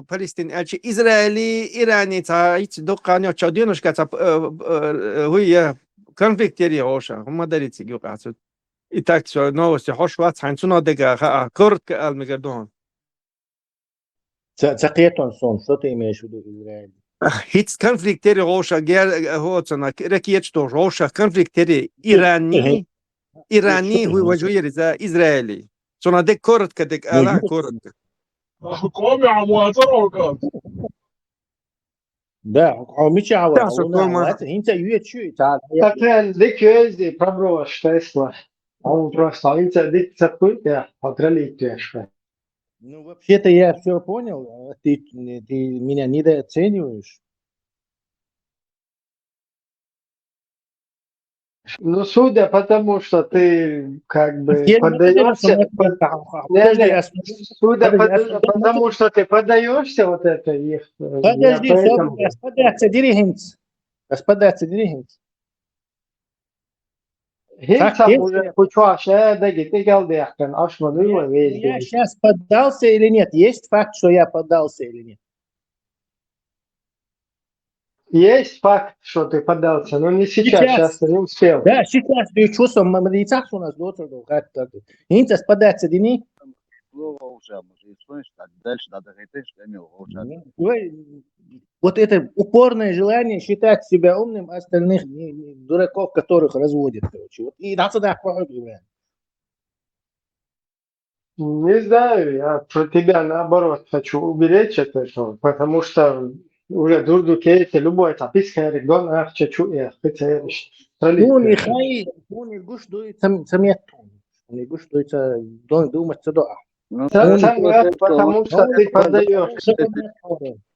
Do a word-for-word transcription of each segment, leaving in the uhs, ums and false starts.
Палестин аьлча, Израили, Ирани цхьа хӀинца дуккха а йоцчу деношка цхьа, э, э, э, хӀу я, конфликт яри гӀовша, хӀума дари цига юкъахь цу. И так, что новости хьош вац, хьайн цунах дега хаа, коротко ала мегар ду хьуна. Ца, ца кхетон сон, что ты имеешь в виду, Израиль? ХӀинца конфликт яри гӀовша, гер-, хӀоцана, ракеташ дохуш, гӀовша конфликт яри Ирани, Ирани, хӀу важу яри за Израили. Цунах дег коротко дег ала, коротко. Коми амуацар окал. Да, хьо мича хьава? Да, со хьуна кома. Хьаваца, хӀинца юьйцу шу и цара. Такан дик юьйзи пробовал Тесла. Он просто хӀинца дик ца кхуьйту, я, хьо траллийтеш. Ну, вообще-то я всё понял, а ты, ты меня недооцениваешь. Ну, судя по тому, что ты как бы поддаёшься, под-, не, не, судя по, потому что ты поддаёшься вот это их, э, подожди, я поэтому. Господа, садирихинц. Господа, садирихинц. ХӀинца уже кху чохь ша даги тӀекӀел дехкан, аш ма дуй вай везде. Я щас поддался или нет? Есть факт, что я поддался или нет? Есть факт, что ты поддался, но не сейчас, сейчас ты не успел. Да, сейчас ты чувствуем, мы лицах у нас доцор был, как так. ХӀинца поддаться дини. Слово уже, может, и слышишь, так дальше надо говорить, что имел уже. Ой, вот это упорное желание считать себя умным, а остальных не, не, дураков, которых разводят, короче. Вот и надо сюда походу. Не знаю, я про тебя наоборот хочу уберечь от этого, потому что уже дурду кейте любой тапис херик дон ахча чу эх, хица эриш. Хун и хай, хун и гуш дуй сам-, самет. Хун и гуш дуй са-, дон думать садо. Ну, сам-, сам раз, потому что ты поддаёшься.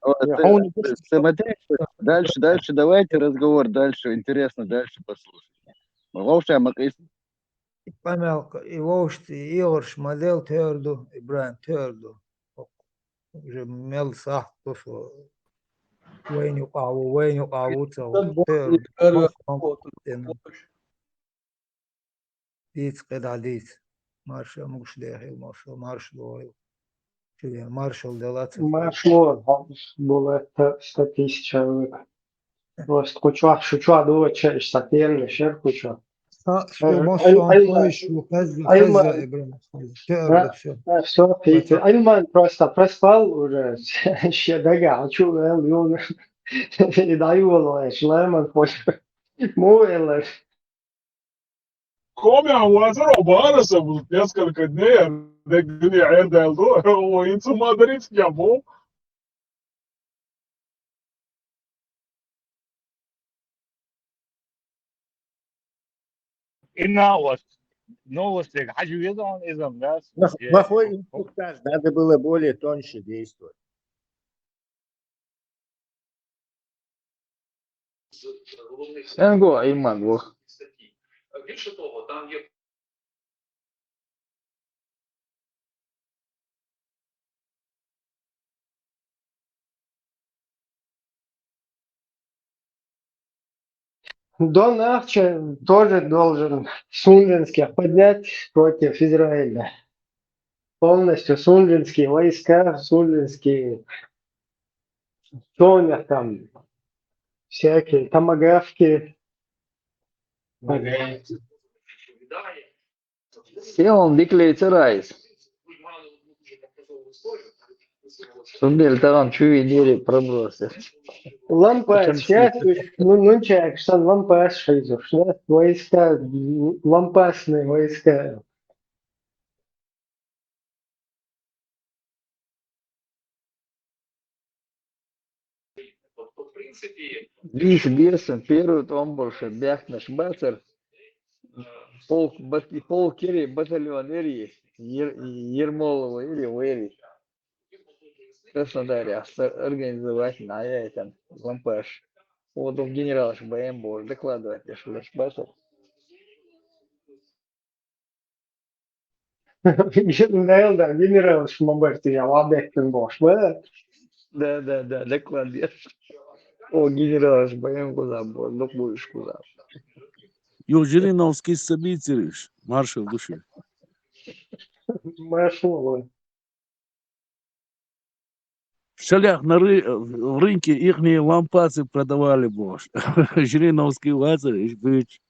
Вот, э, смотри, дальше, дальше, давайте разговор дальше, интересно дальше послушать. Вовша, Макис. И памялка, и вовшти, и орш модель тверду, и бран тверду. Уже мел сахт тусу. Вайн юкъаву, вайн юкъаву цал тверду. Диц къеда диц. Марша мугуш дехил, марша, марш лойл. Чуя, маршал дела ца. Марш лойл, была ста тысяч человек. Просто кучуа, шучуа, доча, иш сательный шер кучуа. Ай, ай, ай, ай, ай, ма-, да, да, всё. Да, всё, Питер. Ай, ман просто проспал уже. Ща дага, а чё, эл, ё, и дай его, шлеман, хоть. Му, эл. Коми амуазар обараса, несколько дней, дек дни эрдалду, о, инсу мадрид я бу. И новость. Новость, хажу везон изом, да? Плох-, плохой инструктаж, надо было более тоньше действовать. Энго айман вох. Дон ахча тоже должен Сунжинских поднять против Израиля. Полностью сунжинские войска, сунжинские, что у них там, всякие томагавки. Сион диклей царайс. Сундель таран чуви дири пробросил. Лампас, сейчас, ну, ну, человек, что лампас шейзу, что войска, лампасные войска. Диш бесан, первый томбурша бяхнаш бацар, полк, бат-, полк ири, батальон ири, Ер-, Ермолова ири, вери. Краснодаре астар организовать на я там лампаш. Вот он генералш Б М бор докладывать, я шулаш бацар. Наверное, да, генерал Шмаберти, я лабек бен бош, ба? Да, да, да, доклад я. О, генерал Шмаберти, куда бо, ну, будешь куда. Ё, Жириновский собеседуешь, маршал души. Маршал. Шалях на ры-, в рынке ихние лампасы продавали, боже. Жириновский ваза, и быть.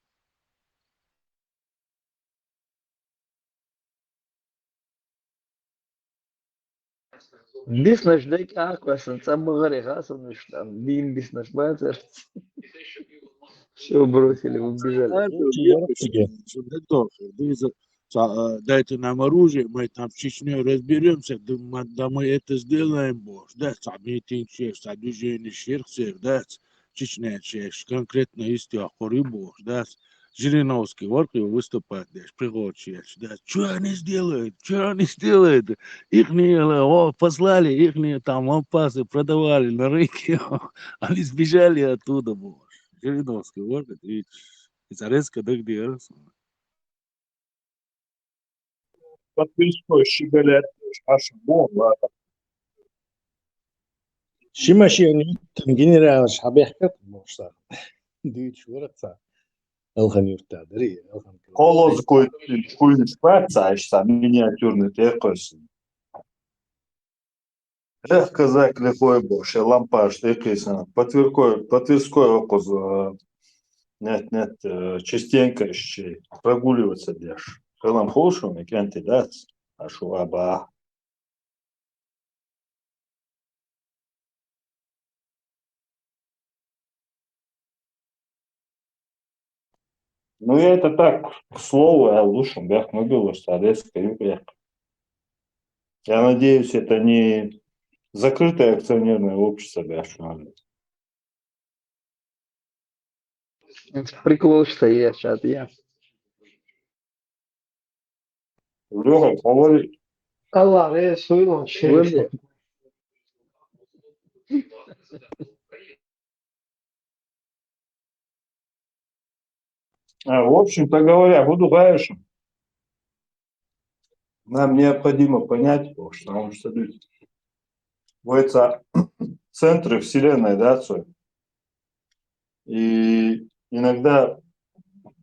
Биснаш дек аквасан, цабагъари хасан уштан, дин биснаш бацар. Все бросили, убежали. Дайте нам оружие, мы там с Чечнёй разберемся, да мы, да мы это сделаем, боже, да, са митинг шер, са движение шер, всех, да, Чечня шер, конкретно истя ахури, боже, да, Жириновский варкъи выступать деш, приходит шер, да, что они сделают, что они сделают, ихние, о, послали, ихние там лампасы продавали на рынке, они сбежали оттуда, боже, Жириновский варкъи, и, и резко дык диалс. Подпиской щеголять будешь, Паша, вон, ладно. Шима ши юртан генерал шабехкат бошса. Дыч ворца. Элхан юрта, дри, элхан. Колоз куй, куй шпаца, ишта миниатюрный текосын. Эх, казак лихой бу, ше лампаш текосын. По Тверской, по Тверской окоз, э, нет, нет, э, частенько ещё прогуливаться деш. Хелам хошум, и кенти дац, а шу аба. Ну, я это так, к слову, я лучше бях мобил, что резко юг. Я надеюсь, это не закрытое акционерное общество, бях, что надо. Прикол, что я сейчас, я. Лёха, говори. Аллах, э, суйлан, шериф. А, в общем-то говоря, буду дальше. Нам необходимо понять, потому что люди в это центры вселенной, да, Цой? И иногда,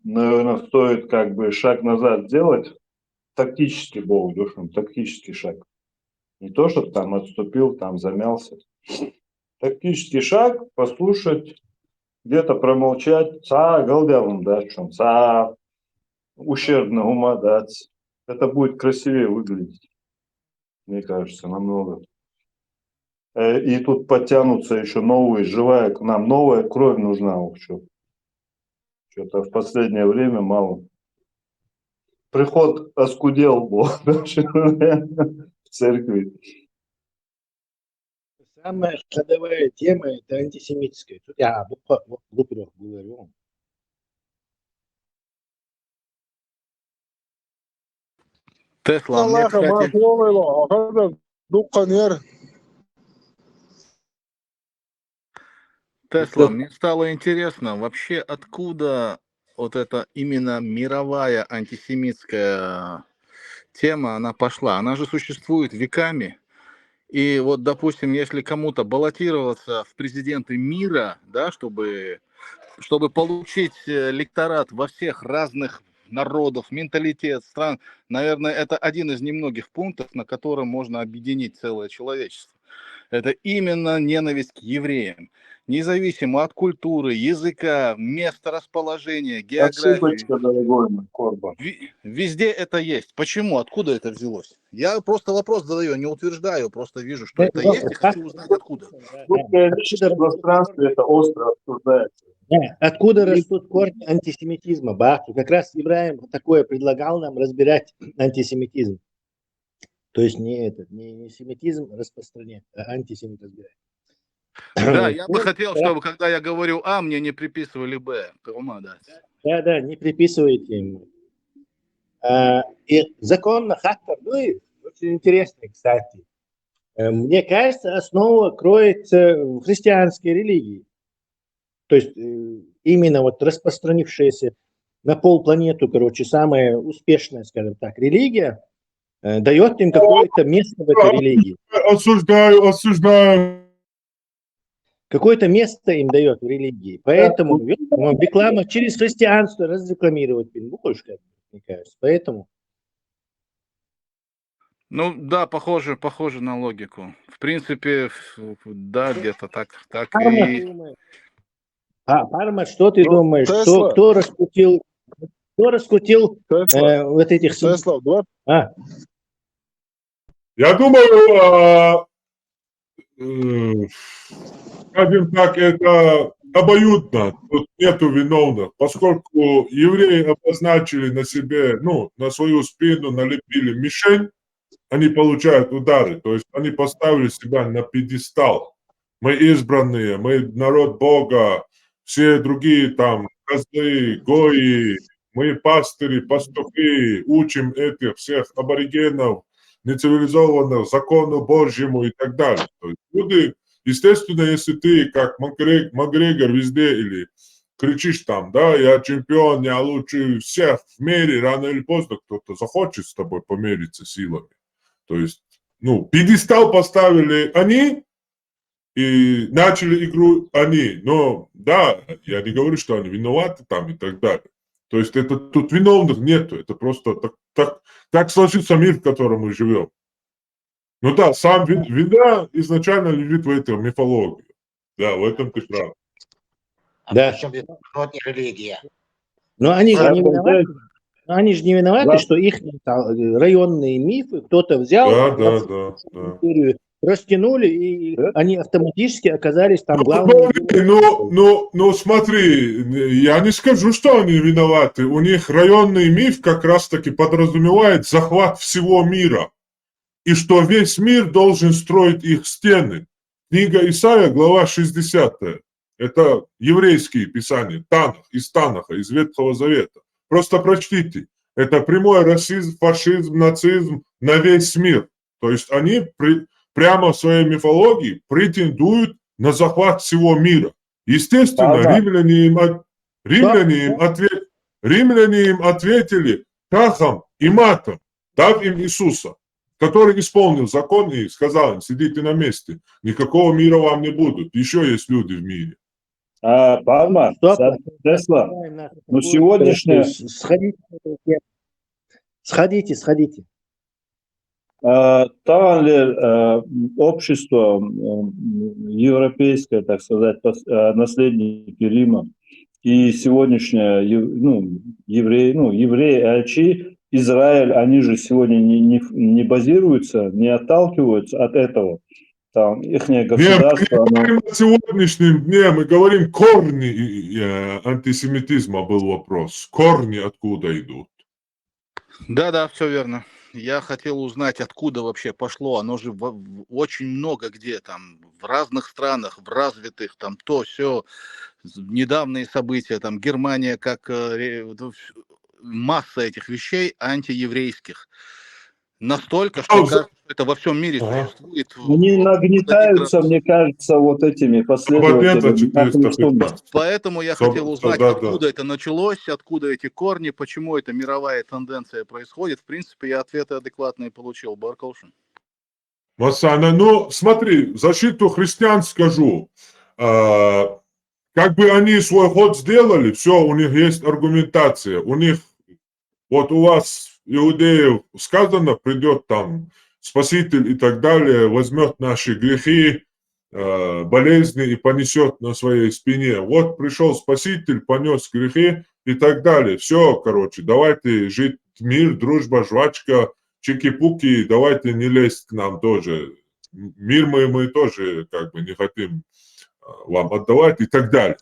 наверное, стоит как бы шаг назад сделать, тактический был, Лёша, тактический шаг. Не то, чтобы там отступил, там замялся. Тактический шаг, послушать, где-то промолчать, ца галдялом, да, чем ца ущербно ума дать. Это будет красивее выглядеть, мне кажется, намного. Э, и тут подтянутся еще новые, живая к нам, новая кровь нужна, в общем. Что-то в последнее время мало. Приход оскудел был в церкви. Самая ходовая тема — это антисемитская. Тут я глупо говорю. Тесла, мне, кстати, Тесла, мне стало интересно, вообще откуда вот эта именно мировая антисемитская тема, она пошла. Она же существует веками. И вот, допустим, если кому-то баллотироваться в президенты мира, да, чтобы, чтобы получить, э, электорат во всех разных народов, менталитет, стран, наверное, это один из немногих пунктов, на котором можно объединить целое человечество. Это именно ненависть к евреям. Независимо от культуры, языка, месторасположения, географии. Ошибочка, дорогой мой Корбан. Ви-, везде это есть. Почему? Откуда это взялось? Я просто вопрос задаю, не утверждаю, просто вижу, что это есть, и хочу узнать, откуда. Русскоязычное пространство это остро обсуждается. Да, откуда растут корни антисемитизма? Бах, как раз Ибраим такое предлагал нам разбирать антисемитизм. То есть не этот, не, не семитизм распространять, а антисемит разбирать. Да, я бы хотел, чтобы, когда я говорю А, мне не приписывали Б. Понимаю, да. Да, да, не приписывайте ему. А, и закон на хаттер, ну и очень интересный, кстати. Э, мне кажется, основа кроется в христианской религии. То есть, э, именно вот распространившаяся на полпланету, короче, самая успешная, скажем так, религия, э, даёт им какое-то место в этой религии. Осуждаю, осуждаю. Какое-то место им даёт в религии. Поэтому, да, ну, реклама через христианство разрекламировать, блин, будешь, как бы, мне кажется. Поэтому. Ну, да, похоже, похоже на логику. В принципе, в- в- да, где-то так, так Парма, и... а, Парма, что ты Ну, думаешь? Кто, Тесла, кто раскрутил, кто раскрутил Тесла, э, вот этих сам- Тесла, давай а, Я думаю, а, м, скажем так, это обоюдно, тут нету виновных, поскольку евреи обозначили на себе, ну, на свою спину налепили мишень, они получают удары, то есть они поставили себя на пьедестал. Мы избранные, мы народ Бога, все другие там козлы, гои, мы пастыри, пастухи, учим этих всех аборигенов, нецивилизованных, закону Божьему и так далее. То есть люди, естественно, если ты как Макгрег- Макгрегор везде или кричишь там, да, я чемпион, я лучший всех в мире, рано или поздно кто-то захочет с тобой помериться силами. То есть, ну, пьедестал поставили они, и начали игру они. Но, да, я не говорю, что они виноваты там и так далее. То есть это тут виновных нету, это просто так, так, так сложился мир, в котором мы живем. Ну да, сам ви- вина изначально лежит в этой мифологии. Да, в этом ты прав. А Да. Причем здесь народ и религия? Но они же Да, не да, виноваты. Но они же не виноваты, да. Что их э, районные мифы кто-то взял, Да, на да, всю да, да. империю растянули, и Да. они автоматически оказались там Ну, главными. смотри, ну, ну, ну, смотри, я не скажу, что они виноваты. У них районный миф как раз-таки подразумевает захват всего мира. И что весь мир должен строить их стены. Книга Исаия, глава шестидесятая. Это еврейские писания, Танах, из Танаха, из Ветхого Завета. Просто прочтите. Это прямой расизм, фашизм, нацизм на весь мир. То есть они при- прямо в своей мифологии претендуют на захват всего мира. Естественно, Ага. римляне им, от- римляне им, отве- римляне им ответили крахом и матом, дав им Иисуса, который исполнил закон и сказал им: «Сидите на месте, никакого мира вам не будет, еще есть люди в мире». А, Парма, Стоп. Са- Тесла, Давай, нахуй, ну, такую сегодняшняя- историю с- Сходите, сходите, сходите. А, Таванлер, а, общество м, европейское, так сказать, пос- а, наследники Рима и сегодняшняя ев- ну, евреи, ну, евреи, альчи, Израиль, они же сегодня не, не, не базируются, не отталкиваются от этого. Там их Нет, мы государство, не оно... говорим о сегодняшнем дне, мы говорим корни э, антисемитизма был вопрос. Корни откуда идут? Да, да, все верно. Я хотел узнать, откуда вообще пошло. Оно же в- в- очень много где там, в разных странах, в развитых, там то все, недавние события, там Германия как э, ре- вот, в- масса этих вещей антиеврейских. Настолько, что А, кажется, что это во всем мире Ага. существует. Они вот, нагнетаются, таких мне кажется, вот этими Патента последователями. четыреста Как они что- пятнадцать. Поэтому я Соб- хотел узнать, да, да. Откуда это началось, откуда эти корни, почему эта мировая тенденция происходит. В принципе, я ответы адекватные получил, Баркаушин. Масана, ну смотри, в защиту христиан скажу. А, как бы они свой ход сделали, все, у них есть аргументация. У них, вот у вас, иудеев, сказано, придет там Спаситель и так далее, возьмет наши грехи, э, болезни и понесет на своей спине. Вот пришел Спаситель, понес грехи и так далее. Все, короче, давайте жить мир, дружба, жвачка, чики-пуки, давайте не лезть к нам тоже. Мир мы, мы тоже как бы не хотим э, вам отдавать и так далее.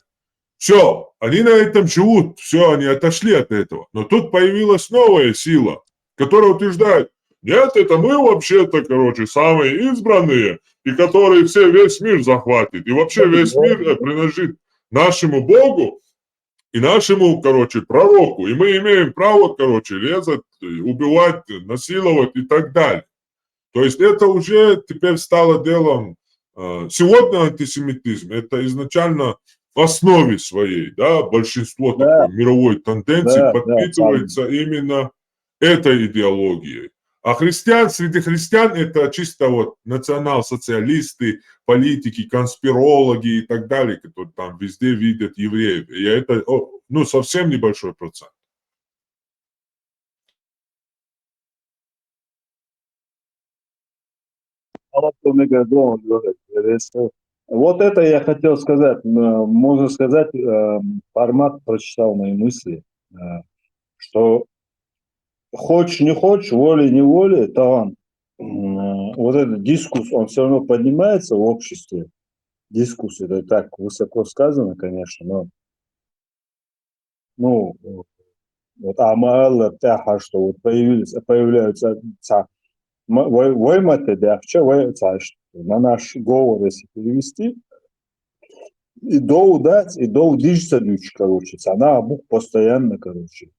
Все, они на этом живут, все, они отошли от этого. Но тут появилась новая сила, которая утверждает: «Нет, это мы вообще-то, короче, самые избранные, и которые все, весь мир захватит. И вообще весь мир э, принадлежит нашему Богу и нашему, короче, пророку. И мы имеем право, короче, резать, э, убивать, насиловать и так далее». То есть это уже теперь стало делом... э, Сегодня антисемитизм — это изначально в основе своей, да, большинство Да. такой мировой тенденции Да, да, подпитывается именно этой идеологией. А христиан, среди христиан это чисто вот национал-социалисты, политики, конспирологи и так далее, которые там везде видят евреев. И это, о, ну, совсем небольшой процент. Вот это я хотел сказать. М, Можно сказать, э, формат прочитал мои мысли, э, что хочешь, не хочешь, волей-неволей, то он, м, вот этот дискус, он все равно поднимается в обществе. Дискус, это так высоко сказано, конечно, но, ну, вот амаллар тӀехьа, что вот появились, появляются ца-, м-, вай, вай маттахь дехча, вай ца-, на наш говор, если перевести, и дов дац, и дов дижца дувц, короче, цхьана бух постоянно, короче.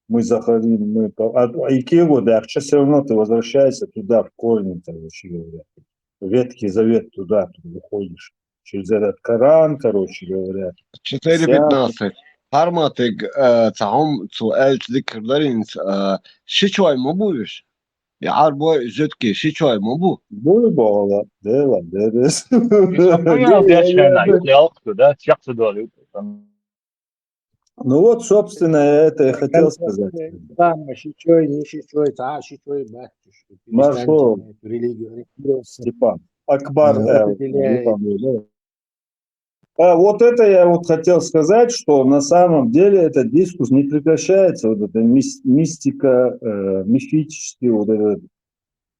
Мы заходим, мы по-, а, и кего дехча, все равно ты возвращаешься туда, в корни, короче говоря. Ветхий Завет туда, ты выходишь. Через этот Коран, короче говоря. Четыре пятнадцать. Парматик, э, цхьа хӀума цо аьлча дикагӀа дар хӀинца, э, ши чой ма бу уж? И Ӏарбой, и зуткий ши чой ма бу? Бу бала, дела, дерес. Понятно, я читаю, да, чакхса дола. Ну вот, собственно, я это и хотел сказать. Там ши чой, не ши чой, цхьа ши чой бац. Маршо. Религию. Степан. Акбар. Ну, э, определяет. Степан, да. А вот это я вот хотел сказать, что на самом деле этот дискус не прекращается, вот эта мис- мистика, э, мифический, вот этот,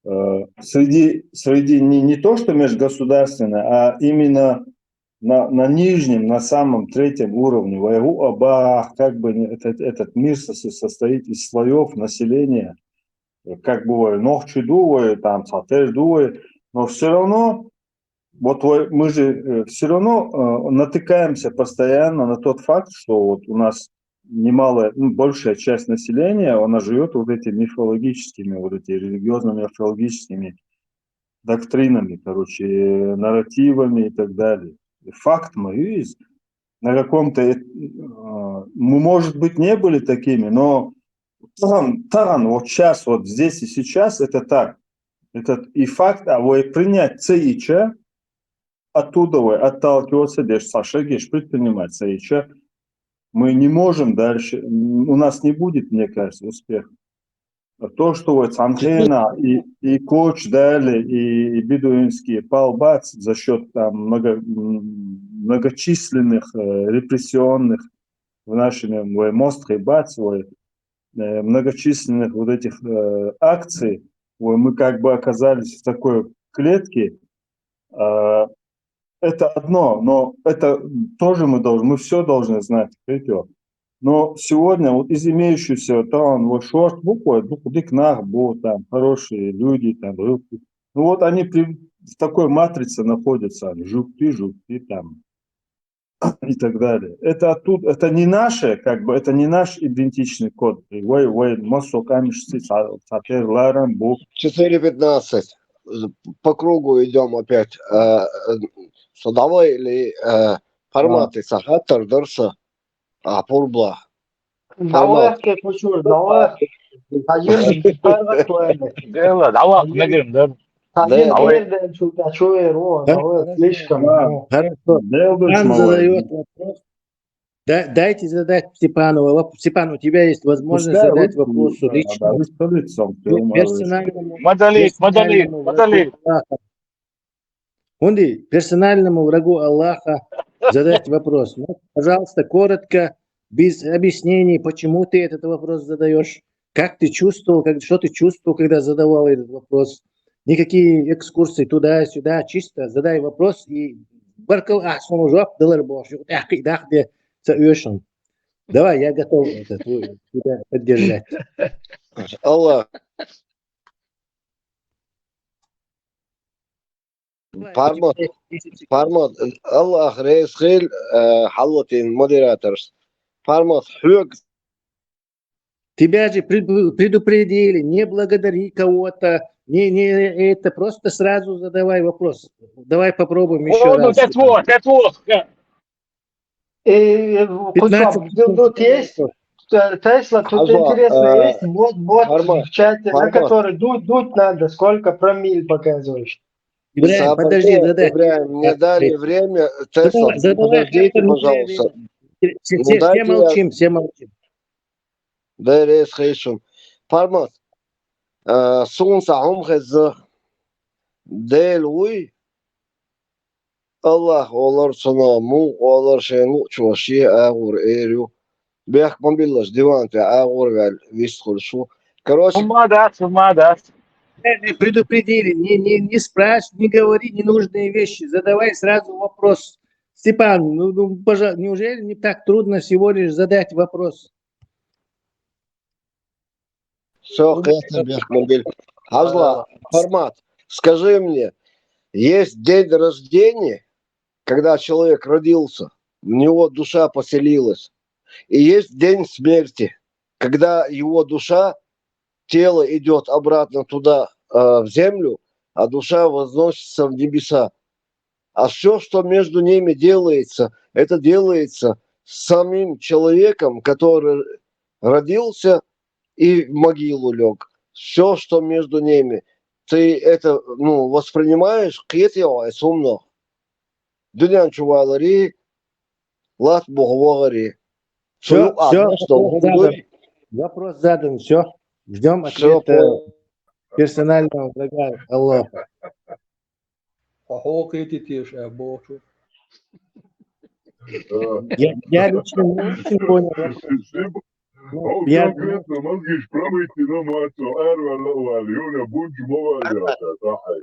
э, среди, среди не, не то что межгосударственной, а именно на, на нижнем, на самом третьем уровне. Вайгу Абах, как бы не- этот, этот мир со- состоит из слоев населения. Как бы вай нохчий ду вай, там цхьатера ду вай, но все равно вот вай, мы же все равно э, натыкаемся постоянно на тот факт, что вот у нас немалая, ну, большая часть населения, она живет вот этими мифологическими, вот эти религиозными, мифологическими доктринами, короче, нарративами и так далее. И факт мы есть. На каком-то, эт- э, мы, может быть, не были такими, но таган, таган, вот сейчас, вот здесь и сейчас, это так. Этот и факт, а вай принять цаича, оттуда вай отталкиваться, деш сашегеш предпринимать цаича, мы не можем дальше, м, у нас не будет, мне кажется, успеха. А то, что вот Сантена и, и Коч дали, и, и бедуинские пал бац за счет там много, м, многочисленных э, репрессионных в нашем вай мост хай бац, вай, э, многочисленных вот этих э, акций, вай, мы как бы оказались в такой клетке. А, это одно, но это тоже мы должны, мы все должны знать, понимаете? Но сегодня вот из имеющихся там вот шорт буквы, дукдик нах будут там хорошие люди, там, ну вот они при, в такой матрице находятся, жукты, жукты там и так далее. Это оттуда, это не наше, как бы, это не наш идентичный код. И вай, вай, масо камешцы, цхьатера ларам бу. Четыре пятнадцать. По кругу идем опять. Э, э, Садовой или э, Парматик сахатар дарса? А, пурбла. Давай, кучур, давай. Один паргат вайна. Дела, давай, нагим, да. Один Давай. Перден чута чуер, о, давай, слишком. Хорошо. Делдуш Степан мавай. Задает вопрос. Да, дайте задать Степану вопрос. Степан, у тебя есть возможность Пускай задать русский, вопросу да, лично. Да, русский лицом, ты Пер- умалываешь. Персональному, Мадалик, мадалик, персональному мадалик. врагу Аллаха. Унди, персональному врагу Аллаха задать вопрос. Ну, пожалуйста, коротко, без объяснений, почему ты этот вопрос задаешь, как ты чувствовал, как, что ты чувствовал, когда задавал этот вопрос. Никакие экскурсии туда-сюда, чисто задай вопрос и баркал ахсону жоп дылар бош. Тахки дахде ца уйошун. Давай, я готов это, твой, тебя поддержать. Аллах. Пармат, Пармат, Аллах рес хил, э, хьаллатин модераторс. Пармат, хьоьг. Тебя же пред- предупредили, не благодари кого-то, не, не это, просто сразу задавай вопрос. Давай попробуем еще О, ну, раз. это вот, это вот. Э, э, кусок, Пятнадцать ну, тут есть, э, Тесла, тут Алло, интересно э, есть, вот, вот Пармат, в чате, на Пармат. который дуть, дуть надо, сколько промилль показываешь. Ибраим, Сабар, подожди, задай. Ибраим, мне дали время. Тесла, Задавай, задавай, подождите, это нужно пожалуйста. время. Все, Ну, все, все дайте я- молчим, все молчим. Да, рес хейшун. Пармат, э, сунса хум хеза. Дела вуй, Аллах олар цунах, мух олар шайн луъчо шен агӀор эр ю. Бехк ма биллалаш, диван тӀа агӀор ваьлла вист хулаш ву. Короче, хӀумма дац, хӀумма дац. Предупредили, не, не, не спрашивай, не говори ненужные вещи, задавай сразу вопрос. Степан, ну, ну, пожа-, неужели не так трудно всего лишь задать вопрос? Всё, ну, кхетар бехк ма биллалаш. Хьажал, Пармат, скажи мне, есть день рождения, когда человек родился, в него душа поселилась, и есть день смерти, когда его душа, тело идёт обратно туда, э, в землю, а душа возносится в небеса. А всё, что между ними делается, это делается самим человеком, который родился и в могилу лёг. Всё, что между ними. Ты это, ну, воспринимаешь, кхетий хьо из хӀуманах? Дуьнен чу валари, латта бухахь вахари. Всё, всё, вопрос задан. Вопрос задан, всё. Ждём ответа персонального врага Аллаха. Хьо хьо кхетий теша, а бохучо. Я, я лично не очень понял вопрос. Ну, я конкретно мозги промыть, ну, мацо, арвала вали, юна бунч мовали, да, да, хай.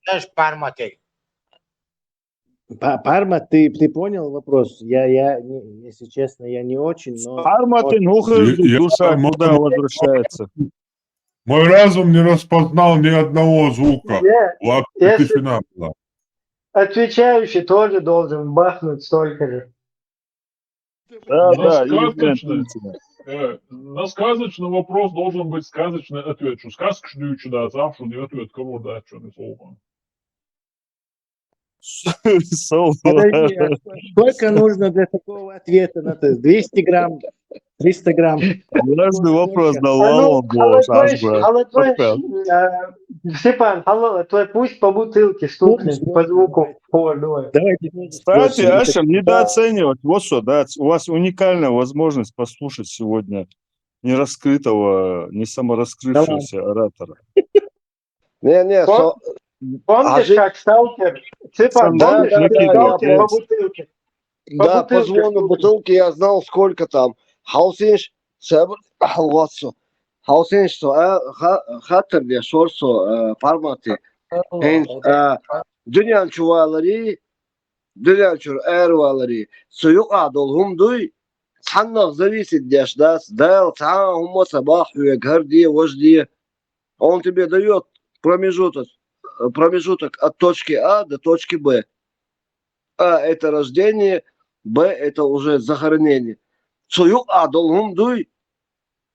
Знаешь, Парматей. Па-, Парма, ты, ты понял вопрос? Я, я, не, если честно, я не очень, но... Парма, ты, ну, я, душа, я мода возвращается. Мой разум не распознал ни одного звука. Нет, ладно, если финансово. Отвечающий тоже должен бахнуть столько же. Да, да, сказочный, э, на сказочный вопрос должен быть сказочный ответ. Что сказка, что дьюча, да, сам, что не ответ, кого, да, что не слово. Подожди, а сколько нужно для такого ответа на тест? Двести грамм, триста грамм? Важный вопрос, да, а ну, Лалон, а вот твой, а вот твой, э, Степан, алло, а твой пусть по бутылке стукнет, по звуку. Давайте. Кстати, Аша, недооценивать. Вот что, да, у вас уникальная возможность послушать сегодня нераскрытого, не самораскрывшегося оратора. Не, не, помнишь, как сталкер? Цыпа, помнишь, как сталкер по бутылке? Да, по звону бутылки я знал, сколько там. Хьовсийша, саб-, хьовсу. Хьовсийша со, а, ха-, хаттар деш вара со, а, Пармате. ХӀинца, а, дуьнен чу валари, дуьнен чуьра аравалари, цу юкъахь долу хӀума дуй, цхьаннах зависит деш дац, Дала цхьа а хӀумма а ца боху хьоьга, хӀара де, важа де. Он тебе даёт промежуток, э, промежуток от точки А до точки Б. А — это рождение, Б — это уже захоронение. Цу юкъахь долу хӀума дуй,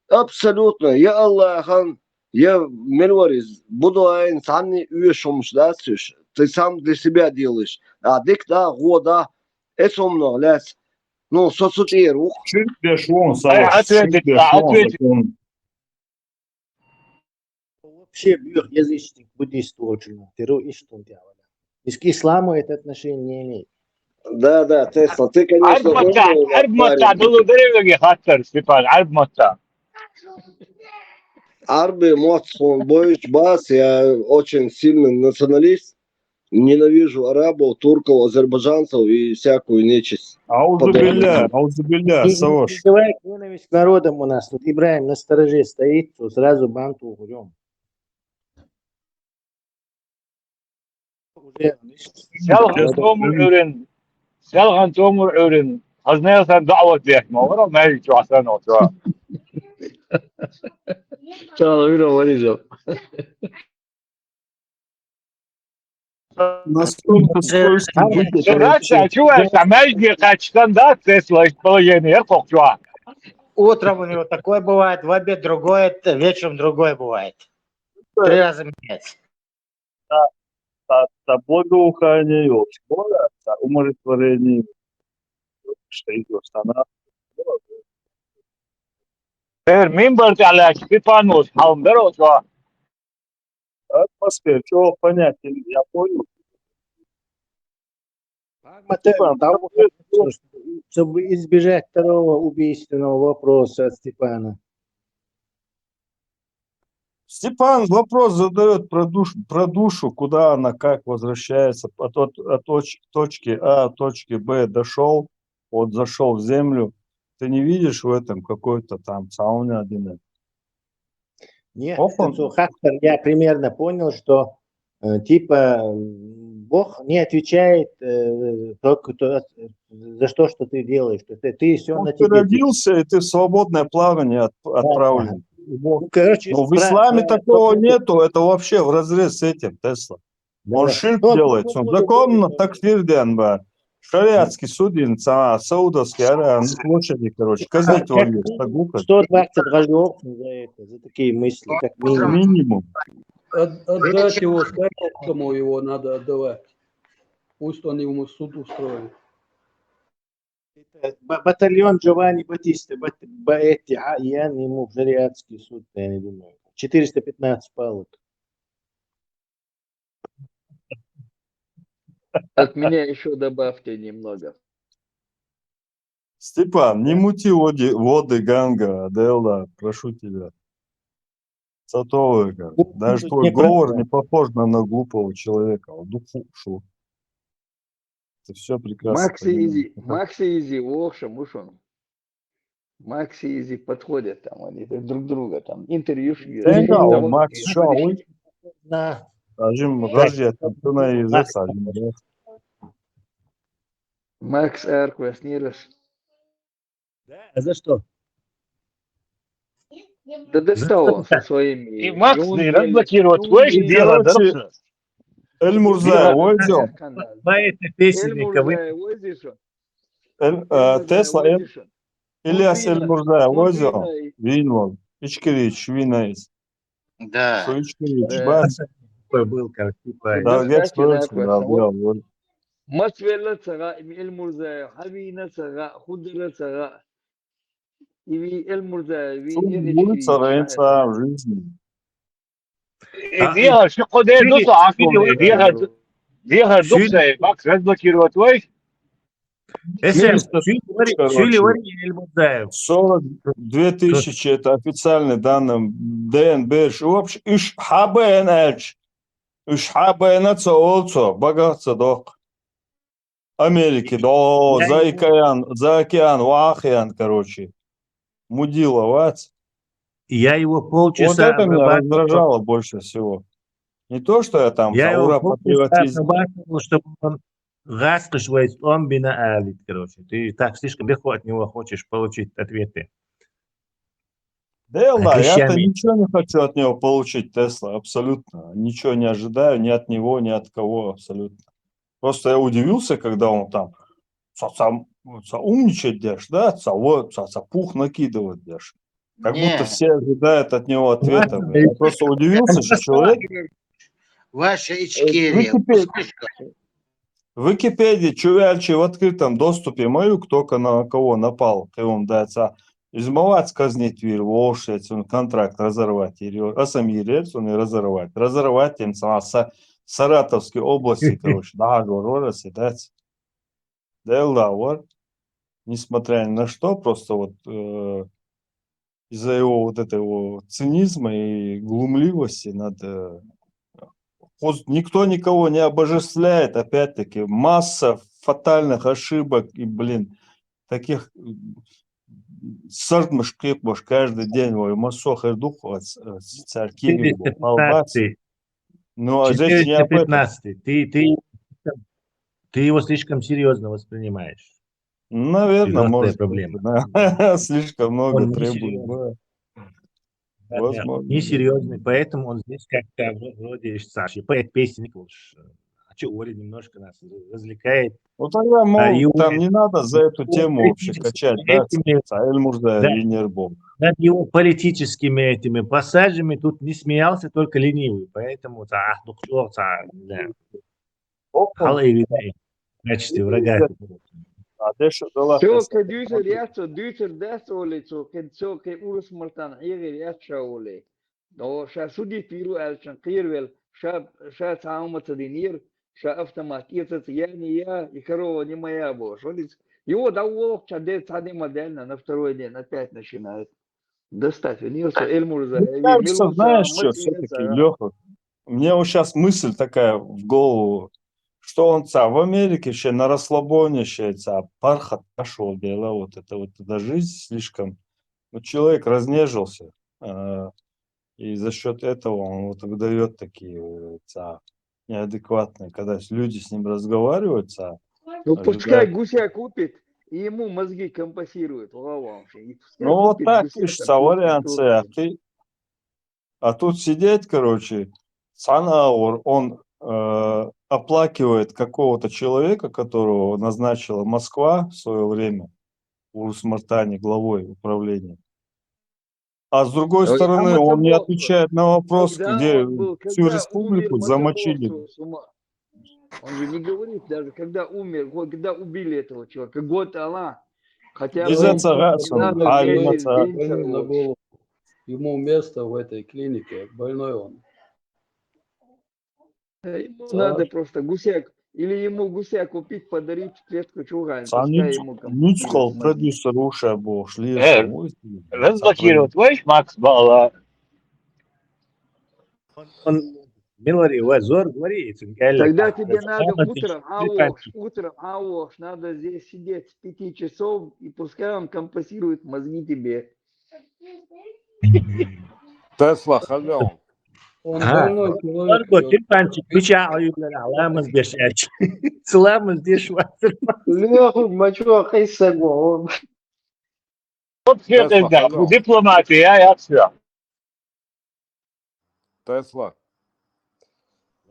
абсолютно, я Аллахьан, я мила вара иза, Буддайн, цхьанна а оьшуш хӀуманаш дац уьш, ты сам для себя делаешь. А дика да, гӀо да, эцу хӀуманах лаьцна. Ну, со цу тӀера ву-кх. Ширк деш ву хьуна, Саваш, ширк деш ву хьуна. Вообще бӀеха язычник, буддист волчунна, тера иштта хӀума тӀехь ваьлла. Ис-, к исламу это отношение не имеет. Да, да, Тесла, ты, конечно, Ӏарб маттахь, умный, Ӏарб маттахь парень. Далла дара веге хаттар, Степан, Ӏарб маттахь. Ӏарби мотт суна бойуш бац, я очень сильный националист. Ненавижу арабов, турков, азербайджанцев и всякую нечисть. Аузу билля, аузу билля, Саваш. Не, не вызывает ненависть к народам у нас. Тут Ибрахим на стороже стоит, то сразу бан тухурём. Уже селхан цомгур Ӏуьйрина, селхан цомгур Ӏуьйрина, хазна сан даӀват деш ма вара, маьждиг чохь санна оцу. Чала вира вариза. Насколько скользким выдержать. Рация, чу ваьлла, маьждиге кхаьчча санна дац, Тесла, положение яра кхокху чохь. Утром у него такое бывает, в обед другое, т-, вечером другое бывает. Три раза меняется. Цхьа, цхьа благоухание йолчу, цхьа умиротворение, что идёт, она. Э, мимбар тӀехь лаьтташ, Степан волчу хьалха дара оцу. Атмосфера, чего понять, я понял. Степан, там, чтобы избежать второго убийственного вопроса от Степана. Степан вопрос задает про душ-, про душу, куда она, как возвращается от, от, от точ-, точки А, точки Б дошел, вот зашел в землю. Ты не видишь в этом какой-то там сауна один? Нет, Охо. Хактор, я примерно понял, что э, типа м, Бог не отвечает э, только то, за что, что ты делаешь. Ты, ты все на тебе. Ты родился, и ты в свободное плавание от, отправлен. Ну, короче, Но в исламе такого нету, это вообще вразрез с этим, Тесла. Он ширк делает, он законно такфир ден бар. Шариатский суд, а, Саудовский Аравия, площади, короче, казнить его есть, так глупо. сто двадцать гажов за это, за такие мысли, как минимум. Минимум. От- Отдать его, скажи, кому его надо отдавать. Пусть он ему суд устроит. Это ба- Батальон Джованни Батиста, Бат- Баэтти, а, я ему в шариатский суд, я не думаю. Четыреста пятнадцать палок. От меня еще добавьте немного. Степан, не мути воды, воды Ганга, Аделла, прошу тебя. Сатовыка. Даже твой говор не похож на, на глупого человека. Вот духу шу. Ты все прекрасно Макси понимаешь. Изи, Макси Изи, в общем, уж он. Макси Изи подходят там, они друг друга там, интервью шли. Тенга, Макс, шо, ой? На. Сажим, подожди, это ты на язык сажим, да? Макс Арквес Нирос. Да, а за что? Да достал он со своими. И Макс не разблокировать, твой дело, да? Эльмурза, Озил. По этой песеннике вы Эльмурза, Озил. Эль- э, Тесла, Эль- Ильяс Эльмурза, Озил. Винвол. Ичкерич, Винайс. Да. Шо Ичкерич, бац. Такой был, как типа. Да, Да, гес кстати, да, да, классно. да, вот. Мацвелла цара, Эльмурза, Хавина цара, Худра цара. И ви Эльмурза, ви Шо Эричи, будет цара, Шаэ. цара в жизни. Идея, что куда идут, а видео, идея, идея, духса, Макс разблокировать, твой? Эсем, Четыреста сюли вари, короче. сюли вари Эльмурзаев. Сорок две тысячи, это официальные данные. Дэн Берш. Вообще, уж хабен эльч. Уж хабен цо олцо, багаца док. Америки, да, Я за его- океан, за океан, вахиан, короче. Мудила, вац. Я его Вот полчаса это меня обрабатывал. Раздражало больше всего. Не то, что я там Я его ура полчаса патриотизм. обрабатывал, чтобы он газ кышвает, он бина алит, короче. Ты так слишком легко от него хочешь получить ответы. Да, да, я-то Клещами. Ничего не хочу от него получить, Тесла, абсолютно. Ничего не ожидаю ни от него, ни от кого, абсолютно. Просто я удивился, когда он там ца, ца, ца умничать дальше, да, ца, вот, ца, ца пух накидывать дальше. Как Не. Будто все ожидают от него ответа. Блин. Я просто удивился, что человек Ваша Ичкерия. Википедия. Слышишь, В Википедии чувяльчи в открытом доступе маюк, только на кого напал, кого он дается. Измывать казнить вир, волшить, он контракт разорвать, или асамирец, он и разорвать. Разорвать им са, са, Саратовской области, короче, да, говорю, расседать. Да, да, вот. Несмотря ни на что, просто вот э, из-за его вот этого цинизма и глумливости над э, хоз- никто никого не обожествляет, опять-таки, масса фатальных ошибок и, блин, таких м, сардмыш кыкмыш каждый день, ой, массо хердух, царькивил, полбац. четыреста пятнадцатый. Ну, а здесь не об этом. Четыреста пятнадцатый. Ты, ты, ты его слишком серьезно воспринимаешь. Наверное, Серьёзная может проблема. быть, да. Слишком много Он требует. несерьёзный. Да. Да, да, Возможно. Несерьезный, поэтому он здесь как-то вро- вроде и старший. Поэт песенник лучше. А что, Оля немножко нас развлекает. Ну тогда, мол, и там он- не надо за эту он тему вообще критически качать, да, этими- Эльмурза Да. Венербол. Над его политическими этими пассажами тут не смеялся только ленивый, поэтому ца, ах, ну, чё, ца, да. Хал эвитей в качестве врага. А дальше дала Все, просто ка дюйсер яцо, дюйсер дас оле цо, кен цо, кен урус мартан хьегер яц ша оле. Но ша судит виру элчан кирвел, ша, ша цаумаца динир, ша автомат ецац яни я, и корова не моя бо. Шо дис? Его да волк ша де ца де модельно на второй день опять начинает. Доставь, вернётся Эльмурза. Мне кажется, знаешь что, все-таки, Леха, мне вот сейчас мысль такая в голову, что он ца в Америке еще на расслабоне, еще ца пархат пошел, дела, вот это вот эта жизнь слишком, ну, человек разнежился, а, и за счет этого он вот выдает такие ца неадекватные, когда с- люди с ним разговаривают, ца, Ну, пускай ожидают. Гусяк купит, и ему мозги компасируют. Ва, ва, вообще, и пускай Ну, вот купит так Гусяк, пишется а вариант, тут а ты, а тут сидеть, короче, цана аур, он э, оплакивает какого-то человека, которого назначила Москва в свое время в Урус-Мартане главой управления. А с другой Ой, а стороны, он не Мацабо-, отвечает на вопрос, когда где он был, всю когда республику умер замочили. Мацабо, с ума. Он же не говорит даже, когда умер, вот когда убили этого человека. Год Аллах. Хотя Из бы этого не надо а, месяц, именно день Больной на того. голову. Ему место в этой клинике. Больной он. Да, ему Да. надо просто Гусяк. Или ему Гусяк купить, подарить клетку чугань. Ца Пускай нюц- ему нюцкъал компенсируют мозги. продюсер уша бохш, Э, разблокировать можешь Макс Балла? Он, он Милари, ва зор, говори, этим гелле Тогда как тебе надо Роман утром, Пикантик. Алош, утром, Алош, надо здесь сидеть с пяти часов, и пускай он компасирует мозги тебе. Тесла, халён. Он А, больной человек. Марго, Лёх. Пикантик, пича аюлар, аламыз дешач. Сыламыз деш ватыр. Лёха, мачо, хайсаго. Вот все Тесла, тогда, халён. Дипломатия, я все. Тесла.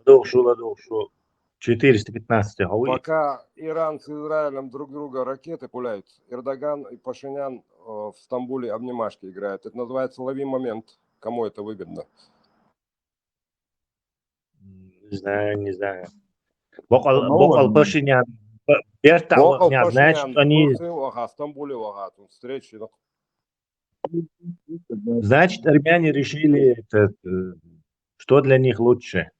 Дохшу, дохшу. Четыреста пятнадцать, а вы? Пока Иран с Израилем друг друга ракеты пуляют, Эрдоган и Пашинян э, в Стамбуле обнимашки играют. Это называется «Лови момент». Кому это выгодно? Не знаю, не знаю. Бокал, Ну, бокал ладно. Пашинян. Берта, Бокал не, значит, Пашинян, они, Турция, ага, в Стамбуле, ага, тут встречи. Ну, значит, армяне решили, это, э, что для них лучше.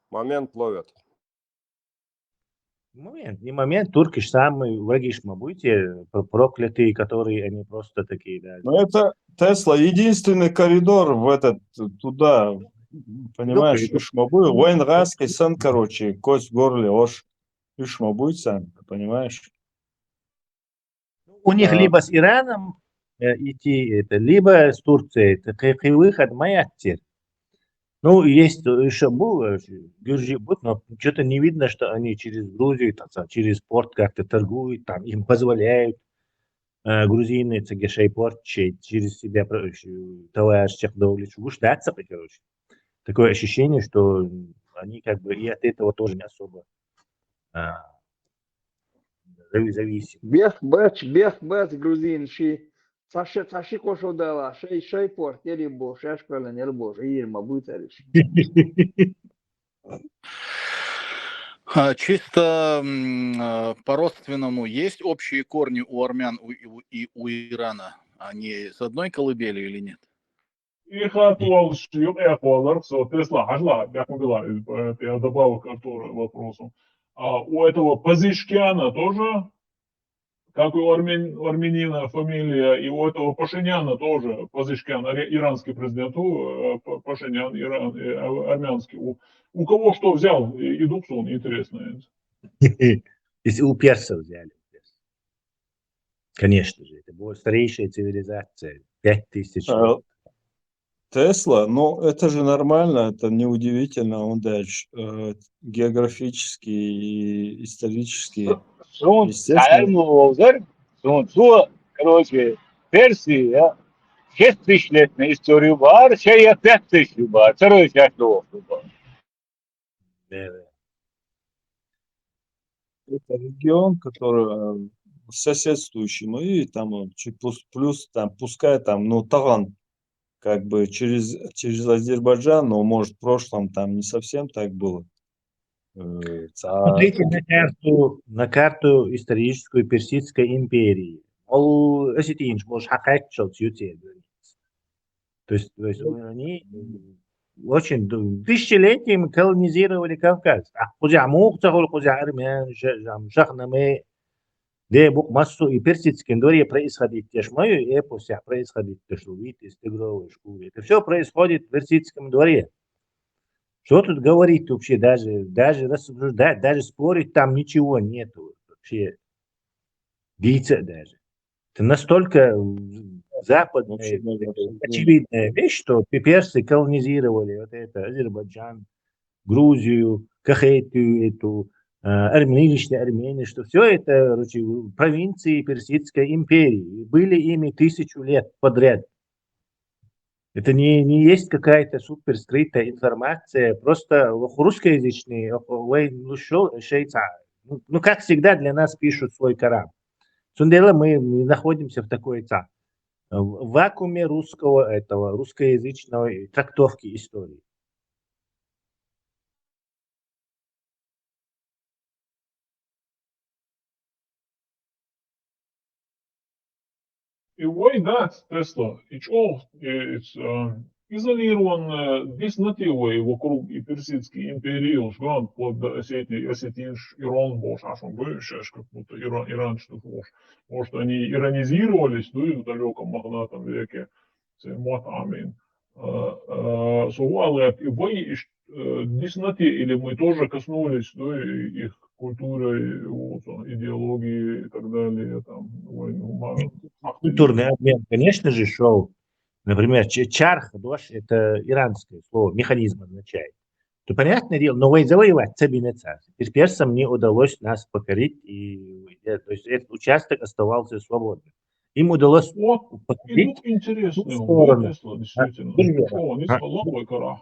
Момент ловят. Момент, не момент, туркиш самые враги шма будете, про- проклятые, которые они просто такие, да. Ну, это Тесла, единственный коридор в этот, туда, понимаешь, коридор. Ишмабы, Вайнгас, Кисан, короче, кость в горле, ош, Ишмабы, сам, понимаешь? У них А, либо с Ираном э, идти, это, либо с Турцией, это кы- кы выход моя теперь. Ну, есть еще был, э, Гюржи будут, но что-то не видно, что они через Грузию, там, ца- через порт как-то торгуют, там им позволяют э, грузины, цигешей порт, чей через себя про- э, товар чекдовлич. Уж даться, короче. Такое ощущение, что они как бы и от этого тоже не особо а, зави- зависим. Бех бач, бех бач, грузин ши. Саши, саши кошо дала, шей, шей порт, ери бо, шеш пелен, ери бо, шей ери ма бутариш. А, Чисто м, а, по-родственному есть общие корни у армян у- и у- и у Ирана? Они с одной колыбели или нет? И хатуал шьюк я куалар, со Тесла, хажла, я кугла, я добавок к вопросу. А у этого Пазишкиана тоже, как у армян, армянина фамилия, и у этого Пашиняна тоже, Пазишкиан, аре- иранский президент, у, э, Па- Пашинян, Иран, э, армянский. У, у кого что взял, и, и Дуксон, интересно. Если у персов взяли. Конечно же, это была старейшая цивилизация, пять тысяч Э, лет. Тесла, ну это же нормально, это неудивительно, он даже э, географически и исторически, Сун естественно. Саялму Волдер, Сун Су, короче, Персия, шесть тысяч лет на историю бар, шея пять тысяч бар, второй часть того бар. Да, да. Это регион, который э, соседствующий, ну и там он чуть пус- плюс, там, пускай там, ну, Таган, как бы через, через Азербайджан, но, может, в прошлом там не совсем так было. Э, ца- Смотрите на карту, на карту историческую Персидской империи. Ол осетинч, может, хакайт шел, сюте. То есть, то есть он- они очень д- тысячелетиями колонизировали Кавказ. А кузя мух цахул, кузя армян, ш- там, шахнаме, Де букъ массу и персидском дворе происходить, те ж мою эпосях происходить, то, что вид из тигровой шкуры. Это все происходит в персидском дворе. Что тут говорить вообще, даже, даже рассуждать, даже спорить там ничего нету вообще. Дийца даже. Это настолько западная, очевидная вещь, что персы колонизировали вот это Азербайджан, Грузию, Кахетию эту, а, армяне, что все это, короче, провинции Персидской империи. И были ими тысячу лет подряд. Это не, не есть какая-то супер скрытая информация. Просто русскоязычные, ну, ну, как всегда, для нас пишут свой Коран. Цундела мы, мы находимся в такой ца-, в вакууме русского, этого, русскоязычной трактовки истории. И вай, да, Тесла, и чё, и, и, э, изолированная, здесь на вай вокруг и Персидские империи, уж, да, вплоть до Осетии, осетинш, Иран, бош, а что, как будто Иран, Иран, что, может, они иронизировались, ну, и в далеком мохнатом веке, цей мот амин. Э, э, сувал, и вай, и, э, здесь на вай, или мы тоже коснулись, ну, и их культуры, и вот, идеологии и так далее, там, войну, ма-, Культурный обмен, конечно же, шёл. Например, ч-, чарх, дош, это иранское слово, механизм означает. То понятное дело, но вай-, завоевать Цабинеца. Персам не удалось нас покорить, и, э, то есть этот участок оставался свободным. Им удалось Вот, и покорить тут интересно, ту сторону. Интересно, действительно. Подожди. Что, не А. Слабая гора.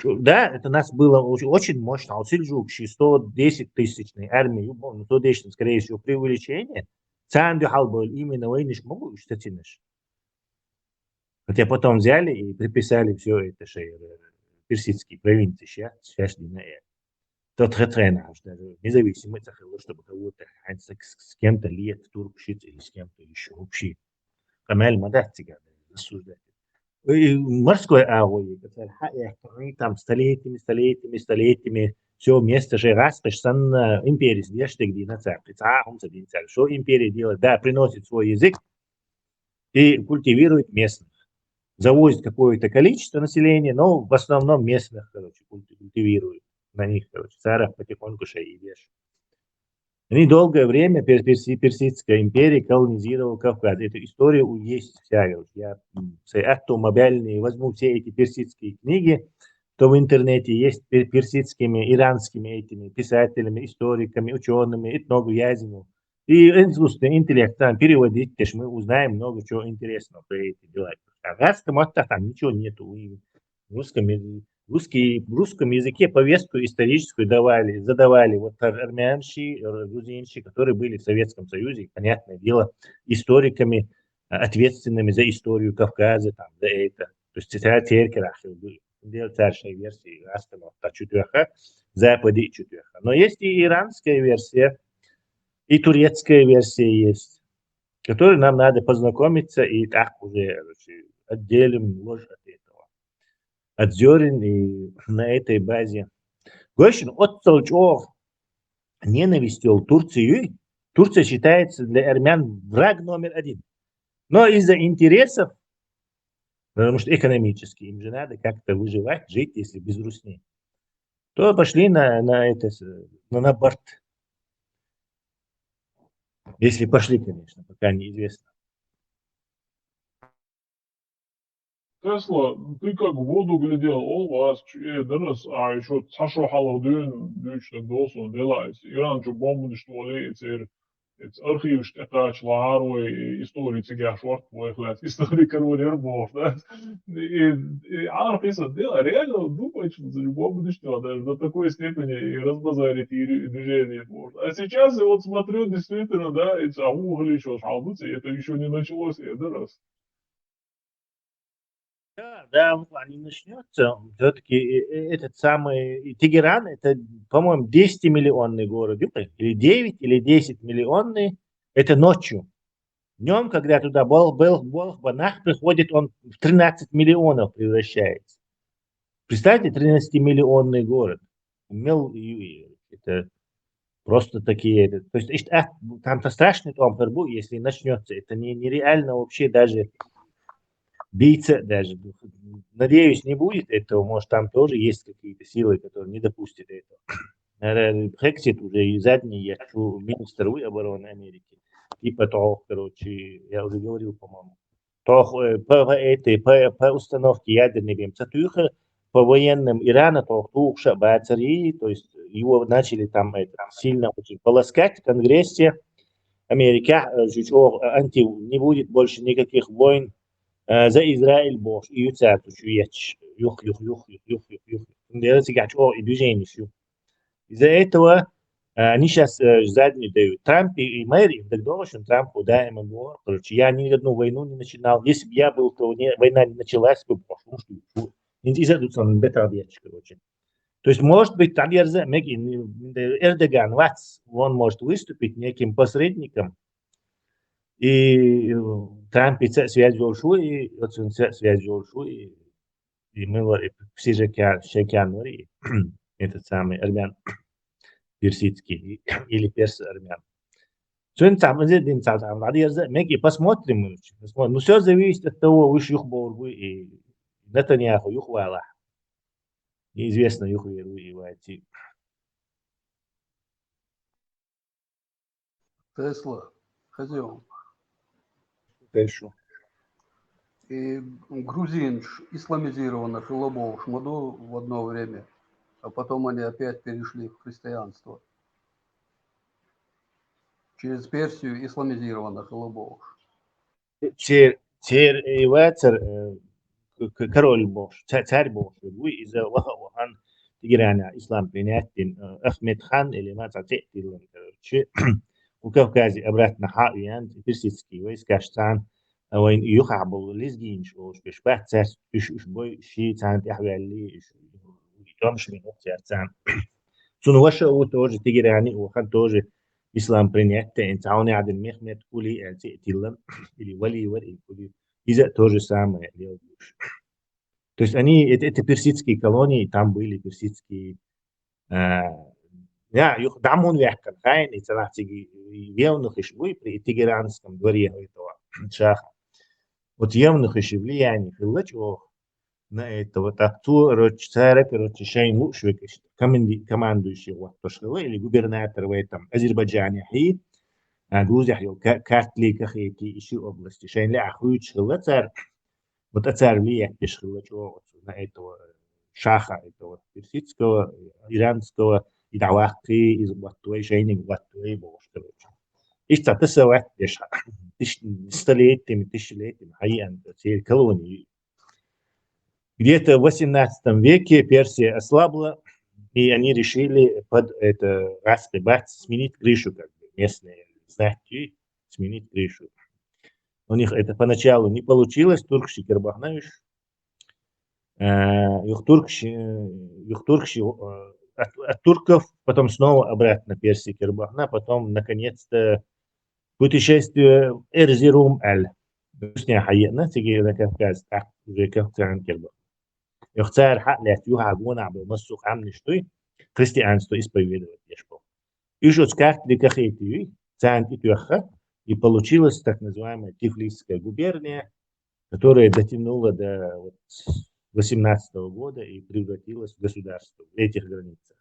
Да, это нас было очень, очень мощно. А у сельджукши сто десять тысячной армии, ну, сто десять, скорее всего, преувеличение. Цаанду халбол именно войниш могу, что тянешь. Хотя потом взяли и приписали все это шей, э, персидские провинции, сейчас, сейчас не на это. Тот хетрена, аж даже независимый цахило, чтобы кого-то, а, с, с, с кем-то лет, туркшиц или с кем-то еще вообще. Камель мадат цыган, рассуждать. И морской агой, который, ха, э, они там столетиями, столетиями, столетиями, все место же раз, то есть сан, э, империи, здесь ты где на царь, а, хум садин царь. Что империя делает? Да, приносит свой язык и культивирует местных. Завозит какое-то количество населения, но в основном местных, короче, культи-, культивирует на них, короче, царах потихоньку шей идешь. Они долгое время, пер-, перси-, Персидская империя колонизировала Кавказ. Эта история у-, есть вся, короче. Я, м, с автомобильные возьму все эти персидские книги, то в интернете есть пер-, персидскими, иранскими этими писателями, историками, учеными, этнографами. И искусственный интеллект там переводить, то есть мы узнаем много чего интересного про эти дела. А в армянском вот так там ничего нету. И в русском, яз-, русский, в русском языке повестку историческую давали, задавали вот ар-, армянщи, ар-, грузинщи, которые были в Советском Союзе, и, понятное дело, историками, а, ответственными за историю Кавказа, там, за это. То есть цитата Теркерахил были. Дело старшей версии, армянском, вот так чуть веха, западе чуть веха. Но есть и иранская версия, и турецкая версия есть, которой нам надо познакомиться и так уже, короче, отделим ложь от этого, от зёрен, и на этой базе. Гошин отцол чёх ненависть ёл Турцию. Турция считается для армян враг номер один. Но из-за интересов, потому что экономически им же надо как-то выживать, жить, если без русни, то пошли на, на это, с-, на, на борт. Если пошли, конечно, пока неизвестно. Тесла, ты как в воду глядел, ол вас, э, дырыс, а ещё цашо халах дюн, дюч так долсон, делайс. Иран чё бомбу, что ли, цер, эц архивш текач ларвой, история цигаш варт, вой хлят, история карвой ербор, да? И, и архиса, дела, реально думать, что за бомбу, что даже до такой степени и разбазарить и движение может. А сейчас я вот смотрю, действительно, да, эти аугли, что шалбуцы, это ещё не началось, я дырыс. Да, да, вот они начнётся. Всё-таки, э, э, этот самый, и Тегеран, это, по-моему, десятимиллионный город, или девять, или десятимиллионный, это ночью. Днём, когда туда бол-, бол-, болх банах приходит, он в тринадцать миллионов превращается. Представьте, тринадцатимиллионный город. Мел-, и, и, это Просто такие, это, то есть, ишт-, а, там-то страшный томпер будет, если начнется. Это не, нереально вообще даже биться даже. Надеюсь, не будет этого. Может, там тоже есть какие-то силы, которые не допустят этого. Наверное, Хексит уже и задний, я чу, министр обороны Америки. Типа того, короче, я уже говорил, по-моему. Тох, э, по, по этой, по, по установке ядерной бем цатуха, по военным Ирана тох тухша бацари, то есть его начали там это, сильно очень полоскать в Конгрессе. Америка, э, жучок, э, анти, не будет больше никаких войн, э, за Израиль бохш, и юцату чуеч, юх, юх, юх, юх, юх, юх, юх. Дера сигач, о, и движение шу. Из-за этого, э, они сейчас, э, заднюю дают. Трамп и, и Мэри, так долго, что Трамп, да, ему говорит, короче, я ни одну войну не начинал. Если бы я был, то не, война не началась бы, потому что, ну, из-за этого он бета объятчик, короче. То есть, может быть, там, я не знаю, Мэгги, не, не, Эрдоган, вац, он может выступить неким посредником, и, э, Трамп и ц-, связь вёл шу, и вот он ц-, связь вёл шу, и, и мы вот, и все же кя-, все кя-, ну, и этот самый армян персидский, и, или перс армян. Цун там, здесь дин там, там, надо, я не знаю, Мэгги, посмотрим, мы, посмотрим. Ну, всё зависит от того, выше юх борьбы и Нетаньяху юх вала. Неизвестно, юх веру и войти. Тесла, хозяин. Хорошо. И грузин ш-, исламизированных лобов шмаду в одно время, а потом они опять перешли в христианство. Через Персию исламизированных лобов. Цер, цер, э, вацар, э, к-, к-, король бохш, ца-, царь бохш, вуй из-за ваха вахан Тегерана ислам принять дин, э, Ахмед хан или ма ца-, ца-, тилан, короче. У Кавказе обратно ха ян, персидский войска шцан, а войн юха был лезгинч, ош, беш бат царь, уш, уш бой, ши цан тяхвяли, уш, том шми, ну, царь цан. Цун ваша у тоже Тегерани, у хан тоже ислам принять, эн цауни аден Мехмед Кули, эн ци тилан, или Вали, Вали, Кули. Из-за то же самое делаешь. То есть они, это, это персидские колонии, там были персидские, э, я, юх-, дамун вяхкан хайн, и цалахтиги, и вевнух иш буй при тегеранском дворе этого шаха. Вот евнух иш влияние хиллач, о, на этого. Так, цу, короче, цара, короче, шайн лучше, короче, команди-, командующий вот то, что вы, или губернатор в этом Азербайджане, и, а, Грузия, ка-, Картлика, эти ещё области, шайн ля хуич хилла цар, вот а цар влиять пеш хилла, чё, вот, на этого шаха, этого персидского, иранского, и давахты, из вот твоей шайник, вот твоей бошь, короче. Ишта тысяча лет, тысяч-, столетиями, тысячелетиями, хаян, колонии. Где-то в восемнадцатом веке Персия ослабла, и они решили под это расприбать, сменить крышу, как бы, местные знати, сменить крышу. У них это поначалу не получилось, туркши кербахнаешь. Э, юх туркши, э, юх туркши, э, от, от турков, потом снова обратно Персия кербахна, потом, наконец-то, путешествие Эрзерум аль. Бусня хайна, тиги на Кавказ, так, уже Кавказ кербахна. Юх цар ха лет, юха гона был, массу хамни штуй, христианство исповедовать ешпо. И вот с карт ли кахети, цан и тюха, и получилась так называемая Тифлисская губерния, которая дотянула до вот восемнадцатого года и превратилась в государство в этих границах.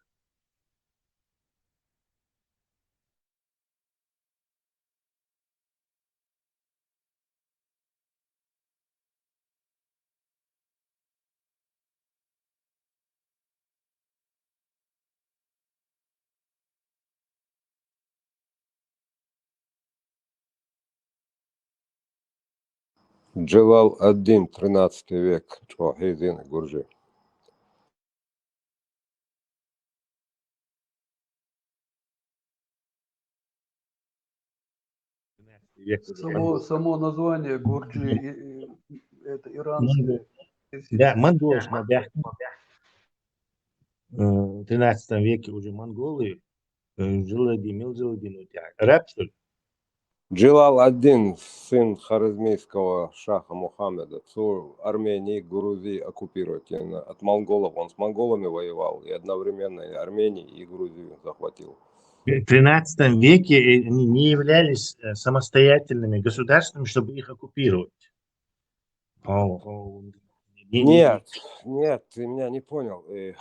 Джалал ад-Дин, тринадцатый век, чӀоагӀа хьийзина гуржи. Само, само название гуржи, и, и, это иранское. Монгол. Да, монголы, да. Э, в тринадцатом веке уже монголы, э, Джалал ад-Дин, мил Джалал ад-Дин, вот я, араб, что ли? Джалал ад-Дин, сын хорезмийского шаха Мухаммеда, цу Армении, Грузии оккупировать, э, от монголов. Он с монголами воевал, и одновременно и Армению, и Грузию захватил. В тринадцатом веке, э, они не являлись, э, самостоятельными государствами, чтобы их оккупировать. По- по- не- не- Нет, нет, ты меня не понял. Э,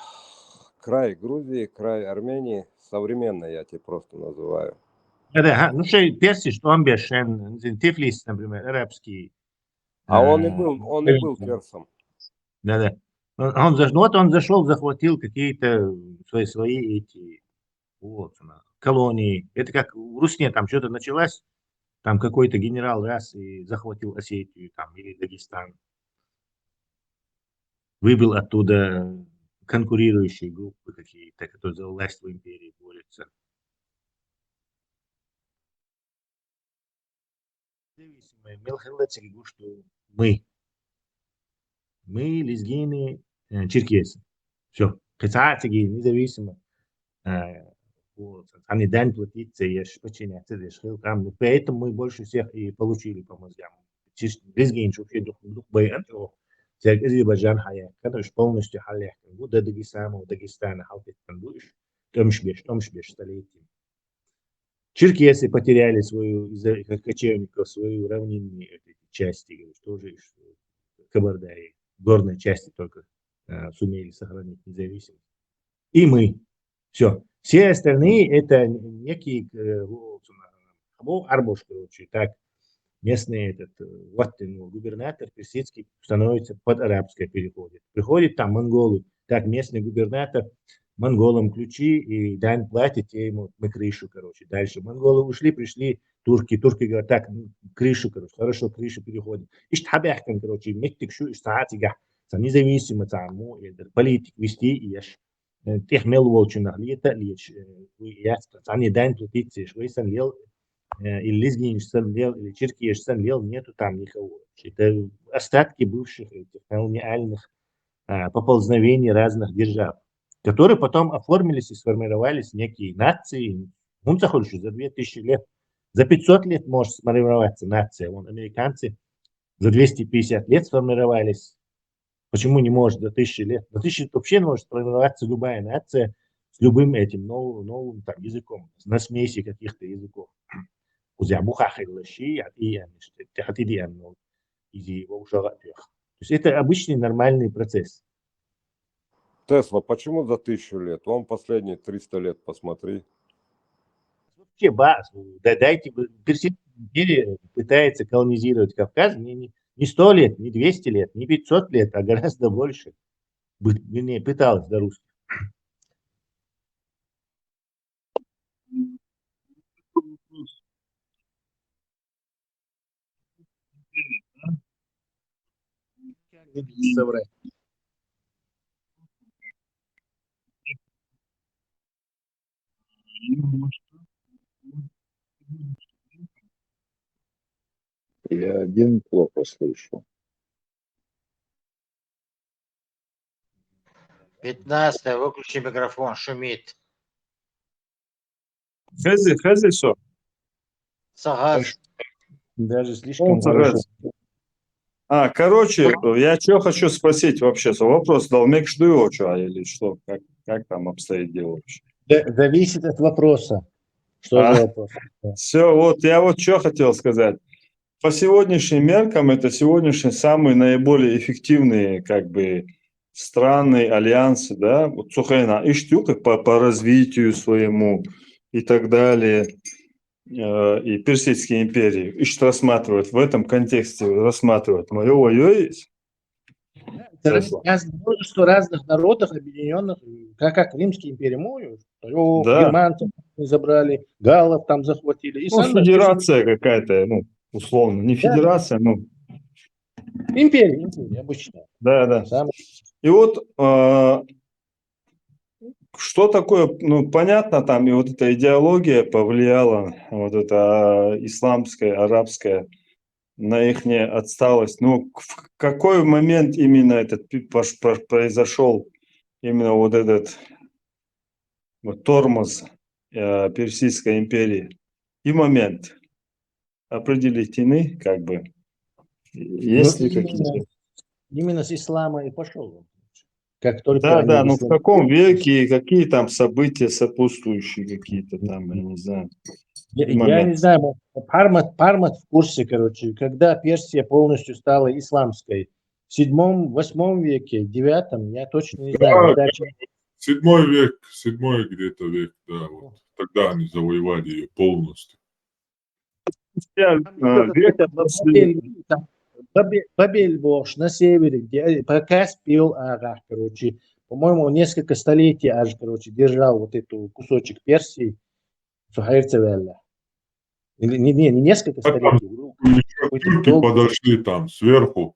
Край Грузии, край Армении, современный я тебе просто называю. Да, да, ага. Ну что, Персия, что он бешен, Тифлис, например, арабский. А он и э, был, он и был Персия. Персом. Да, да. Он, он заш- ну вот он зашел, захватил какие-то свои, свои эти, вот, она, колонии. Это как в Русне там что-то началось, там какой-то генерал раз и захватил Осетию там или Дагестан. Выбил оттуда конкурирующие группы какие-то, которые за власть в империи борются. Независимые, мел хилла циги гушту мы. Мы, лезгины, э, черкесы. Все. Кыцаатиги независимо. Э, вот. Они дань платить, еш, подчиняться, еш, хил там. Ну, поэтому мы больше всех и получили по мозгам. Чис-, лезгин, что вообще дух, дух бай, а то, всяк Азербайджан хая, конечно, полностью халях, как будто Дагестана, Дагестана, халкетан будешь, томш беш, томш беш, столетиями. Черкесы потеряли свою, из-за, как кочевников, свою равнинные эти части, говорю, тоже из Кабарда и горной части только, э, сумели сохранить независимость. И мы. Все. Все остальные это некие, э, вот, або арбош, короче, так, местный этот, э, вот, ну, губернатор персидский становится под арабское, переходит. Приходит там монголы, так, местный губернатор, монголам ключи и дань платит, те ему, мы крышу, короче. Дальше монголы ушли, пришли турки, турки говорят, так, м, крышу, короче, хорошо, крышу переходим. Ишт хабяхкан, короче, меттик шу, ишт саатига, са независимо, са му, эдер политик вести, и еш, э, тех мел волчунах, лета, леч, э, уй, яц, са не дань платить, еш, уй сан лел, э, или лезгинш сан лел, или черкеш сан лел, нету там никого. Это остатки бывших этих колониальных, а, поползновений разных держав, которые потом оформились и сформировались некие нации. Он захочет за две тысячи лет, за пятьсот лет может сформироваться нация. Вон американцы за двести пятьдесят лет сформировались. Почему не может за тысячи лет? За тысячи лет вообще может сформироваться любая нация с любым этим новым, новым там языком, на смеси каких-то языков. Кузя буха хайлаши, а и они, что, ты хати ди, ну, изи его уже. То есть это обычный нормальный процесс. Тесла, почему за тысячу лет? Вон последние триста лет посмотри. Вообще, ба-, да, дайте вы, Персидская империя пытается колонизировать Кавказ не, не, не сто лет, не двести лет, не пятьсот лет, а гораздо больше. Бы-, вернее, пыталась до русских. Как выглядит собрание? Я один плохо слышу. Пятнадцатое, выключи микрофон, шумит. Хези, хези со. Сагаз. Даже Он слишком хорошо. сагаз. А, короче, я что хочу спросить вообще? Со вопрос дал Мекшдуевичу, а или что? Как, как там обстоит дело вообще? Да, зависит от вопроса. Что А. за вопрос? Все, вот я вот что хотел сказать. По сегодняшним меркам это сегодняшние самые наиболее эффективные, как бы, страны, альянсы, да, вот Сухена, и штука по, по развитию своему и так далее, э, и Персидские империи, и что рассматривают в этом контексте, рассматривают. Моё воё есть. Это раз- раз- множество разных народов, объединенных, как, как Римская империя, мою, о, Да. германцев мы забрали, галлов там захватили. И Ну, самое федерация какая-то, ну, условно, не федерация, ну, Империя, империя обычная. Да, да. Самая И вот, а, что такое, ну, понятно, там и вот эта идеология повлияла, вот эта, а, исламская, арабская, на ихнюю отсталость. Ну, в какой момент именно этот пи- пош- про- произошёл именно вот этот вот тормоз, э, Персидской империи? И момент определить ины, как бы, есть Ну, ли какие-то... именно, именно с ислама и пошел он. Как только Да, они да, ну в высла- каком веке и какие там события сопутствующие какие-то там, я не знаю. Я, и я момент. Не знаю, может, Пармат, Пармат в курсе, короче, когда Персия полностью стала исламской. В седьмом, восьмом веке, девятом, я точно не знаю. Да, Когда че- седьмой век, седьмой где-то век, да, вот. Тогда они завоевали ее полностью. Специально, э, век Бабель, там, Бабе- Бабель бохш на севере, где, по Каспию, ага, короче, по-моему, он несколько столетий аж, короче, держал вот эту кусочек Персии, Сухайрцевелла. Или не, не, не несколько А там столетий, ну, Еще какой-то турки долг. Подошли там сверху.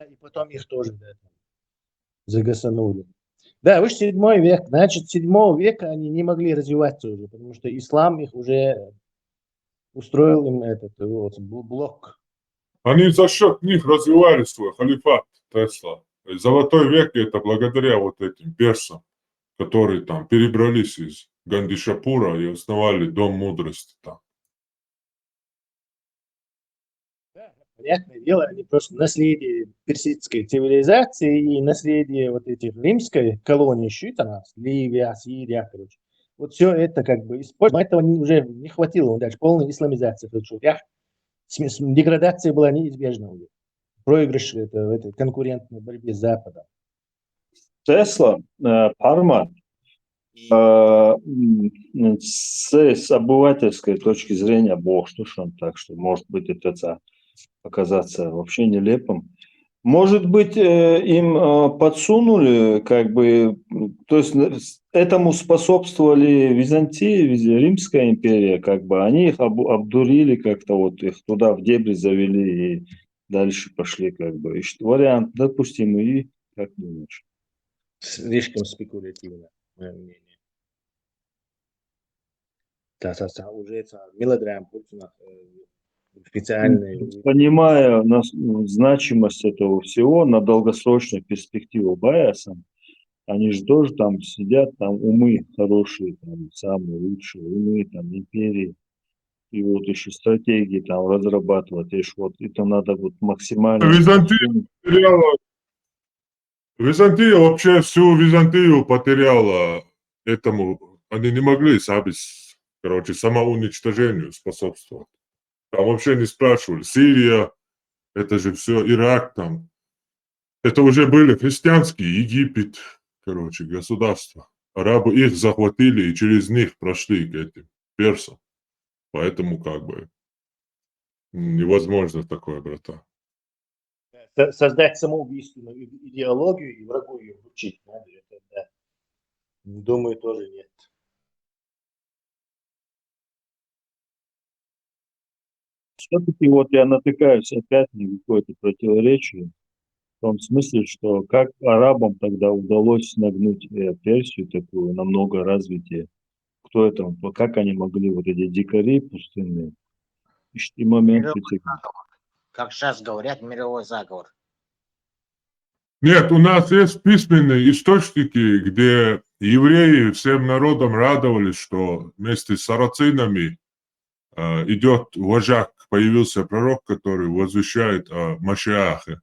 И потом их тоже, да, там загасанули. Да, вы же седьмой век, значит, седьмого века они не могли развиваться уже, потому что ислам их уже устроил им этот вот бл- блок. Они за счет них развивали свой халифат, Тесла. И золотой век — это благодаря вот этим персам, которые там перебрались из Гандишапура и основали Дом мудрости там. Да, понятное дело, они просто наследие персидской цивилизации и наследие вот этих римской колонии, считано, Ливия, Сирия, короче. Вот все это как бы использовали. Этого не- уже не хватило, он дальше полная исламизация произошла. Я, см- см- деградация была неизбежна уже. Проигрыш это, в этой конкурентной борьбе с Западом. Тесла, э, Пармат, э, м, с, с обывательской точки зрения, бог, что ж он так, что может быть это ца- показаться вообще нелепым. Может быть, э, им э, подсунули, как бы, м, то есть э, с- этому способствовали Византия, Виз- Римская империя, как бы они их обу- обдурили как-то, вот их туда в дебри завели и дальше пошли, как бы. И что, вариант допустимый, и как думаешь? Слишком спекулятивно, мое мнение. Да, да, да, уже это мелодрама, Путина, э, специальные. Понимая нас- значимость этого всего на долгосрочную перспективу Баяса, они же тоже там сидят, там умы хорошие, там самые лучшие умы, там империи. И вот еще стратегии там разрабатывать, и ж вот это надо вот максимально... Византия потеряла, Византия вообще всю Византию потеряла этому. Они не могли сами, с- короче, самоуничтожению способствовать. Там вообще не спрашивали. Сирия, это же все Ирак там. Это уже были христианские, Египет, короче, государства. Арабы их захватили и через них прошли к этим персам. Поэтому как бы невозможно такое, брата. Со- Создать самоубийственную иде- идеологию и врагу ее вручить, надо это, да. Думаю, тоже нет. Все-таки вот я натыкаюсь опять на какое-то противоречие. В том смысле, что как арабам тогда удалось нагнуть э, Персию такую намного развитие? Кто это? Вот как они могли, вот эти дикари пустынные? И ш- И момент Мировой эти- заговор. Как сейчас говорят, мировой заговор. Нет, у нас есть письменные источники, где евреи всем народом радовались, что вместе с сарацинами э, идет вожак, появился пророк, который возвещает о Машиахе.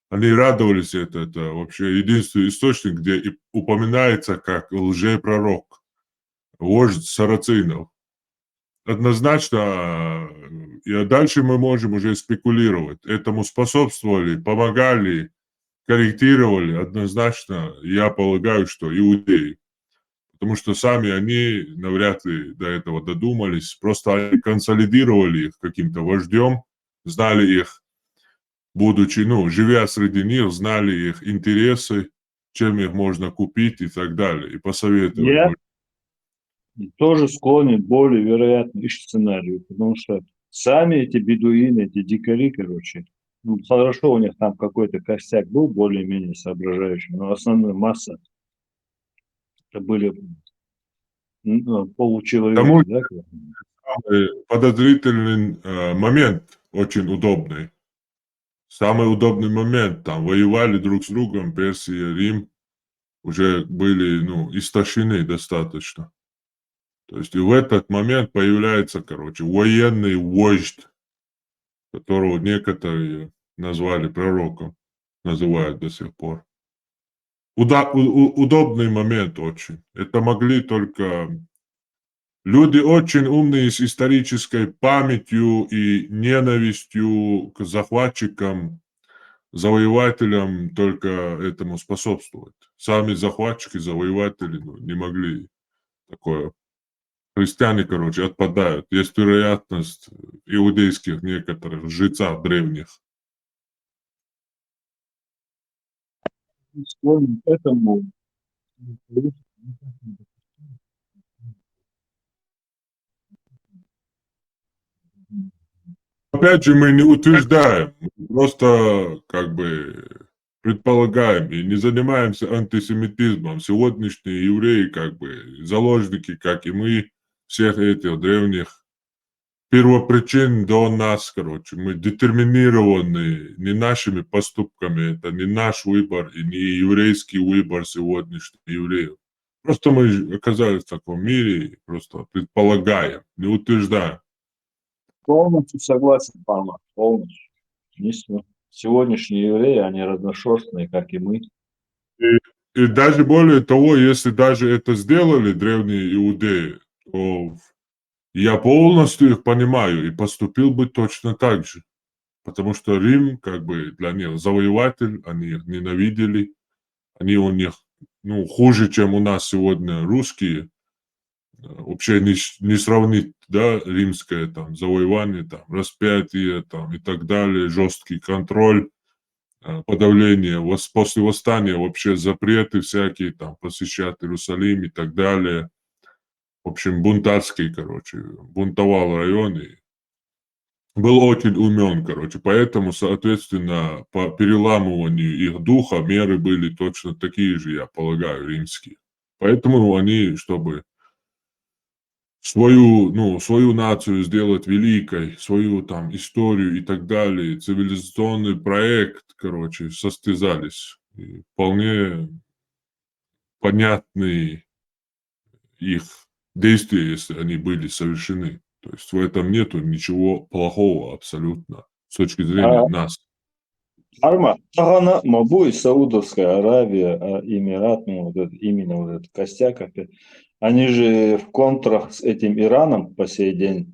Они радовались, это, это вообще единственный источник, где и упоминается как лжепророк, вождь сарацинов. Однозначно, э, и дальше мы можем уже спекулировать. Этому способствовали, помогали, корректировали однозначно, я полагаю, что иудеи. Потому что сами они навряд ли до этого додумались. Просто они консолидировали их каким-то вождем, знали их, будучи, ну, живя среди них, знали их интересы, чем их можно купить и так далее. И посоветовали. Я тоже склонен более вероятный сценарию, потому что сами эти бедуины, эти дикари, короче, ну, хорошо, у них там какой-то костяк был более-менее соображающий, но основная масса это были м, ну, получеловеки, Тому- да, как бы? Самый подозрительный э, момент, очень удобный. Самый удобный момент, там воевали друг с другом, Персия, Рим, уже были, ну, истощены достаточно. То есть и в этот момент появляется, короче, военный вождь, которого некоторые назвали пророком. называют до сих пор. Уда- у- у- удобный момент очень. Это могли только люди очень умные с исторической памятью и ненавистью к захватчикам, завоевателям только этому способствовать. Сами захватчики, завоеватели, ну, не могли такое. Христиане, короче, отпадают. Есть вероятность иудейских некоторых жрецов древних. Склонен к этому. Опять же, мы не утверждаем, мы просто как бы предполагаем и не занимаемся антисемитизмом. Сегодняшние евреи как бы заложники, как и мы, всех этих древних первопричин до нас, короче. Мы детерминированы не нашими поступками, это не наш выбор и не еврейский выбор сегодняшних евреев. Просто мы оказались в таком мире, и просто предполагаем, не утверждаем. Полностью согласен, Павла, полностью. Если сегодняшние евреи, они разношерстные, как и мы. И даже более того, если даже это сделали древние иудеи, то я полностью их понимаю и поступил бы точно так же. Потому что Рим, как бы, для них завоеватель, они их ненавидели, они у них, ну, хуже, чем у нас сегодня русские. Э, Вообще не, с- не сравнить, да, римское там завоевание, там, распятие, там, и так далее, жесткий контроль, э, подавление, вос- после восстания вообще запреты всякие, там, посещать Иерусалим и так далее. В общем, бунтарский, короче, бунтовал район и был очень умен, короче. Поэтому, соответственно, по переламыванию их духа меры были точно такие же, я полагаю, римские. Поэтому они, чтобы свою, ну, свою нацию сделать великой, свою там историю и так далее, цивилизационный проект, короче, состязались. И вполне понятные их действия, если они были совершены. То есть в этом нету ничего плохого абсолютно с точки зрения А- нас. Арма, Тагана, Мабуй, Саудовская Аравия, а, Эмират, ну, вот это, именно вот этот костяк опять. Они же в контрах с этим Ираном по сей день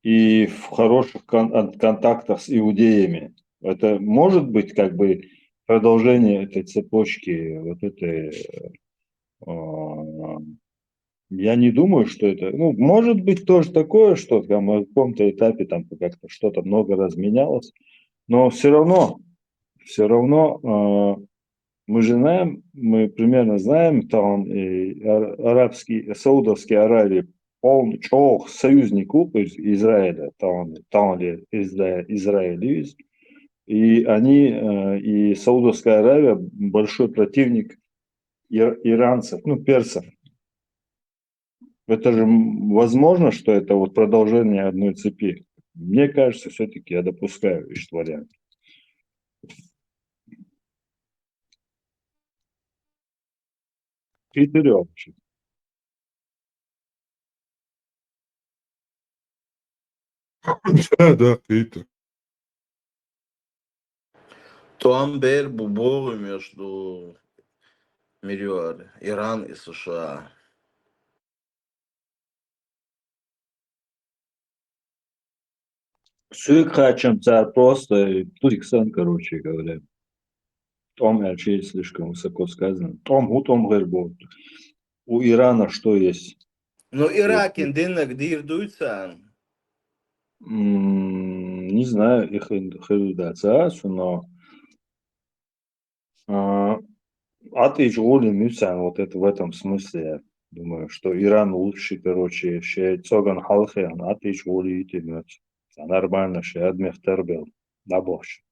и в хороших кон- кон- контактах с иудеями. Это может быть как бы продолжение этой цепочки, вот этой... э, а, я не думаю, что это... Ну, может быть тоже такое, что там на каком-то этапе там как-то что-то много разменялось, но все равно, все равно э, мы же знаем, мы примерно знаем, там и ар- арабский, Саудовская Аравия полный чох союзник у Из- Израиля, там, там ли Изра- Израиль есть. И они, э, и Саудовская Аравия большой противник ир- иранцев, ну, персов. Это же м, возможно, что это вот продолжение одной цепи. Мне кажется, все-таки я допускаю этот вариант. Четырех. Да, да, Питер. Там был бубор между мирёр, Иран и США. Сюек хачам цар просто туриксан, короче говоря. Том вообще слишком высоко сказано. Том, у том гербо. У Ирана что есть? Ну, Иракин динек дир дуйцан. М, Не знаю, их хырдацасу, но а, атыч гули мюцан вот это в этом смысле. Я думаю, что Иран лучше, короче, ще цоган халхе, атыч гули ити мюц. Нормально, ще адмехтер был. Да бохш.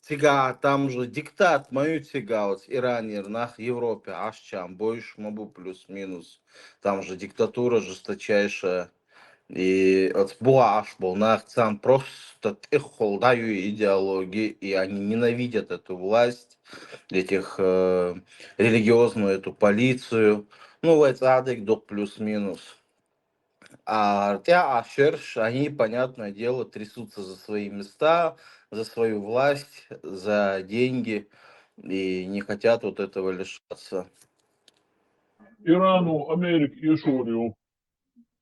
Тига, там же диктат, мою тига, вот Иран, Ирнах, Европе, ашчам, больше мобу плюс-минус. Там же диктатура жесточайшая. И от буа аш был нах цан просто тихол даю идеологии, и они ненавидят эту власть, этих э, религиозную эту полицию. Ну, вот адык док плюс-минус. А те ашерш, они, понятное дело, трясутся за свои места, за свою власть, за деньги и не хотят вот этого лишаться. Иран у Америки и Шурию.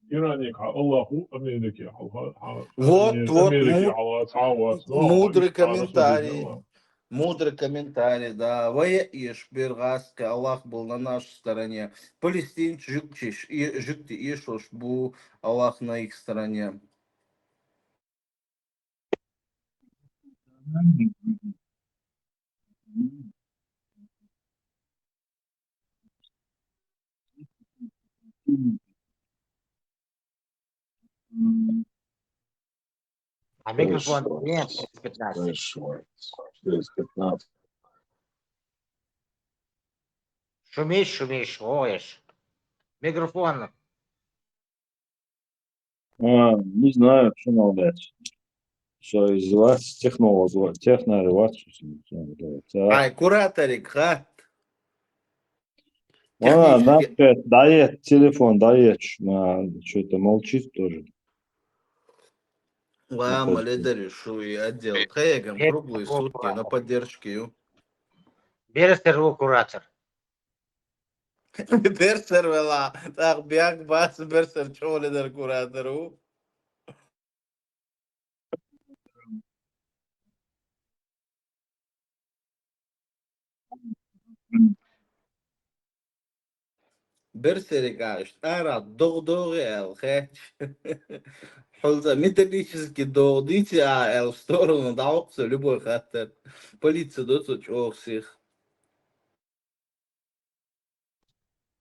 Иран и Аллаху Америки. Вот, вот, мудрый комментарий. Мудрый комментарий, да. Вай еш бер гӀаскхи, Аллах был на нашей стороне. Палестинцы жугтиш, и жугти ишуш бу, Аллах на их стороне. А микрофон нет, пятнадцать. Шумишь, шумишь, воешь. Микрофон. А, не знаю, что молодец. Что из вас технолог, технарь вас. Ай, кураторик, ха? А, да, дает телефон, дает. Что-то молчит тоже. Ва, молодец, решил и отдел. Хега, круглые сутки на поддержке. Берсер ву куратор. Берсер вела. Так, бяк бас берсер чоледер куратор ву. Берсерик аш, ара, догъ-догъи эл, хеч. Хьулза металлический догъ дици а эл в сторону, да, окса любой хаттер. Полиция доцу чёхсих.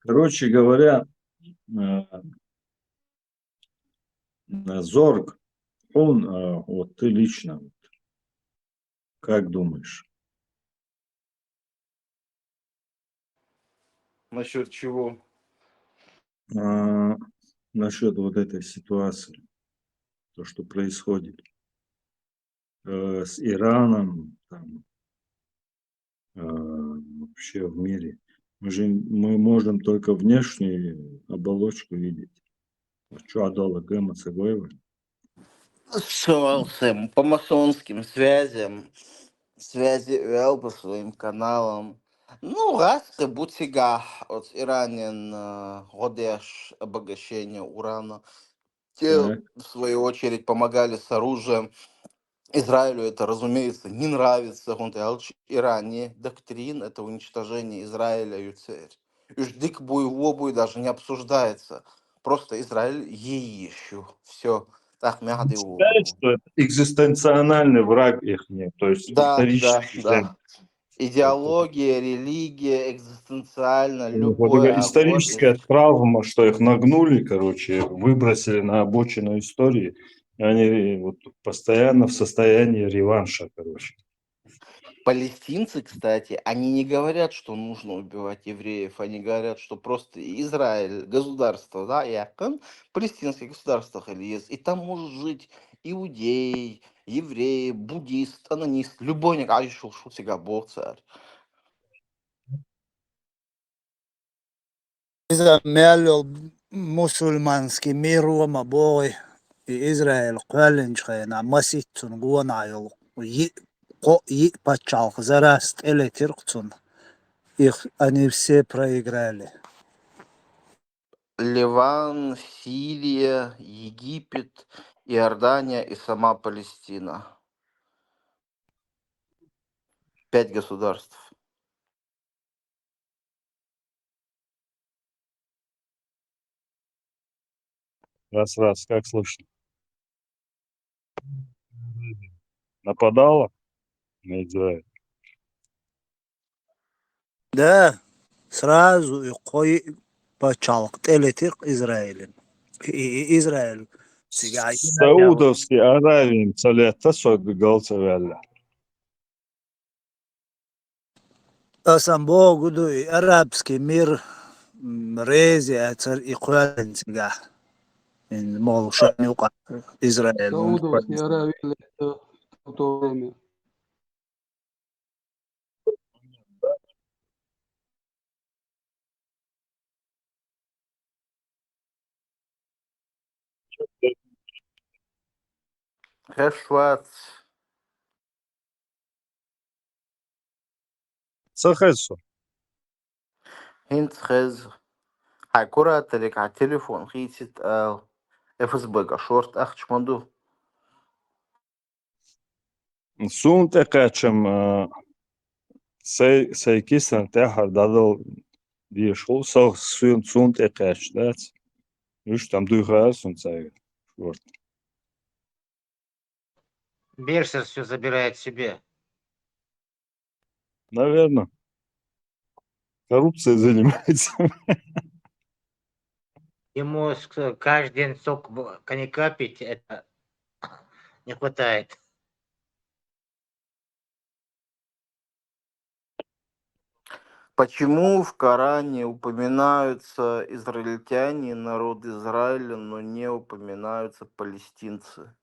Короче говоря, э, э, Зорг, он, э, вот ты лично, вот, как думаешь? Насчет чего? А, насчет вот этой ситуации, то, что происходит э, с Ираном, там, э, вообще в мире. Мы же мы можем только внешнюю оболочку видеть. Что адала гема цагоева? Всё, по масонским связям, связи вел по своим каналам. Ну, гӀаскхи буцига, вот Иранен, э, гӀодеш обогащение урана. Те, в свою очередь, помогали с оружием. Израилю это, разумеется, не нравится. Он алч Иране доктрин, это уничтожение Израиля, юцер. Уж дик буй, во буй даже не обсуждается. Просто Израиль ей ищу. Всё. Так, мягды. Считает, что это экзистенциональный враг их, то есть Да, да, исторический. Да. Идеология, религия, экзистенциально, любой историческая травма, что их нагнули, короче, выбросили на обочину истории. И они вот постоянно в состоянии реванша, короче. Палестинцы, кстати, они не говорят, что нужно убивать евреев, они говорят, что просто Израиль, государство, да, якын, палестинское государство, и там может жить иудей, еврей, буддист, анонист, любой нек гӀяйшул шуцига бохцар. Иза мел йол мусульманский мир ва ма богӀи, и Израиль кхоьллинчу хенахь масийтта цунна гонахь йолу йиъ, кхоъ, йиъ пачхьалкх зарас тӀелетира-кх цунна. Их они все проиграли. Ливан, Сирия, Египет, Иордания и сама Палестина. Пять государств. Раз, раз, как слышно? Нападала на Израиль? Да, сразу и кхоъ пачхьалкх тӀелетира-кх Израилин. И, и, и Израиль цигахь Саудовский Аравиин ца летта со галца ваьлла. Аса боху ду, и арабский мир, м, рези яцара и кхоьллина цигахь. Ин молу шайн юкъа Израиль. Саудовский Аравия летта в то время. Хешвац. Ца хеза со. ХӀинца хеза. Хьай кураторе хьа телефон хийцийта ала. ФСБ-га шортта ахча ма ду. Суна тӀекхаьчам, а, сай, сай кисан тӀехьара дӀадала дезаш хул, со, суна, суна тӀекхаьча дац. Уж там дуй хаар сона цаьрга шортта. Берсер всё забирает себе. Наверно. Коррупцией занимается. Ему с-, каждый день столько б-, коньяка пить, это не хватает. Почему в Коране упоминаются израильтяне, народ Израиля, но не упоминаются палестинцы?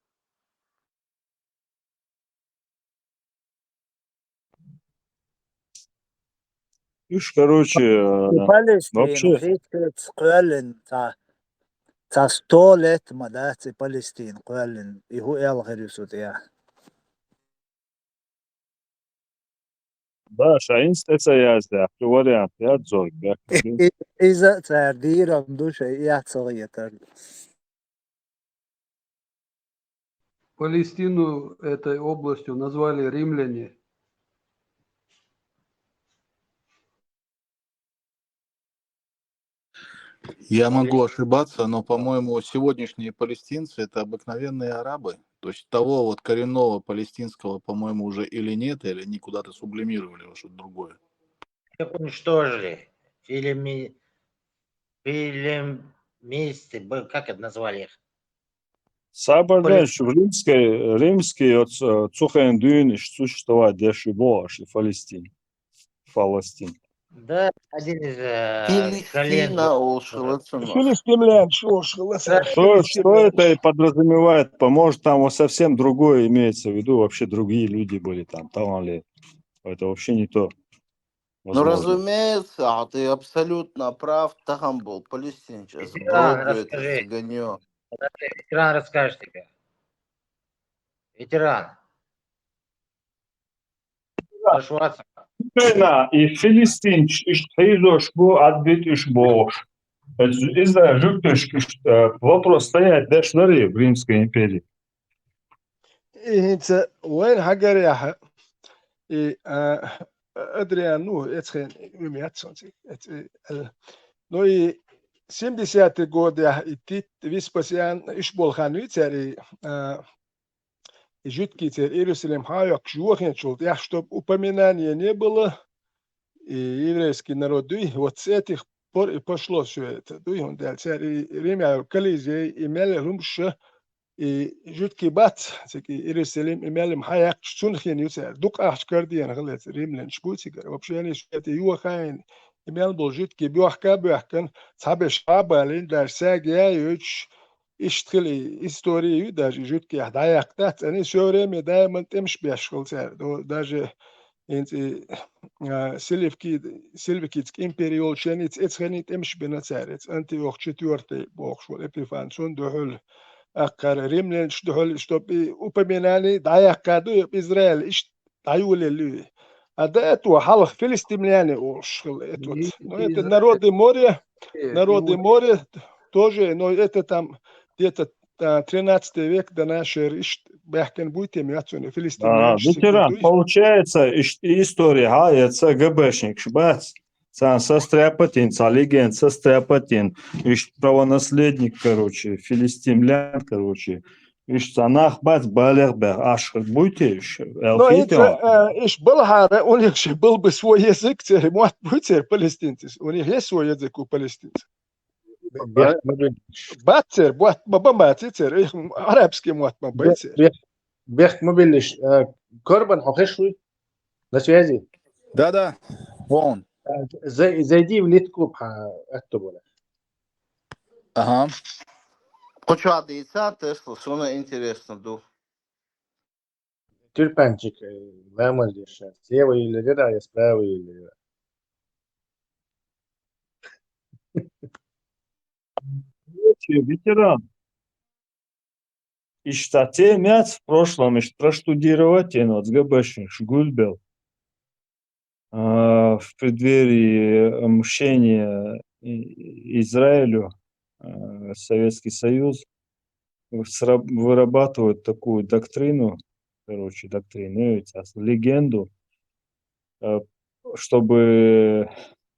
Уж, короче, э, вообще Палестина, хӀинца кхоьллина цхьа, цхьа сто лет ма дац и Палестина кхоьллина, и хӀун аьлла хир ю цу тӀехь? Да, ша инста тӀе ца яздаьхча, вариант яц зорга. И-, и-, иза а цара дийрам ду шайн эхь ца хетар. Палестину этой областью назвали римляне. Я могу ошибаться, но, по-моему, сегодняшние палестинцы — это обыкновенные арабы. То есть того вот коренного палестинского, по-моему, уже или нет, или они куда-то сублимировали во что-то другое. Их уничтожили. Филими-, филимисты, б-, как это назвали их? Сабардан Палестин- шу римский, римский, вот, э, цу хенахь дуьйна иштта существовать деш ю боху аша, и Палестин. Палестин. Да, один из, э, колен. Филистина олуш хилла цунах. Филистимлянаш олуш хилла царах. Что, что это и подразумевает? По-, может, там вот совсем другое имеется в виду, вообще другие люди были там, там ли. Это вообще не то. Ну, возможно. Разумеется, а ты абсолютно прав, тахана болу палестинчу, это уродуьйтуш цыганьё. Ветеран расскажет тебе. Ветеран. Аш вац. Вайна, и филистинчу иштта хьийзош бу, ӀадбитӀа уьш бохуш. Иза жуьгташка иштта, э, вопрос стоять деш ларий в Римской империи? И хӀинца вайна хьагарехь, и, а, Адриан, ну, эцхен, уьм яц сон цига, эц-, э, ну, и семидесятый годехь, и Тит, Веспасиан, уьш болу хан ю цара, и, а, и жуьгтий церан Иерусалим хьан а йоккхуш йохийначул тӀаьхьа, чтоб упоминание не было, и еврейский народ дуй, вот с этих пор и пошло всё это, дуй, хӀунда аьлча церан и Римехь йолу Колизей, и мел хӀумаш, и жуьгтий бац, цига и Иерусалим, и мел хӀума хьан яьккхича, цунах хин ю цара. Дукха ахча кардийна хилла эца римлянаш буй цигара. Вообще, они всё это йохийна, и мел болу жуьгтий боьхка а боьхкина, цхьаберш а балийна, даже сага яй йойтуш, иштта хила и история ю, даже и жуьгтех дӀаяккха дац, они всё время даиман тӀемаш беш хилла цара. До-, даже хӀинца и, а, Селевки-, Селевкидский импери йолчу хенахь эца хенахь тӀемаш бина цара, эца Антиох четвёртый бохуш волу Эпифан, цунна дуьхьал, аккхара римлянаш дуьхьал, чтоб и упоминание дӀаяккха ду, Израиль иштта дӀайолаелла ю. А до этого хьалха филистимляне олуш хилла это вот. Ну, это народы моря, народы моря тоже, но это там где-то, а, тринадцатый век до нашей эры иштта баьхкина буй те, ма яц цунна филистимляне. А, ветеран, получается, иштта история, хьа, эца ГБшникаш бац, царна состряпать йина, цхьа легенда состряпать йина, иштта правонаследник, короче, филистимлян, короче, иштта цхьа нах бац балех баьхна, аш хир буй те уьш, аьлла хетий хьуна? Ну, это, э, уьш балхьара, у них же был бы свой язык, церан мотт буй церан палестинцийн. У них есть свой язык у палестинцев. Бехк ма биллалаш. Бац церан, мотт ма бан бац церан, их арабский мотт ма бай церан. Бехк, бехк ма биллалаш, э, Корбан, хьо хезаш вуй? На связи? Да, да, вон. Э, зай-, зайди в литкуб, хьан аьтто болу. Ага. Кху чохь дийца, Тесла, суна интересно ду. Тюльпанчик, э, ламаз деш, слева юьллира, я справа юьллира. Короче, ветеран. Иштта тема яц в прошлом, иштта проштудировать йина оцу ГБшникаш гулбелла. а, в преддверии мщения И- Израилю, а, Советский Союз сра- вырабатывает такую доктрину, короче, доктрину, э, легенду, э, чтобы,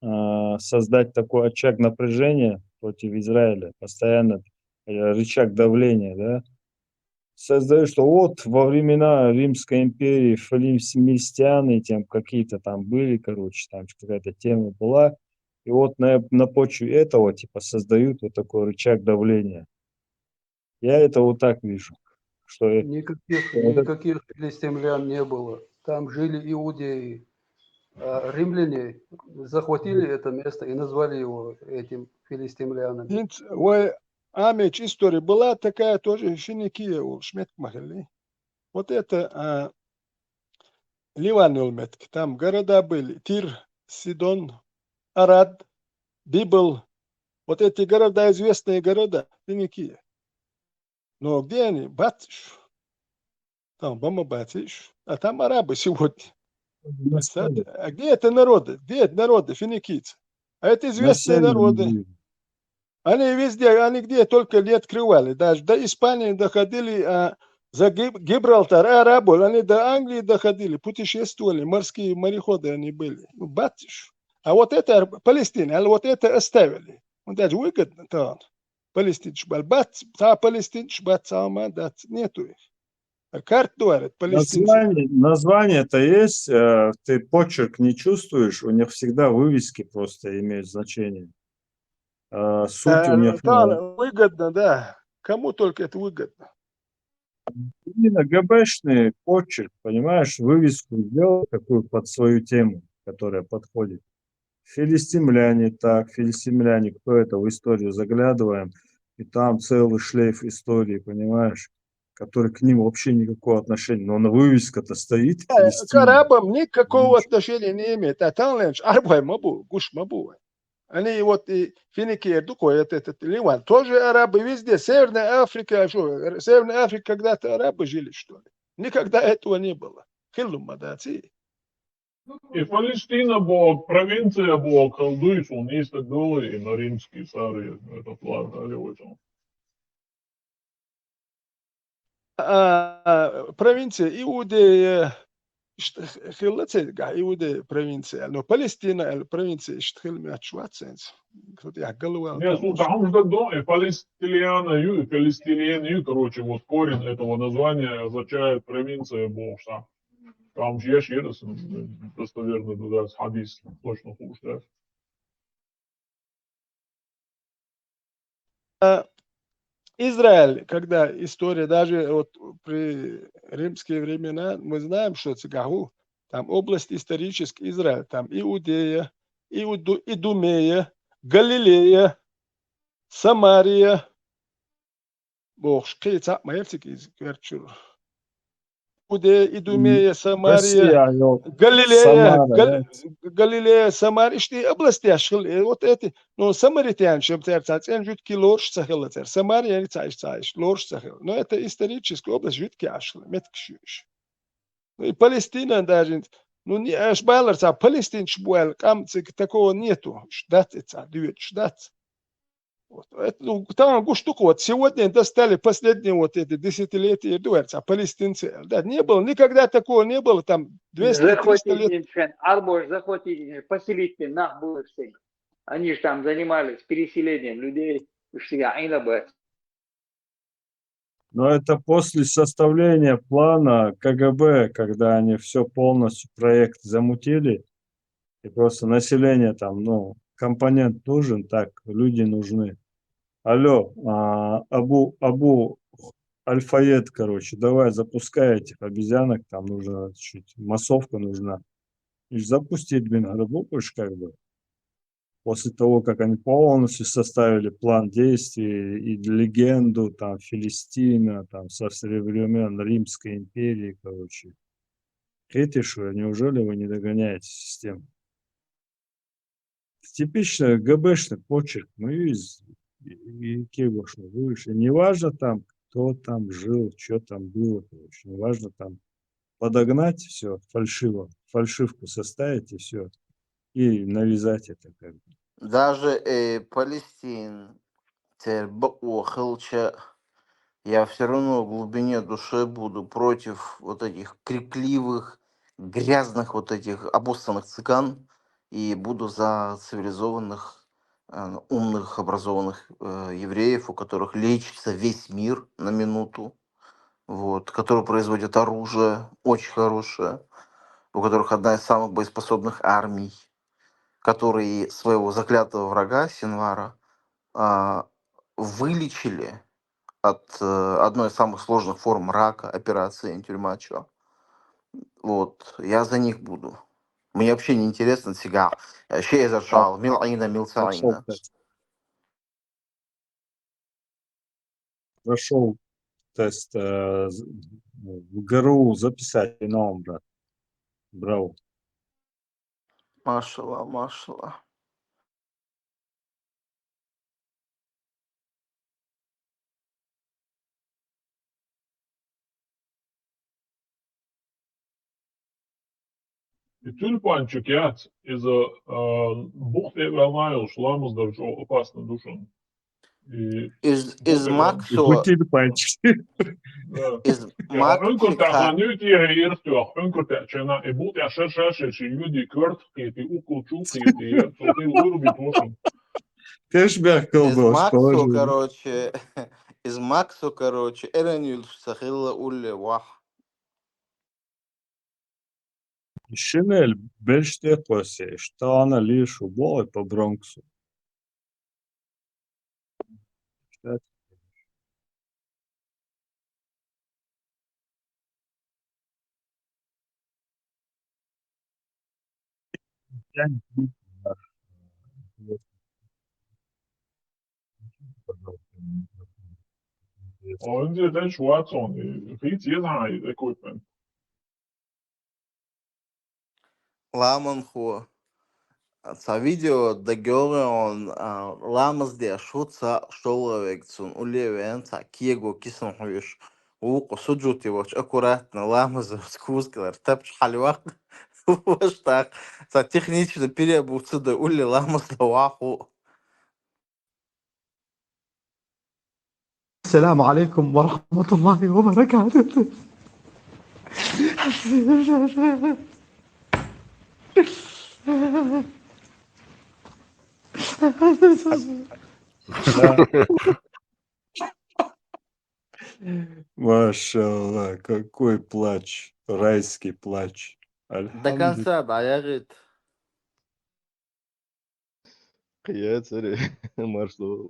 а, создать такой очаг напряжения против Израиля, постоянно, э, рычаг давления, да, создают, что вот во времена Римской империи филистимляне там какие-то там были, короче, там какая-то тема была, и вот на, на почве этого, типа, создают вот такой рычаг давления. Я это вот так вижу, что это Никаких, никаких филистимлян не было. Там жили иудеи. А римляне захватили это место и назвали его этим филистимлянами. Ин- Ой, а меч история была такая тоже, Финикия, Шметмахали. Вот это а, Ливан, Улмет, там города были: Тир, Сидон, Арад, Библ. Вот эти города, известные города, Финикия. Но где они? Бациш. Там Бама Бациш. А там арабы сегодня. А где это народы? Где это народы? Финикийцы. А это известные народы. Они везде, они где только не открывали. Даже до Испании доходили, а за Гибралтар арабы, они до Англии доходили, путешествовали, морские мореходы они были. Ну, Бациш. А вот это Палестина, а вот это оставили. Он даже выгодно, то он. Палестинцы, бал бац, та палестинцы, бац, а ма дац, нету их. Карт говорит, палестинцы. Название, название-то есть, э, ты почерк не чувствуешь, у них всегда вывески просто имеют значение. А суть у них... Да, выгодно, да. Кому только это выгодно. Именно ГБшный почерк, понимаешь, вывеску сделал такую под свою тему, которая подходит. Филистимляне, так, филистимляне, кто это, в историю заглядываем, и там целый шлейф истории, понимаешь, который к ним вообще никакого отношения. Но на вывеска-то стоит. К арабам никакого отношения не имеет. А там ленч арбай мабу, гуш мабу. Они вот и финикер дукой, этот, этот Ливан, тоже арабы везде. Северная Африка, что, Северная Африка, когда-то арабы жили, что ли? Никогда этого не было. Хиллум мадаци. И Палестина была, провинция была, колдуйс, он есть так было, и на римские цари это план, да, вот он. А, провинция Иудея, хилла цега Иудея провинция, но Палестина, провинция, ишт хил мяч ватсенс. Кто-то я голову. Нет, ну там же до, и Палестиляна, и Палестиляна, короче, вот корень этого названия означает провинция Бог сам. Там же я еще раз достоверно туда хадис точно хуже, да. А Израиль, когда история, даже вот при римские времена, мы знаем, что цигаху, там область историческая Израиль, там Иудея, Иуду, Идумея, Галилея, Самария, бохш, кыца маевцик из кверчур. Иудея, Идумея, Самария, Галилея, Галилея, Самария, ишти области ашхил, вот эти, но самаритян шем цер ца цен жут ки лорш цахил цер, Самария ца иш ца иш лорш цахил. Но это историческая область жут ки ашхил, метк шуш. Ну и Палестина даже, ну не аш балар ца Палестин шбуэл, кам цик такого нету, ждать ца, дюет ждать. Вот. Это, ну, там гуштук, вот сегодня достали последние вот эти десятилетия, дверца, палестинцы. Да, не было, никогда такого не было, там двести триста лет. Арбош захватить, поселить нах было всех. Они же там занимались переселением людей, уж я айна бы. Но это после составления плана КГБ, когда они все полностью проект замутили, и просто население там, ну, компонент нужен, так, люди нужны. Алло, а, Абу, Абу Альфаед, короче, давай запускай этих обезьянок, там нужно чуть, массовка нужна. И запустить, блин, работаешь как бы. После того, как они полностью составили план действий и легенду, там, Филистина, там, со времен Римской империи, короче. Эти что, неужели вы не догоняете систему? Типичный ГБшный почерк. Ну и, и, и кего ж выше. Неважно там, кто там жил, что там было, короче. Неважно там подогнать все фальшиво, фальшивку составить и все, и навязать это как бы. Даже э, Палестин, церб охылча, я все равно в глубине души буду против вот этих крикливых, грязных вот этих обоссанных цыган и буду за цивилизованных, э, умных, образованных э, евреев, у которых лечится весь мир на минуту, вот, которые производят оружие очень хорошее, у которых одна из самых боеспособных армий, которые своего заклятого врага Синвара а, вылечили от э, одной из самых сложных форм рака, операции антиревмачо. Вот, я за них буду. Мне вообще не интересно сега. Э, Шейзер шал, милайна, милцайна. Прошел тест э, з- в ГРУ записать на брат. Браво. Машалла, машалла. И тюльпанчик, яц, из а, бухты валмайл, шламыз да очень опасно душен. И Из, из Да, Максу, Какие пальчики? да. из Ja, Unkurta Максика, gaan nu tegen hier toch. Unkurta tjena, e boet ja sher sher sher sher judi kurt, kiti ukul chuk, kiti ja, so ti urbi pošum. Кэшбэк из колбас Максу, положили. короче, из Максу, короче, эренюл сахилла улле вах. Шинель бэште косе, что она лишь убой по Бронксу. Und der Schwarz und Ritz, jetzt habe ich equipment. Ламанху. Ца видео дагёгъон ламаз де шуца шоловек цун улевен ца кего кисан хуйш. Уку суджути воч аккуратно ламаз кузкалар тапч халвак. Вош так. Ца технично переобуться да уле ламаз да ваху. السلام عليكم ورحمة الله وبركاته. Машаллах, какой плач, райский плач. До конца, да, я говорит. Кьяцари, марш лу.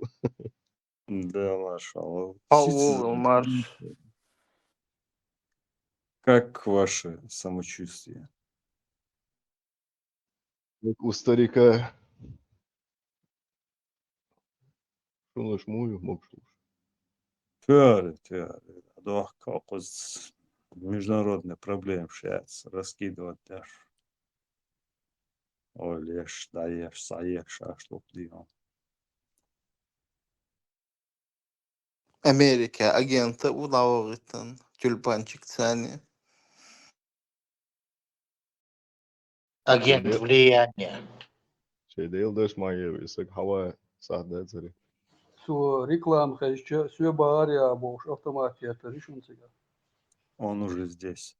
Да, машаллах. Алло, марш. Как ваше самочувствие? У старика. Шунаш мую, мокшлуш. Тюар, тюар. Адох кокус международные проблемы шац раскидывать даш. Олеш, даеш, саеш, ашлук дион. Америка агента удавогитан тюльпанчик цани. Агент влияния. Шейдейл даш маевис, сак хава сахда цари. Со реклама хезча, со баря бош автомат ятар ишун цига. Он уже здесь.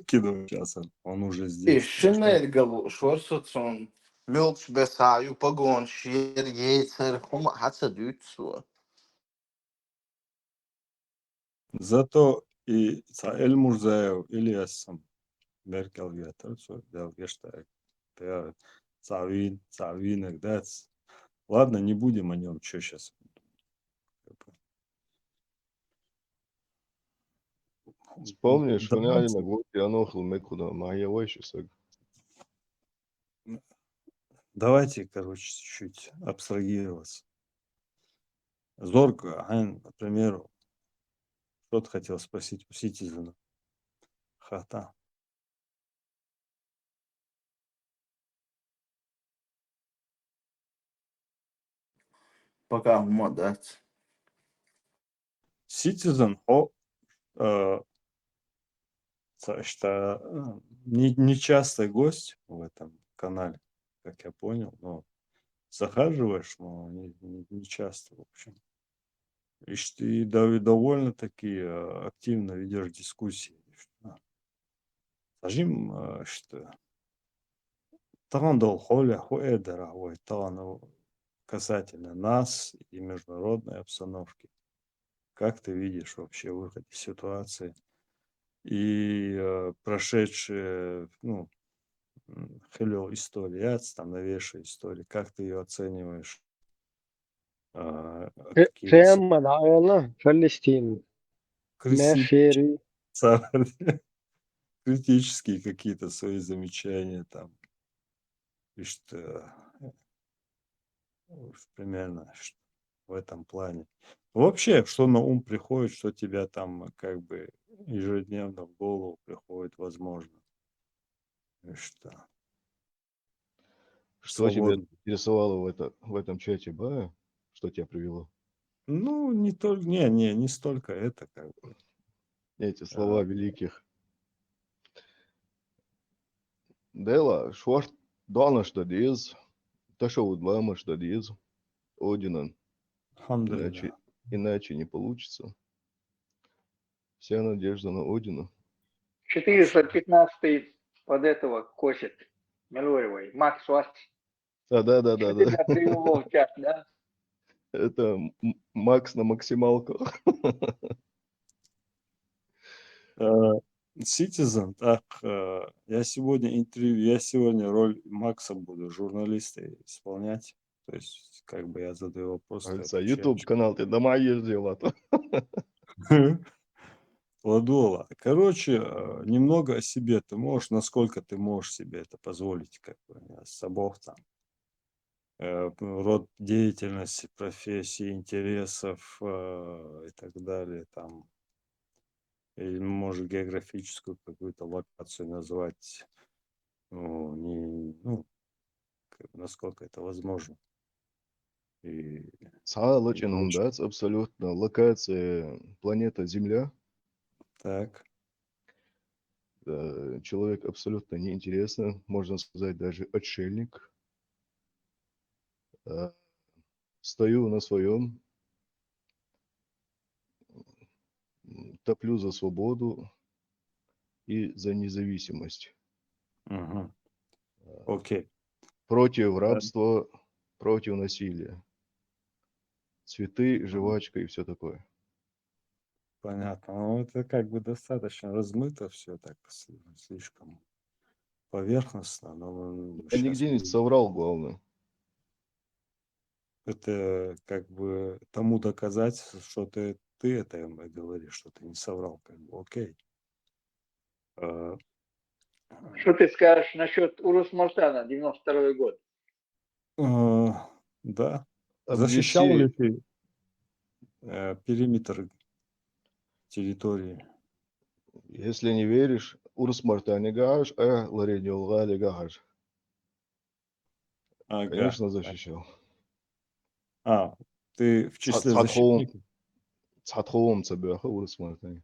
Кидо часан. Он уже здесь. Ишинел галу шорсоцон мёлч бесаю погон шер ейцер хума хаца дюцу. Зато и ца Эльмурзаев Ильясом Меркел ветер, со Белгештаг. Тер цавин, цавин, эгдац. Ладно, не будем о нем, что сейчас. Вспомнишь, Да, хуняли на год, я нохл мекуда, мая вайши саг. Давайте, короче, чуть-чуть абстрагироваться. Зорко, айн, к примеру, что ты хотел спросить у Ситизена? Хата. Пока ума дать. Ситизен, о, э, Та- что э, не, нечастый гость в этом канале, как я понял, но захаживаешь, но не, не, не часто, в общем. И что и дов- довольно-таки э, активно ведешь дискуссии. Что, Сажим, э, что тахан дол холя хуэдера, ой, тахан касательно нас и международной обстановки. Как ты видишь вообще выход из ситуации? И э, прошедшие, ну, м, хилел история, там новейшая история, как ты ее оцениваешь? А, какие Сэмэ дагъала Палестин. Мэшери. Самые критические какие-то свои замечания там. И что э, примерно что в этом плане. Вообще, что на ум приходит, что тебя там как бы ежедневно в голову приходит, возможно. И что? Что тебя Свободно. Интересовало в, это, в этом чате, ба? Что тебя привело? Ну, не только, не, не, не столько это, как бы. Эти слова великих. Дела, шварт данаш да диз, ташавуд ламаш да диз, Одинан. Алхамдулилла. Иначе, иначе не получится. Вся надежда на Одина. Четыреста пятнадцатый под этого косит. Милуевой. Макс Васт. А, да, да, да, да. Тебя привело в чат, да? Это м- Макс на максималках. Э, Citizen, так, э, я сегодня интервью, я сегодня роль Макса буду журналиста исполнять. То есть, как бы я задаю вопросы, ты Говорится, отвечаешь. YouTube канал ты дома ездил, а то. Ладола. Короче, э, немного о себе ты можешь, насколько ты можешь себе это позволить, как бы, э, с собой там. Э, род деятельности, профессии, интересов э, и так далее, там. Или, может, географическую какую-то локацию назвать. Ну, не, ну, как бы, насколько это возможно. И Саалычын ундац абсолютно локация планета Земля. так. Э, Человек абсолютно неинтересный, можно сказать, даже отшельник. Э, Стою на своем, топлю за свободу и за независимость. Мгм. Э, Окей. Против рабства, против насилия. Цветы, жвачка и все такое. Понятно. Ну, это как бы достаточно размыто все так, с- слишком поверхностно, но м, Я нигде не щас соврал, главное. Это как бы тому доказательство, что ты, ты это м, говоришь, что ты не соврал, как бы, окей. Э, Что ты скажешь насчет Урус Мартана, девяносто второй год? э, Да. Защищал ли Объясни, ты э, периметр территории? Если не веришь, Урус Мартане гаш, э, Лоренёл Гали гаш. Ага. Конечно, защищал. А, ты в числе Цхьа тхуум, защитников? Цхьа тхуум ца бяха Урус Мартане.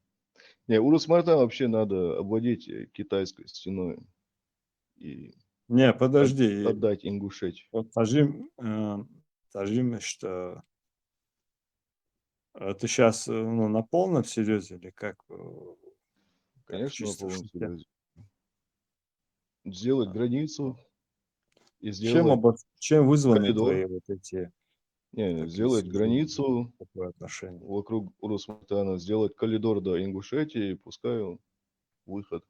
Не, Урус Мартан вообще надо обводить э, китайской стеной и Не, от- подожди. отдать Ингушетии. Вот Тажим, э, Тажим, что э, ты сейчас ну, на полном серьезе или как? э, как Конечно, на чисто полном шутя. серьезе. Сделать границу и Чем, сделать обос- чем вызваны коридор. Твои вот эти Не, такие сделать суждения, границу такое отношение? Вокруг Урус Мартана, сделать коридор до Ингушетии, пускай он выход.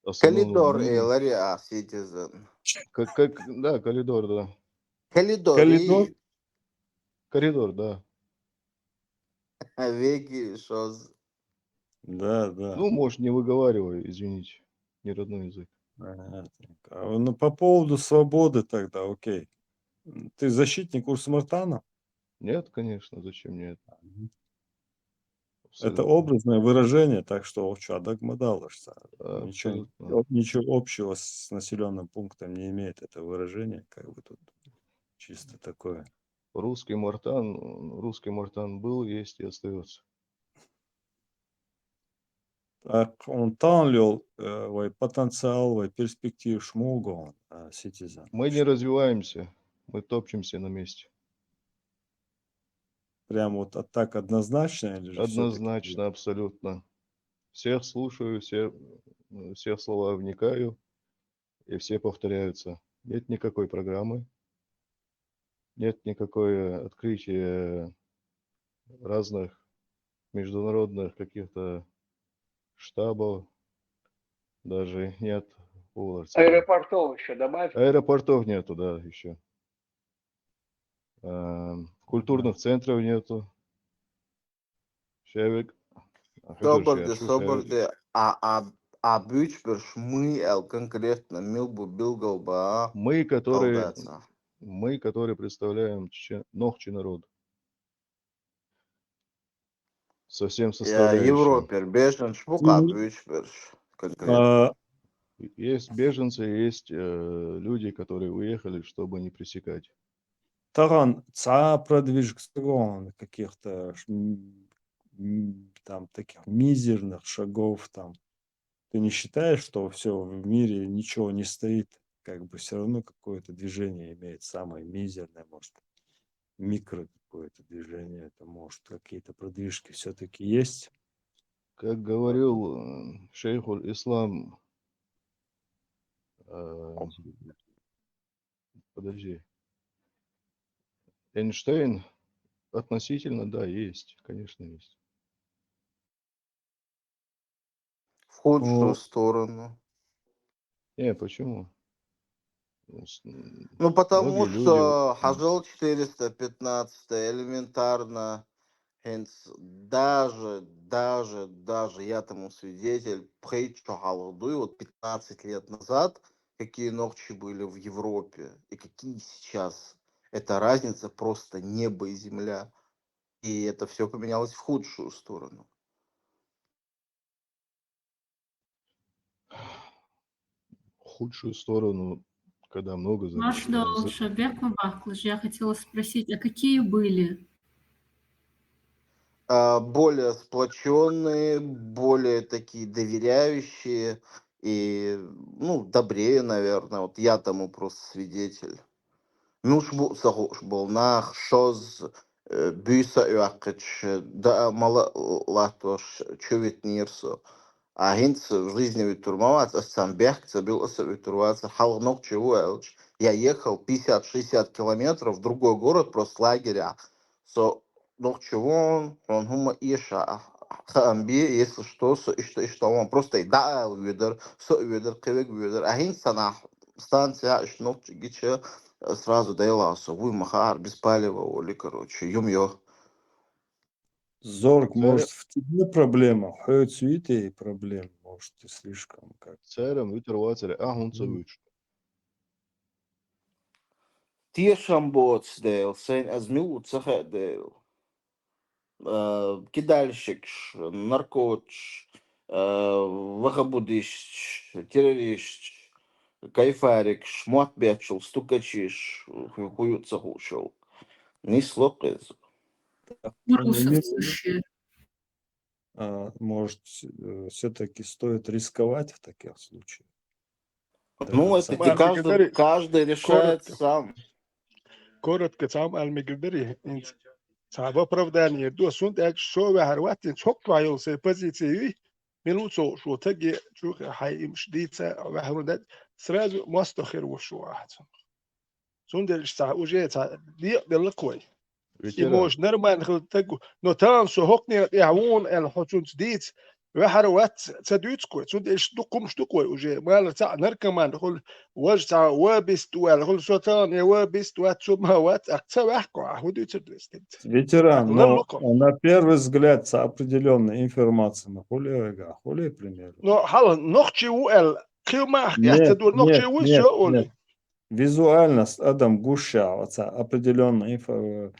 Основной Коридор линии. и Лариа Citizen. Как, как, да, коридор, да. Коридор. Коридор? И Коридор, да. Веги шоз. Да, да. Ну, может, не выговариваю, извините. Не родной язык. Ага, так. А, ну, по поводу свободы тогда, окей. М, Ты защитник Урус Мартана? Нет, конечно, зачем мне это? Это Абсолютно. Образное выражение, так что что, адагмадалышца. Да, Ничего, абсолютно. ничего общего с населенным пунктом не имеет это выражение, как бы тут чисто такое. Русский Мартан, русский Мартан был, есть и остается. ТӀаккха хьуна таханлол, э, вай потенциал, вай перспективаш муха гу хьуна, э, Citizen? Мы не развиваемся, мы топчемся на месте. Прям вот а так однозначно или же всё-таки? Однозначно, абсолютно. Всех слушаю, все, м, все слова вникаю, и все повторяются. Нет никакой программы, нет никакой открытия разных международных каких-то штабов, даже нет. Уларца. Аэропортов еще добавь. Аэропортов нету, да, еще. Эм, культурных центров нету. Шевик. А, Федор, Собар де, Шевик, собар Шевик. де. А, а, а буьйцуш берш муй аьлча конкретно мел бу билгал ба, Мы, которые, халдаца. мы, которые представляем чечен-, нохчий народ. Со всем Я составляющим. Европе беженцаш бу къа Мгм. буьйцуш берш конкретно. А, Есть беженцы, есть, э, люди, которые уехали, чтобы не пресекать. Тахан цхьа продвижка ца гу хьуна, каких-то ш-, м, м, там таких мизерных шагов там. Ты не считаешь, что все в мире ничего не стоит? Как бы все равно какое-то движение имеет, самое мизерное, может, микро какое-то движение, это может какие-то продвижки все-таки есть. Как говорил, э, шейхуль ислам, э, подожди, Эйнштейн, относительно, да, есть, конечно, есть. В худшую О. сторону. Не, почему? Ну, с- м, Ну, потому многие люди, что м, хьажал четыреста пятнадцать элементарно, хӀинца даже, даже, даже я тому свидетель, пхийтта шу хьалха дуй, вот пятнадцать лет назад, какие нохчи были в Европе и какие сейчас. Это разница просто небо и земля. И это все поменялось в худшую сторону. худшую сторону, когда много за- Машда за- Шабекова, я хотела спросить, а какие были? А, более сплоченные, более такие доверяющие и, ну, добрее, наверное. Вот я тому просто свидетель. Муш бу сахуш бол нах, шоз, э, буьйса уьхкъич, да, мала латош, чувит нирсо. А хӀинца жизни витур ма вац, ас цан бехк ца бил, аса витур вац, хьалха нохчи ву аьлча. Я ехал пятьдесят-шестьдесят километров в другой город, просто лагеря. Со нохчи вон, он хӀума иша, хаам бе, если что, со ишта, ишта вон. Просто и да, ведар, со ведар, кевек ведар. А хӀинца нах станция, иш нохчи гича, э, сразу дайла со, вуй махар, без палева, оли, короче, юм ё. Зорг, Церен- может, в тебе проблема? Хьоьца ю те проблема, может, ты слишком как. Церан витар вацаре, а хӀунца Мгм. вуьйцу. Тешам боц дел, сайн аз мил у ца хаа дел. Э, кидальщикш, наркотш, э, вахабудистш, террористш, кайфарикш, мотт бечул, стукачиш, ху-, хую ца хушал. Нисло къез. Вопросов слушаю. А, может, э, все-таки стоит рисковать в таких случаях? Ну, До это конца. не каждый, каждый решает сам. Коротко цхьа хӀума аьлла мегар дарий, хӀинца цхьа в оправдание ду, сунда аьлча шо ваьхьар вац, хӀинца хӀокху ваьхьа йолу сайн позици юй, мила ву ца хууш ву, таге чу хьайн имаш дийца ваьхьар ву дац, сразу мостагӀ хир ву шу ахьа цунах. Цундела иштта цхьа уже цхьа декъаделла-кх вай. И Ветеран. Может, нормально хила таг ву, но тахана со хӀокхунна тӀехь ву аьлла хьо цунца дийца, ваьхьар вац ца дуьйцу-кх вай, цундела иштта дукха хӀумаш ду-кх вай уже, малар цхьа наркоман хуьлу, важа цхьа вабист ву аьлла хуьлу, со тахана я вабист вац, цу ма вац, ахь ца ваьхьа-кх ахь, хӀун дуьйцур ду аса тӀе? Ветеран, Лалла но кхо. На первый взгляд, ца определённая информация, ма хуьлу яга, хуьлу пример? Но хьала нохчи ву аьлла, кхин ма ахь, я ца Нет, дур, нохчи нет, ву, нет, всё, оли. нет. Визуально с-, адам гуш ша, ца определённая инфо-,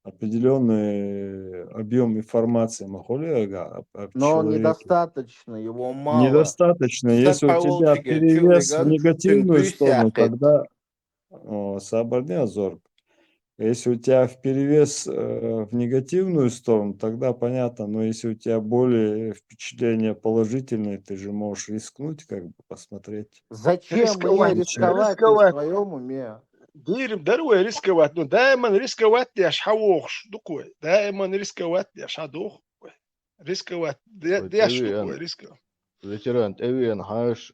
определённый объём информации, ма хуьлу яга, об, об Но человеке. Недостаточно, его мало. Недостаточно. Если у тебя перевес в негативную сторону, тогда, о, сабарни, Азор. Если у тебя в перевес э, в негативную сторону, тогда понятно, но если у тебя более впечатление положительное, ты же можешь рискнуть, как бы посмотреть. Зачем мне Рисковать, рисковать рисковать. В своем уме? Дийр ма дара вай рисковать, ну, даиман рисковать деш хьавогӀуш ду-кх вай. Даиман рисковать деш хьадоху вай. Рисковать де- Вай деш ду-кх тӀевеана. Вай рисковать. Ветеран тӀевеана хьаша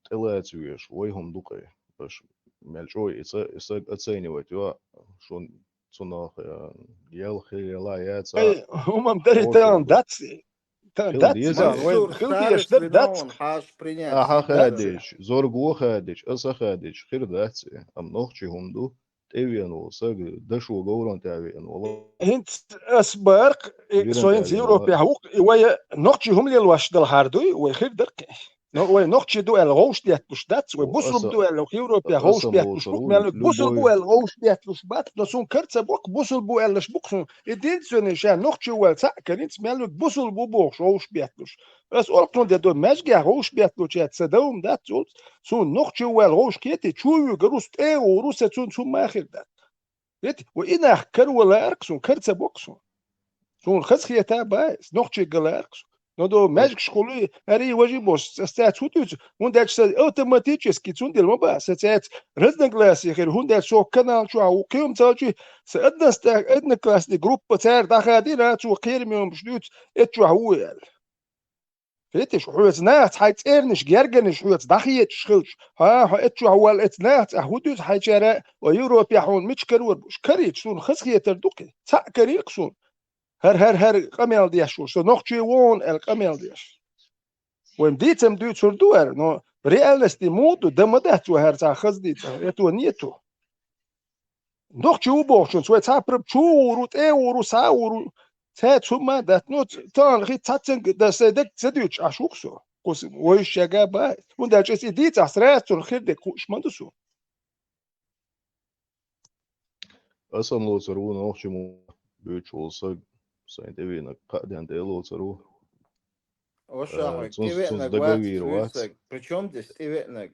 тӀелаца веш, вай хӀума ду-кх вай. Аша мел чӀой и ца- и саг оценивать йо, шун цунах э, ял хилла яца. Ай, хӀумам дари Окей, таан да. дац. Таан Хила дац деза. таан, вай Мансур, хила старость деш дар дац. Винован, хьаша принять. Аха Всегда хадеш, зорго хадеш, аса хадеш, хир дац. Ам нохчи хӀума ду, тӀевеана вола саг, дашо говран тӀа веана вола. ХӀинца ас барх, и Виран со хӀинца тӀа Европе хьавукх, и вай нохчи хӀума лелош дала хьар дуй, вай хир дарх. Но вай нохчи ду аьлла гӀовш детталуш дац, вай О, бусулба аса- ду аьлла Европе аса гӀовш детталуш молсар бу, ву, мел бусулба любой- ду аьлла гӀовш детталуш бац, но сун карца бокх, бусулба бу аьллаш букх сун. И динцвенный ша нохчи вал цхьаъ каринц, мел бусулба бу бохуш гӀовш бетталуш. Ас олкхун де до маьжгехь гӀовш бетталуча ца давм дац, цул сун нохчи вал гӀовш кети, чу вуьгар рус тӀе а ву, рус а цун цун махир дац. Вети, ва и нах карвала арк сун, карца бокх сун. Сун хазхета бай, нохчи гала арк сун. Но до маьжгаш хулуй, ари важи бос, цац ху дуц, хӀунда аьлча сан автоматически цун дил ма ба, сан цац разногласие хир, хӀунда аьлча со канал чу а, у кхиум цалчи, сан односта-, одноклассник группа цар даха дина, цу кхермиум дуц, эт чу а ху ял. Хетиш, хьоьца нахаца хьай цӀерниш, герганиш хьоьца дахьечаш хилча, хьа, хьо эт чу а ху вал эц нахаца, а ху дуц хьайчара, о Европе хьуна мича карвар буш. Карич, сун хазхетар дукхи, цхьаъ карийкх сун. ХӀар-хӀар-хӀар къамел деш ву, со нохчи вон аьлла къамел деш. Вайн дийцам дуьйцур ду ара, но реальности муду, да ма дац вай хӀара цхьа хаза дийца, это нету. Нохчи ву бохучунца вай цхьа праб чу вуру, тӀе вуру, са вуру, цхьа цу ма дац, ну, тан хи цхьаццанг да сай даг ца дуьйцуш Ӏаш ву-кх со. Кхус вайшага ба, хӀунда аьлча и дийцахь сразу цунах хир дерг хууш ма ду со. Асан лоцар ву нохчи му буьйцуш волу саг, сайн тӀевийнарг кхаа ден тӀе лоцар ву. Ваша Э, хьой, цунс- цунс тӀевеанарг дага вац вийр вуьйцург. вац. Причём здесь тӀевеанарг?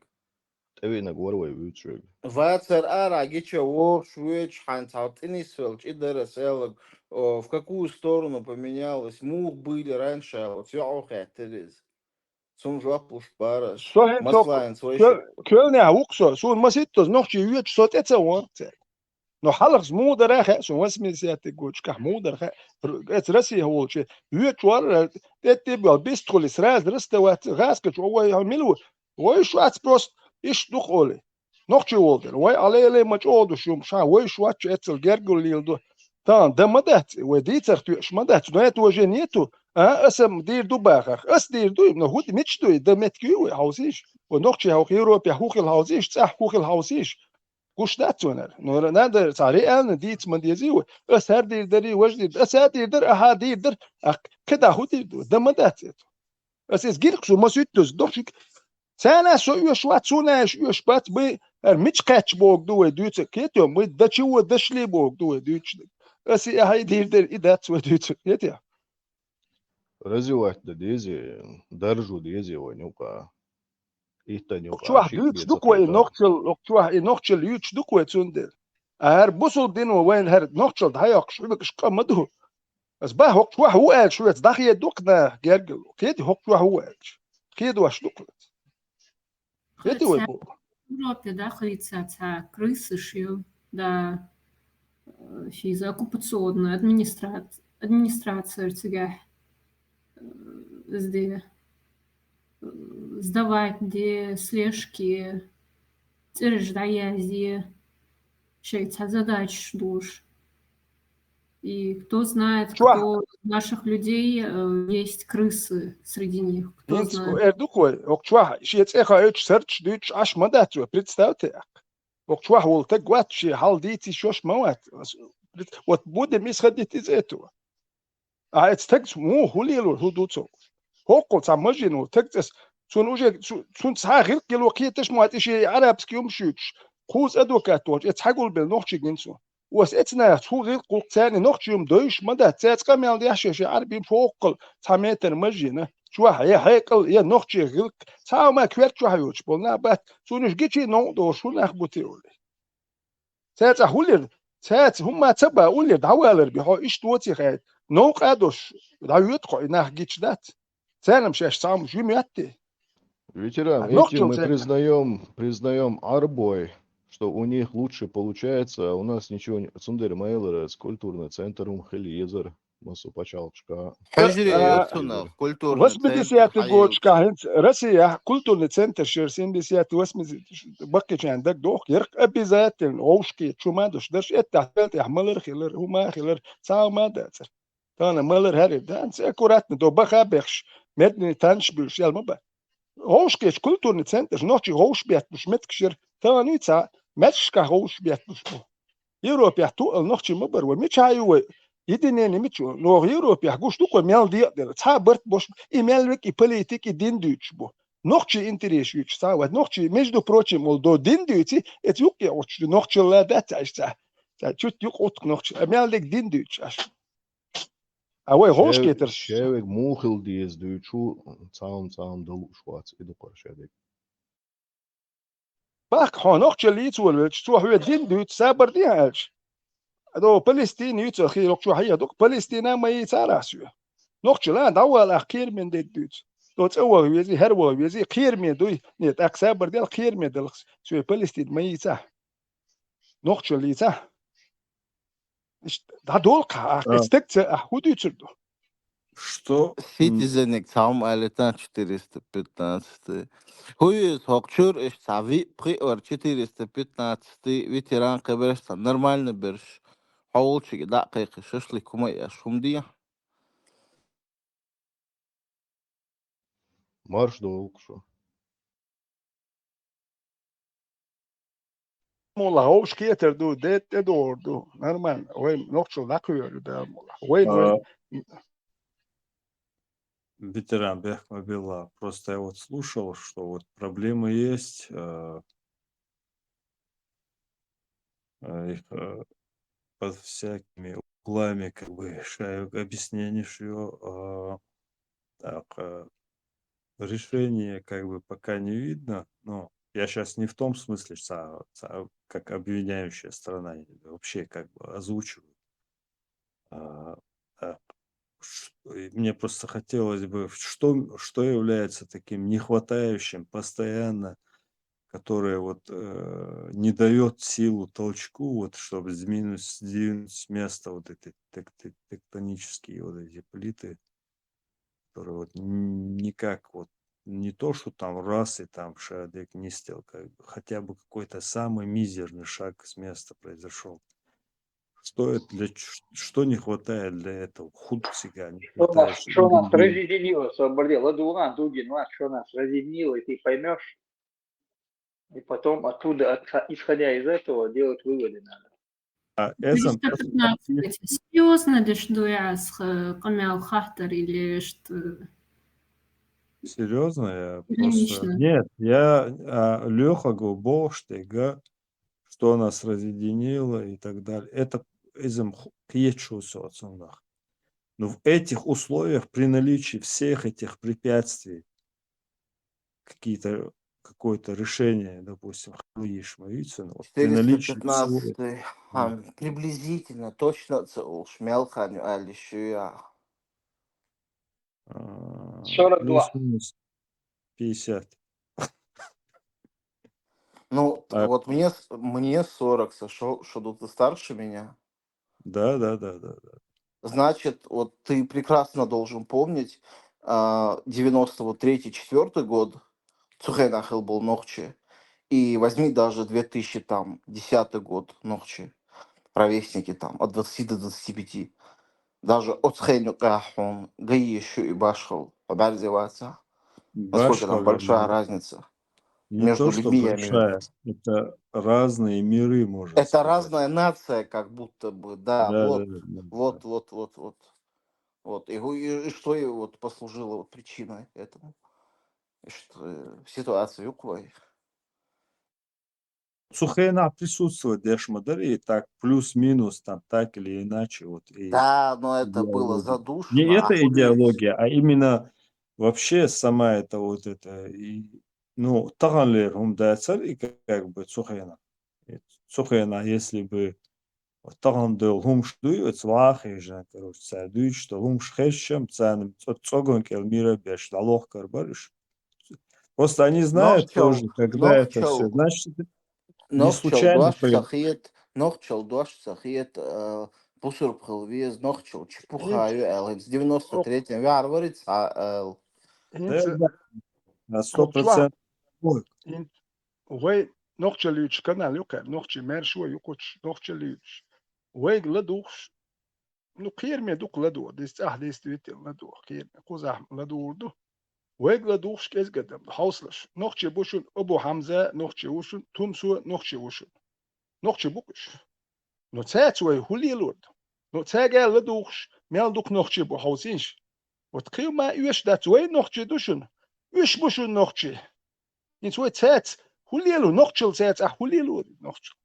ТӀевийнарг вара вай вуьйцург. Вацар ара гича вогӀуш вуьйцу хьайна цхьа тӀе нисвелча и дара ас аьлларг, о, в какую сторону поменялось, муха буьйлира раньше аьлла, оцу йоӀо хаьттира иза. Цунна жоп луш бара ас. Со хӀинца Маслаца вай Кё-, Кёлнехь ву-кх со, суна маситтаза нохчий вуьйцуш со тӀе ца вахара цаьрга. Но хьалхаза муха дара хаьа суна, восьмидесятый годашкахь муха дара хаьа, р-, эца Россия волчу вуьйцуш вара, тӀеттӀе а боьлла, бистхули, сразу расставаться, гӀаскачу вай хьо мила ву? Вайш вац просто, иштта ду-кх олий. Нохчий волу дела, вай Ӏа лелай ма чӀогӀа ду шуьма, ша вайш вац чу эццал гергарлийла ду. Тан да ма дац, вай дийцарх тоьаш ма дац, но это уже нету, а, аса дийр ду бахарх, аса дийр дуй, но хӀу д-, мича дуй, да меттиг юй вай хьовсийша. Вай нохчий хьовха Европе хӀу хила хьовсийша, цӀахь хӀу хила хьовсийша. Гуш дац вайнара. Но надо цхьа реально дийца ма дезий вай. Аса хӀара дийр дарий, важа дийр, аса а дийр дара, ахьа а дийр дара, а кхидӀа хӀу дийр ду, да ма дац это. Аса иза гиркх шу, ма суьттуза, дохчик. Царна со оьшуш вац, суна аьлла оьшуш бац, мы хӀара мича кхаьчча богу ду вай дуьйцург, кхетий, мы дачи вон дашли богу ду вай дуьйцург. Аса и ахьа и дийр дара, и дац вай дуьйцург, кхетий. Развивать дан дезий, даржо дезий вайн юкъа. Иттан юкъа Чохь шиъ дуьйцуш бен ду ца кхой и кхетар. Нохчалла, чохь и Нохчалла юьйцуш ду кхой цундела. А хӀара бусулба дино вайна хӀара Нохчалла дӀахьоккхуш хьуьбакаш къа ма ду. Ас баха хӀокху чохь ву аьлча шуьца дӀахеда ду-кх наха гергарло. Кхетий хӀокху чохь ву аьлча. Кхедош ду-кх. Кхетий вай бу? Европе, да, хӀинца цхьа крысаш ю, да, э, физа оккупационная администра-, администрация цигахь, э, изде, э, сдавать де, слежки, цӀераш дӀаязде, шайн цхьа задачаш долуш. И кто знает, Чохь. Кто из наших людей, э, есть крысы среди них, кто ХӀинца знает. эр ду-кх вай, хӀокху чохь шен цӀе хаийтуш сардаш дуьйцуш Ӏаш ма дац вай, представьте, аккха. ХӀокху чохь волу таг вац, шен хьал дийца йиш йолуш ма вац. Вот будем исходить из этого. А эцу тагца муха хӀу лелор, хӀу ду цо? ХӀокхул цхьа мажин ву, тагца ас, цунна уже, цу-, цунца цхьа гӀиллакх гило кхеташ ма вац, и шен арабский юмаш юьйцуш, кхуза адвокат волчу, эцу хьагулбелла нохчий гина цо. Ос эцу нахаца хӀу гӀиллакх гӀуллакх царна нохчий юм дойуш ма дац, цаьрца къамел деш шен, шен Ӏарбийн фоккхал цхьа метр мажина, чохь я хьекъал, я нохчий гӀиллакх, цхьа а ма коьрта чохь йоцуш болу нах бац, цунаш гичий новкъа дохуш хӀу нах бу те олий. Цаьрца хӀу лира? Цаьца хӀумма ца ба, уллера дӀавалар би хьо, иштта воций хаьттад. Новкъа а долуш, дӀавоьду хьо, и нах гича дац. Царна-м шаьш цхьа хӀумаш юьмаьттий? Ветеран, а, этим мы нохчалца признаём, признаём Ӏарбой, что у них лучше получается, а у нас ничего не, цундела ма элира, культурный центр хӀума хила езар, массо пачхьалкхашка. Хьажарий, а, ю цунах, культурный центр восьмидесятый хьан годашкахь еза? ХӀинца Россияхь культурный центр шера семьдесят, восемьдесят баккхийчарна дагадоху, ярх обязательно вовшахкхеташ хӀума а долуш дарш, эттахь, тӀехь малар а хилар, хӀума а хилар, цхьа хӀума а дацара. Тахана малар хӀара дан, ца аккуратно до баха а бехаш, медни танаш буьлуш ял ма бан. Вовшахкхеташ культурный центраш, нохчий вовшахбетталуш меттигаш яра, тахана ю цхьа, меттигашкахь вовшахбетталуш бу. Европехь туъал нохчий ма бара вай. Мичахь ю вай? Единение мича ю? Нохчо Европехь гуш ду-кх вай мел декъаделла. Цхьа а барт бош, и мел век, и политик, и дин дуьйцуш бу. Нохчий интерес юьйцуш цхьа а вац. Нохчий, между прочим, олу до дин дуьйций, эца юккъе оцуш ду. Нохчалла дац цхьа иштта цхьа. Цхьа чуть юкъа утку нохчий. А мел дерг дин дуьйцуш аша. А вай гӀовш кхетарш. Шевег муха хила деза дуьйцу, цхьа-м, цхьа-м дан лууш вац, и ду-кх шадерг. Баккха хьо нохчалла йийца волавелча, цо хьоьга дин дуьйцу, сабар де аьлча. Ado Палестина юьйцу хиларх чохь хьехаду-кх, Палестина ма йийцара ас хьоьга. Нохчалла дӀавала ахь кхераме дерг дуьйцу. До цӀа ваха везий, хӀара ваха везий, кхераме дуй. Не, тӀаккха сабар дел кхераме далахь, цо Палестина ма йийцахь. Нохчалла йийцахь. Иштта дӀадолу-кх ахь, а, стаг ца, ахь хӀун дуьйцур ду? Что? Ситизениг цхьа хӀума алийтан четыреста пятнадцатый. ХӀун иза хӀокху чуьра иштта цхьа виъ-пхиъ вара четыреста пятнадцатый ветеран кхин берш цхьа нормально берш. Хьо волчуьнга дӀа а кхайкхий шашлык хӀума а еш хӀума де. Марш долу-кх шу. Мула хӀовш кхетар ду, де тӀедогӀур ду. Нормально. Вай нохчалла дӀакхоьру, да, мула. Вай, вай. А, ветеран Бехмобилла, просто я вот слушал, что вот проблемы есть, э, э, их, э, под всякими углами, как бы, ша-, объяснение, что, э, так, э, решение, как бы, пока не видно. Но я щас не в том смысле, что, что как обвиняющая сторона, я вообще, как бы, озвучиваю. А, а, ш-, и мне просто хотелось бы, что, что является таким нехватающим постоянно, которое вот, э, не даёт силу толчку, вот, чтобы сдвинуть, сдвинуть с места вот эти тек-, тек-, тектонические вот эти плиты, которые вот н-, никак вот не то, что там раз и там шадек не стел, как бы, хотя бы какой-то самый мизерный шаг с места произошёл. Что это для ч-, что не хватает для этого? Худ всегда не хватает. Что нас, что нас разъединило, Сабарде? Ладуган, Дугин, нас, что нас разъединило, и ты поймёшь, и потом оттуда, отха-, исходя из этого, делать выводы надо. А это четыреста пятнадцать. Серьёзно, деш дуй ас, э, къамел хаттар или что? Серьёзно, я просто... Иронично. Нет, я, а, Лёха го бохуш дерг, что нас разъединило и так далее. Это иза-м ху-, кхеташ ву со цунах. Но в этих условиях, при наличии всех этих препятствий, какие-то, какое-то решение, допустим, хила йиш ма ю цунах, вот при наличии всего этого. Четыреста пятнадцатый, ам, приблизительно, точно ца олуш, мел хан ю аьлла йиш ю я? А, сорок два. Плюс-минус пятьдесят. Ну, а вот мне с-, мне сорок, Сашо, что тут ты старше меня. Да, да, да, да, да. Значит, вот ты прекрасно должен помнить, а, девяносто третий, четвёртый год, цу хенахь хилла болу нохчий, и возьми даже две тысячи, там, десятый год нохчий, ровесники, там, от двадцати до двадцати пяти. Даже оцу хенахь юкъахь хьуна ган йиш ю и башхалла, хьо бӀаьрзе вацахь. Насколько там большая разница? Не то, что большая, это разные миры, можно сказать. Это разная нация, как будто бы, да, да, вот, да, да, да, вот, да. Вот, вот, вот, вот. Вот, и, и, и что и вот послужило вот причиной этому? И что, э, ситуация юкъой. Цу хенахь присутствовать деш ма дарий, так, плюс-минус, там, так или иначе, вот, и... Да, но это было задушено, не эта идеология, а именно вообще сама эта вот эта, и, ну, таханлера хӀума дацара и как бы цу хенахь. И цу хенахь, если бы Вот тахана дойла хӀумаш дуй, оцу ваха хьежан, короче, цара дуьйцуш долу хӀумаш хезча-м, царна цӀо-, цӀоган кӀел мира а беш, дӀалохкар бара уьш. Просто они знают тоже, когда это всё. Значит, это не случайно происходит. Нохчалла дош ца хета, нохчалла дош ца хета, а, бусурба хила веза, нохчалла чепуха ю аьлла, хӀинца девяносто третьем ваьхьар вари цхьа аьлла. Да, да. На сто процентов. Вай нохчалла юьйцуш канал ю кхаьра, нохчий маьршо ю кхучу, нохчалла юьйцуш. Вайга ладугӀуш, ну, кхераме дукха ладугӀу, деза цӀахь действительно ладугӀу, кхераме, кхузахь ладугӀур ду. Вайга ладугӀуш кӀезиг адам ду, хьовсалаш. Нохчий бу шуна Абу Хьамза, нохчий ву шуна, Тумсо, нохчий ву шуна. Нохчий бу-кх уьш. Но цаьрца вай хӀун лелор ду? Но цаьрга ладугӀуш, мел дукха нохчий бу, хьовсийша. Вот кхин ма оьшуш дац, вай нохчий ду шуна. Уьш бу шуна нохчий. ХӀинца вай цаьрца хӀун лело, нохчалла цаьрца ахь хӀун лело, нохчалла?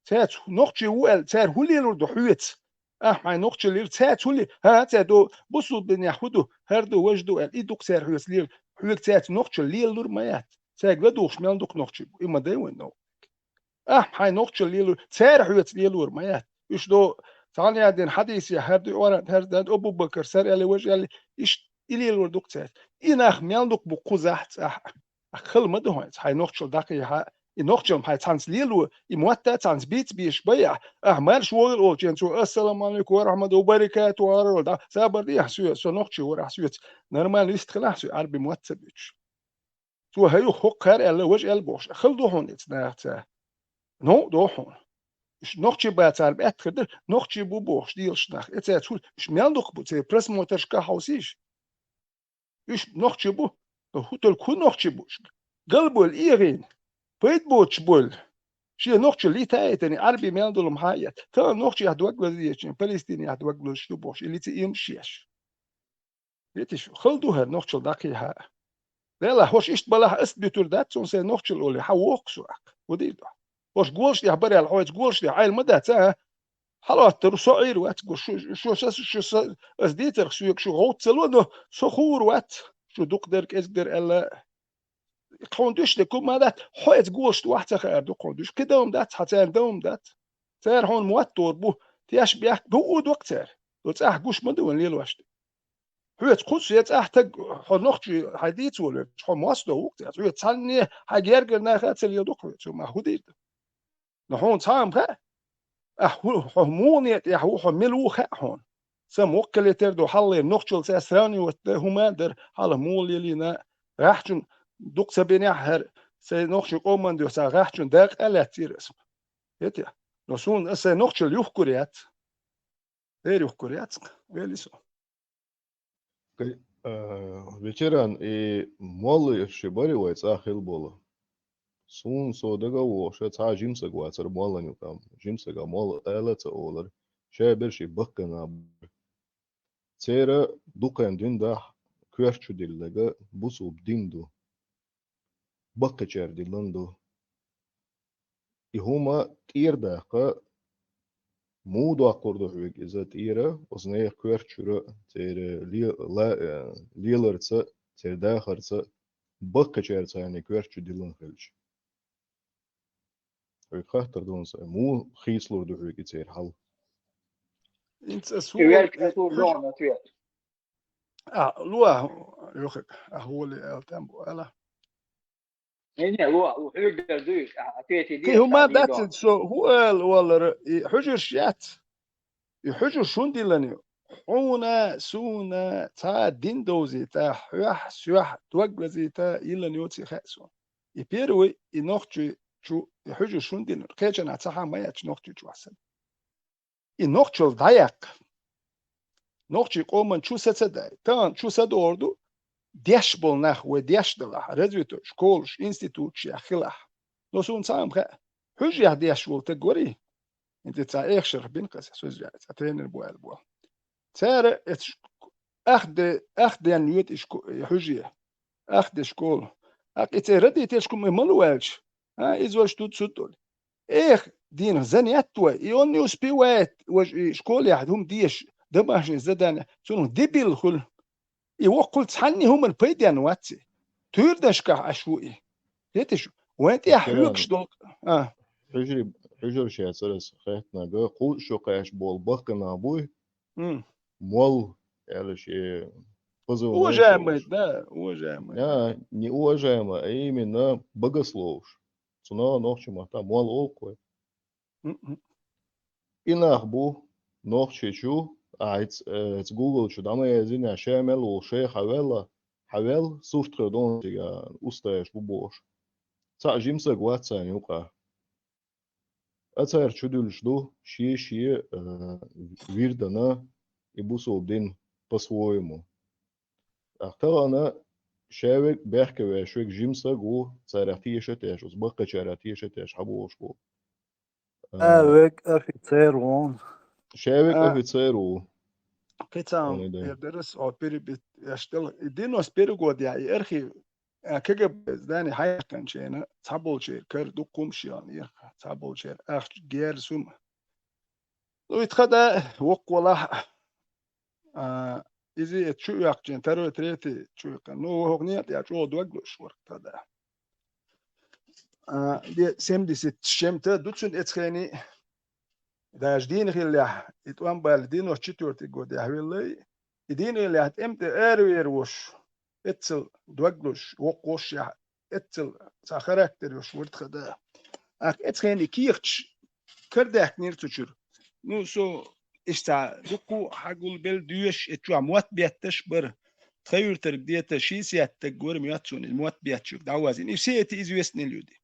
Цаьрца нохчий ву аьлла, цара хӀун лелор ду хьоьца? Ахь хьайн нохчалла лело, цаьрца хӀун ле-, хӀан, цара ду, бусулба динехь хӀун ду, хӀара ду, важа ду аьлла, и ду-кх цара хьоьца лело. Хьоьга цаьрца нохчалла лелалур ма яц. Цаьрга ладугӀуш мел дукха нохчий бу, и ма дай вайн новкъа. Ахь хьайн нохчалла лело, цара хьоьца лелор ма яц. Уьш ду, цхьана яздина хьадисехь, хӀара ду, ора, хӀара ду, Абу-Бакар, сара аьлла, важа аьлла, иштта и лелор ду-кх цаьрца. И нах мел дукха бу кхузахь цӀахь. Ахь хала ма ду хьайца, хьайн нохчалла дӀакхехьа, и нохчалла хьайн цхьаьнца лело, и мотт а цхьаьнца бийца бийш байахь, ахь марша вогӀийла олучу хенахь цо: «Ассаламу Ӏалайкум ва рахьматуллахӀи ва баракатухӀу», — олура, дӀа, сабар дехьа соьга, со нохчи варахь соьца, нормально вистхилахь соьга, Ӏарбий мотт ца буьтуш. Цо хӀара юха хӀокху хӀара аьлла, важа аьлла бохуш, хала ду хьуна иза нахаца. Новкъа ду хьуна. Уьш нохчий бацара баьтта хир дара, нохчий бу бохуш, дийлаш нах. И цаьрца хӀуьлла, уьш мел дукха бу, церан просмотрашка хьовсийша. Уьш нохчий бу, но хӀу только хӀун нохчий бу уьш? Галбойла, эгӀийна, пайда боцуш бойла. Шен нохчалла йита а йитина, Ӏарбий мел долу хьан а етта. Тахана нохчех дог лазийча, Палестинех дог лазуш ду бохуш, или цу иймаш еш. Витиш, хала ду хӀара нохчалла дӀакхехьа. Делахь, хӀорш иштта балахь, ас буьтур дац, цунна сайн нохчалла олий, хьан воккху со аккха? ХӀун дийр ду? ХӀорш голаш тӀехь бараьлла, хьоьца голаш тӀехь Ӏайла ма дац, а? Хьалоттар, со Ӏийр вац, го, шу, шу, шу, шу, ас дийцарх соьга шу гӀовтта ца ло, но со хуур вац, шу дукха дара, кӀезиг дара аьлла. Тхуна дуьш де кума дац, хьо эца голаш тӀехь ца хаар ду тхуна дуьш. Кхин дан-м дац, хьан царна дан-м дац. Цара хьуна мотт дор бу, теш бехк ду, у доккху цара. До цӀахь гуш ма ду вайн лелош де. Хьоьца кхуссу я цӀахь таг, хьо нохчий хьайн дийца волу, хьо мостагӀа ву-кх цӀахь. Хьоьца цхьанне хьайн гергара наха а ца леладо-кх хьоьца, хӀума хӀун дийр ду? Но хьуна цхьа а ма хаьа. Ахь хӀу-, хьо муха тӀехь ву, хьо мила ву хаьа хьуна. Сан воккхале тера ду хьаллера нохчалла цӀа сравнивать дан хӀума а дара, хьалха муха лелийна, гӀахьчун дукха ца бинехь хӀара, сайн нохчийн къоман дуьхьа цхьа гӀахьчун дакъа а лаьццийра аса. ХӀетий? Но суна аса сайн нохчалла юхкур яц. Дера юхкур яц-кх, вели со. Кай-, а, ветеран и молла ши бари вай цӀа хила болу. Суна со дага а вогӀуша цхьа а жимсаг вацара моллан юкъам. Жимсага молла ала а ца олара. Ша бер ши баккхана бара. Церан дукхайн дин дахь коьрта чу дилларг бусулба дин ду. Баккхачара диллан ду. И хӀума тӀера даккха, муха доккхур ду хьоьга иза тӀера, оцу нехан коьрта чуьра церан ле-, ла-, э, леларца, церан дахарца, баккхачара царна коьрта чу диллан хилча? Хьоьга хаттар ду хьуна сайн, муха хийцалур ду хьоьга и церан хьал? ХӀинца ас И вуьйр ваьлча, ас вуьйр хьуьжа-, догӀун ответ. А, луа, юхаг, а, хӀоли аьлла, тӀам бу, ала. Не, не, луа, луа, хьуьжар дуьйш, а, ответ и Кхин деш, хӀума а дац догӀун. Со хӀу ала олара, и хьуьжарш яц. И хьуьжарш хӀун диллан ю? Хьуна, суна, цхьа дин довзийта, хьоьх, соьх, дог лазийта, йиллан йоций хаьа суна. И первый, и нохчий чу, и хьуьжарш хӀун диллан ю? Кхечанхьа цхьа хӀума яц нохчий чу аса. И нохчалла дӀаяккха. Нохчий къоман чу са ца дай. Тахана чу са догӀур ду, деш болу нах вай деш далахь, развитой школаш, институташ яхь хилахь. Но суна цхьа а ма хаьа. Хьуьжа яхь деш волу таг варий? ХӀинца цхьа эха шарх бина кхаьса, со иза яйца, тренер бу аьлла бу. Цара эцу ш-, ах де-, ах денна йоьду и шко-, и хьуьжа. Ах де школа. Аккха и церан родительшкахь и ма лу аьлча, а, иза ваьш ду цу долу. Эх, дийнах занятта вай, и он не успевает, важа и школехь хӀума дезаш, домашнее задание, цунах дебил хуьлу. И воккхул цхьанне хӀуманна пайденна вац и. Туьйранашкахь аш ву и. Хеташ, вайн тӀехь Ветеран. Хьоьгуш долу, а. Хьуьжарий, хьуьжаршецара хаьттинарг, кхузткъа шо кхаьчна болу баккхий нах буй, М. молла, аьлла шен позвоночник. Уважаемый, да, уважаемый. Да, не уважаемый, а именно богословш. Цунах нохчийн маттахь молла олу-кх вай. М-м. И нах бу Нохчийчу, а хӀинца, э, хӀинца Google чу дӀа ма яздина, ша мел волу шайх хьаваьлла, хьаваьлла, сурт хир ду хьуна цига, устазаш бу бохуш. Цхьаъ жима стаг вац царна юкъахь. А цара чудуьллуш ду шен-шен, э, вирдана и бусулба дин по-своему. ТӀаккха тахана ша верг, бехке ваьш верг жима стаг ву, царах теша а тешаш, оцу баккхийчарах теша а тешаш хьабогӀуш ву. А, а, верг офицер ву. Ша верг, а, офицер ву. Кхин цхьа хӀума эр дара ас, о, перебить еш дела. И девяносто первый год яхь, и архив, а, КГБ здани хьаяьккхинчу хенахь, цхьаболчеран кара дукха хӀумнаш йолу, цхьаболчеран ахча герза хӀума. Ну, и тхан да воккхавалахь, а, иза и чу оьхкучу, второй, третий чу оьхкина. Ну, хӀокху некъа тӀехь чӀогӀа дог луш вара тхан да. А, де, семьдесят с чем-то ду цуьнан эцхений, даже дийна хиллехь, и тӀом баьлла девяносто четвёртый годехь веллай, и дийна хиллехь тӀем тӀе аравер волуш, эццал дог луш, воккхаволуш яхь, эццал цхьа характер йолуш вара тхан да. Ахь эцхений кехаташ карадаьккхинера цу чуьра. Ну, со иштта дуккха а хьагулбелла доьшуш, эцу чохь мотт бетташ а бара. Тхан юьртарг где-то шестьдесят стаг вара моьтту суна, иза мотт бетташ верг дӀавазийна. И все эти известные люди.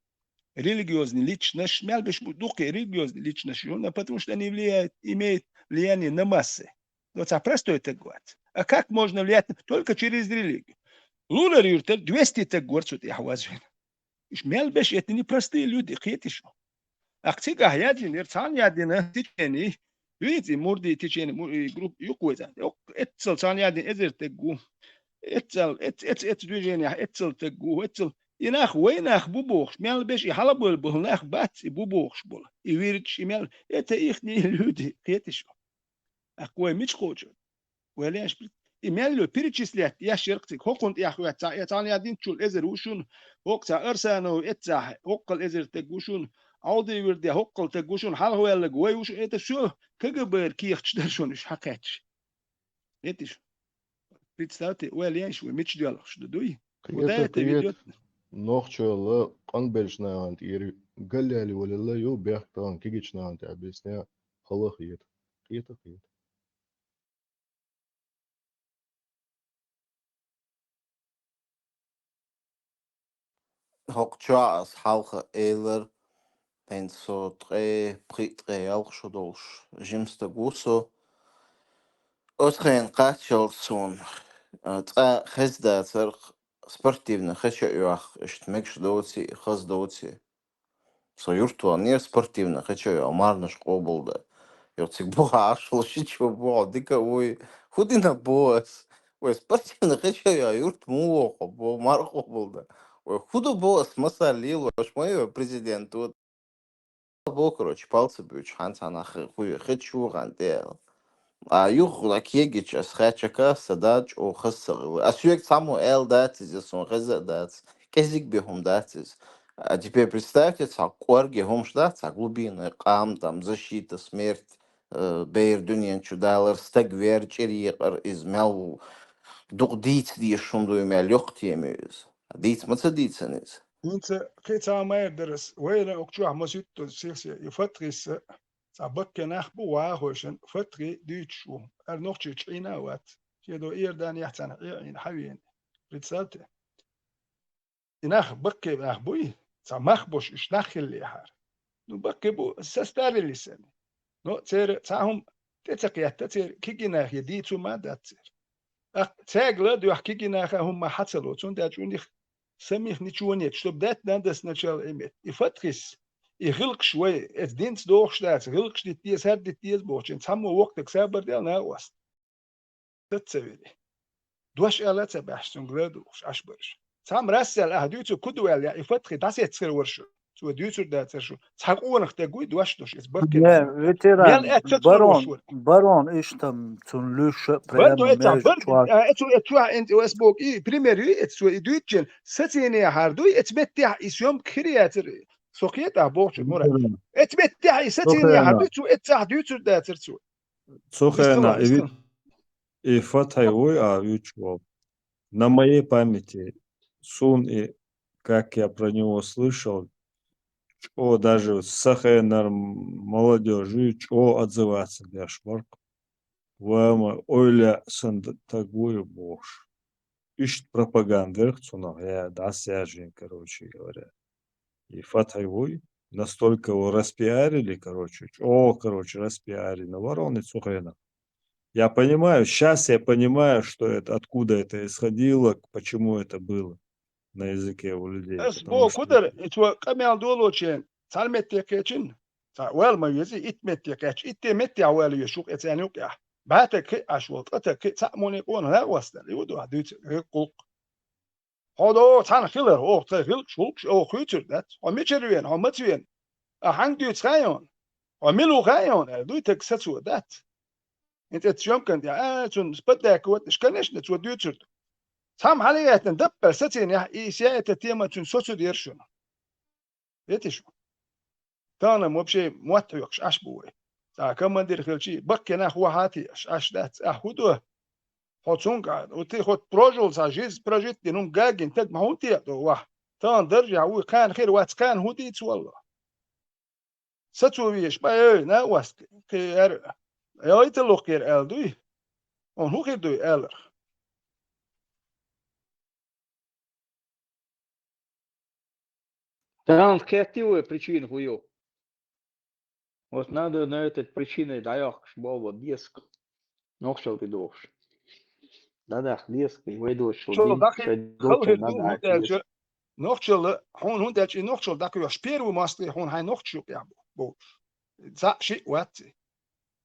Религиозный личность, мел беш бу дуккха религиозный личность, ну, потому что они влияют, имеют влияние на массы. Но цхьа простой стаг вац. А как можно влиять? Только через религию. Лулара юьртара двести стаг вара цу тӀехь вазвина. Уьш мел беш эти непростые люди, кхетий шу. Ахь цигахь яздинера, цхьана яздина течение, видите, мурдий течение, му-, и группа юкъа веза. Йоккха эццал цхьана яздина эзар стаг ву. Эццал, эц-, эц-, эц движениехь эццал стаг ву, эццал. И нах вай нах бу бохуш, мел беш и хьалабевлла болу нах бац и бу бохуш болу. И вирдаш, и мел, это ихние люди, кхетий шу. Ахь вай мича кхочу? Вай леш, и мел ю перечислять еш яра-кх цига. ХӀокхунна тӀехь хӀоьттина, цхьа, э, цхьана яздинчул эзар ву шуна, хӀокху цхьа Арсанов эццахь, хӀоккхул эзар стаг ву шуна, Ӏовдий-Вирдехь хӀоккхул стаг ву шуна, хьалха ваьлларг вай ву шуна, это всё КГБ-ра кехаташ дара шуна уьш хьакхаьчча. Кхетий шу? Представьте, вай леш, вай мича доьлхуш ду, дуй? Кхета, вот это кхета. Видео. Нохчалла къанбеллачу нахана тӀера галлали валалла ю, бехк тахана кегийчу нахана тӀе объясня хала хета. Кхета, кхета. ХӀокху чохь ас хьалха элира, хӀинца со ткъе, пхи ткъе ялх шо долуш жима стаг ву со. Оцу хенахь кхаччалц суна, а, цкъа хезна дацара, спортивни хеча а йоккху, иштта мегаш доций, хаза доций. Со юрт ваханера спортивни хеча а йоккху, марханаш къобалдан. Йо, цига бухахь Ӏаш волу шичо боху дика а вуй. ХӀун дина боху ас? Вай спортивни хеча а йоккху, юрт муха воху боху, марха къобалдан. Вай хӀун ду боху ас, масал лелош ма ю вай президент ву. Бо, короче, палца буьйцу, хьан цхьа нах хуй хи чу вахана тӀе аьлла. А юха кегича ас хаьчча, аса дац, чӀогӀа хаза ца хилла. Ас соьга цхьаммо аьлла дац иза, суна хеза а дац, кӀезиг бен хӀума дац иза. А теперь представьте, цхьа кӀорге хӀумаш дац, цхьа глубинная къам, там, защита, смерть, э, бер дуьнен чу далар, стаг вер, чӀир екъар, иза мел ву, дукха дийца дезаш хӀума дуй мел, йоккха тема ю иза. Дийца ма ца дийцина иза. ХӀинца кхин цхьа ма-, эр дара ас, вайна окху чохь масийтта сих-се, и Фатхиса, цхьа баккхий нах бу вахойшан, Фатхи дуьйцуш ву. Ара нохчийчу Ӏийна а вац. Шен до Иорданехь царна Ӏе-, Ӏийна хьавеана. Представьте. И нах баккхий нах буй, цхьа мах бош уьш нах хиллехьара. Ну, баккхий бу, составились они. Но церан цхьа хӀума тӀе ца кхетта, церан кегий нахе дийца хӀума а дац церан. Ах, цаьрга ла а доьху кегий наха хӀума хьа ца ло, цундела чӀуьнах самих ничего нет, чтоб дать, надо сначала иметь. И Фатхис, и гӀиллакхаш вай, эца динца дохуш дац, гӀиллакхаш дита деза, хӀара дита деза бохучун, цхьаммо воккха дага сабар дел накъост. Ца ца вери. Дош ала а ца баьхьаш, цуьнга ла а духуш, Ӏаш бараш. Цхьамма рассел ахьа дуьйцу куду ваьлла, и Фатхи дӀасеццхир вара шу. Цо дуьйцур дацара шу. Цхьа къонах тӀе гуй дош долуш, иза баккхий нах. Не, ветеран, мел эццо ца барон, луш вара. Барон, иштта цунна луьйш а прямо барон, эццо, между барон, чуаш. А, эццо, эццо, а, эццо, эс бог, и пример ю, эццо, и дуьйцучун, сацийне хьар дуй, эц меттехь, и съёмка хир яцар, Со кхетахь бохучу, Мурад. Эцу меттехь и сацийна яхьа дуьйцу, эццахь дуьйцур дацара цо. Цу хенахь и, и Фатхьи вуй а вуьйцуш волу. На моей памяти, суна и, как я про него слышал, чӀо даже сан хенара молодёжь чӀо отзываться деш вара-кх. Ва ма ойла санна стаг вуй бохуш. Иштта пропаганда верх цунах, я дӀасаьржина, короче говоря. И Фатхьи вуй, настолько его распиарили, короче, чӀо, короче, распиарили, но вороны цу хенахь. Я понимаю, сейчас я понимаю, что это, откуда это исходило, к-, почему это было на языке у людей. Ас бо кудар, и цо къамел долочен, цхьана метте кхечина, цхьа вала ма вези, итт метте кхечча, итте меттехь вала веш ю-кх эцарна юкъехь. БӀаьтаг кхиъ Ӏаш волу, ткъа таг кхиъ, цхьаъ муне къона, наха вастар, юдо, дуьйцу, гӀиркъулкх. Хьо до цхьана хилар, оха тхайн хилкаш, гӀуллакхаш, оха хуьйцур дац. Хьо мичара вена, хьо маца вена? А хьанга дуьйцу хаьий хьуна? Хьо мила ву хаьий хьуна? Аьлла, дуй таг сацо дац. ХӀинца эцу съёмкан тӀехь, а, цунна спаддакка ватнаш, конечно, цо дуьйцур ду. Цхьамма хьалаэттина даппар сацийнехь, и сяйта тема цуьнан соцу дера шуна. Вити шу? Тахана вообще мотт хьоькхуш Ӏаш бу вай. Цхьа командир хилчий, баккхий нах вахьа а теаш, Ӏаш дац, ахь хӀун до? Хьо цунга, вот ты хоть прожил цхьа жизнь прожить дина, хӀума гагина таг ма хӀунда текъа до вахь? Тахана даржехь вуй, кхана хир вац, кхана хӀун дийца валло? Сацо везаш, ма эй, на васт, кхи эр, ай, тӀе лохкера аьлла дуй? Хьуна хӀун хир дуй аьлларх? Тахана кхеттий вай причина хӀун ю? Вот надо на этой причиной дӀайоккхуш болу вот деза-кх. Нохчалла тӀедогӀуш. ДӀадахка деза-кх, и вай доцуш Цо дин, даккхий шайн хала доцуш хир ду, хӀунда аьлча, нохчалла, хьуна хӀунда аьлча, и нохчалла дӀакхоьхьуш первый мостагӀий хьуна хьайн нохчаш юкъехь бу, бу. Цхьаъ шиъ вац и.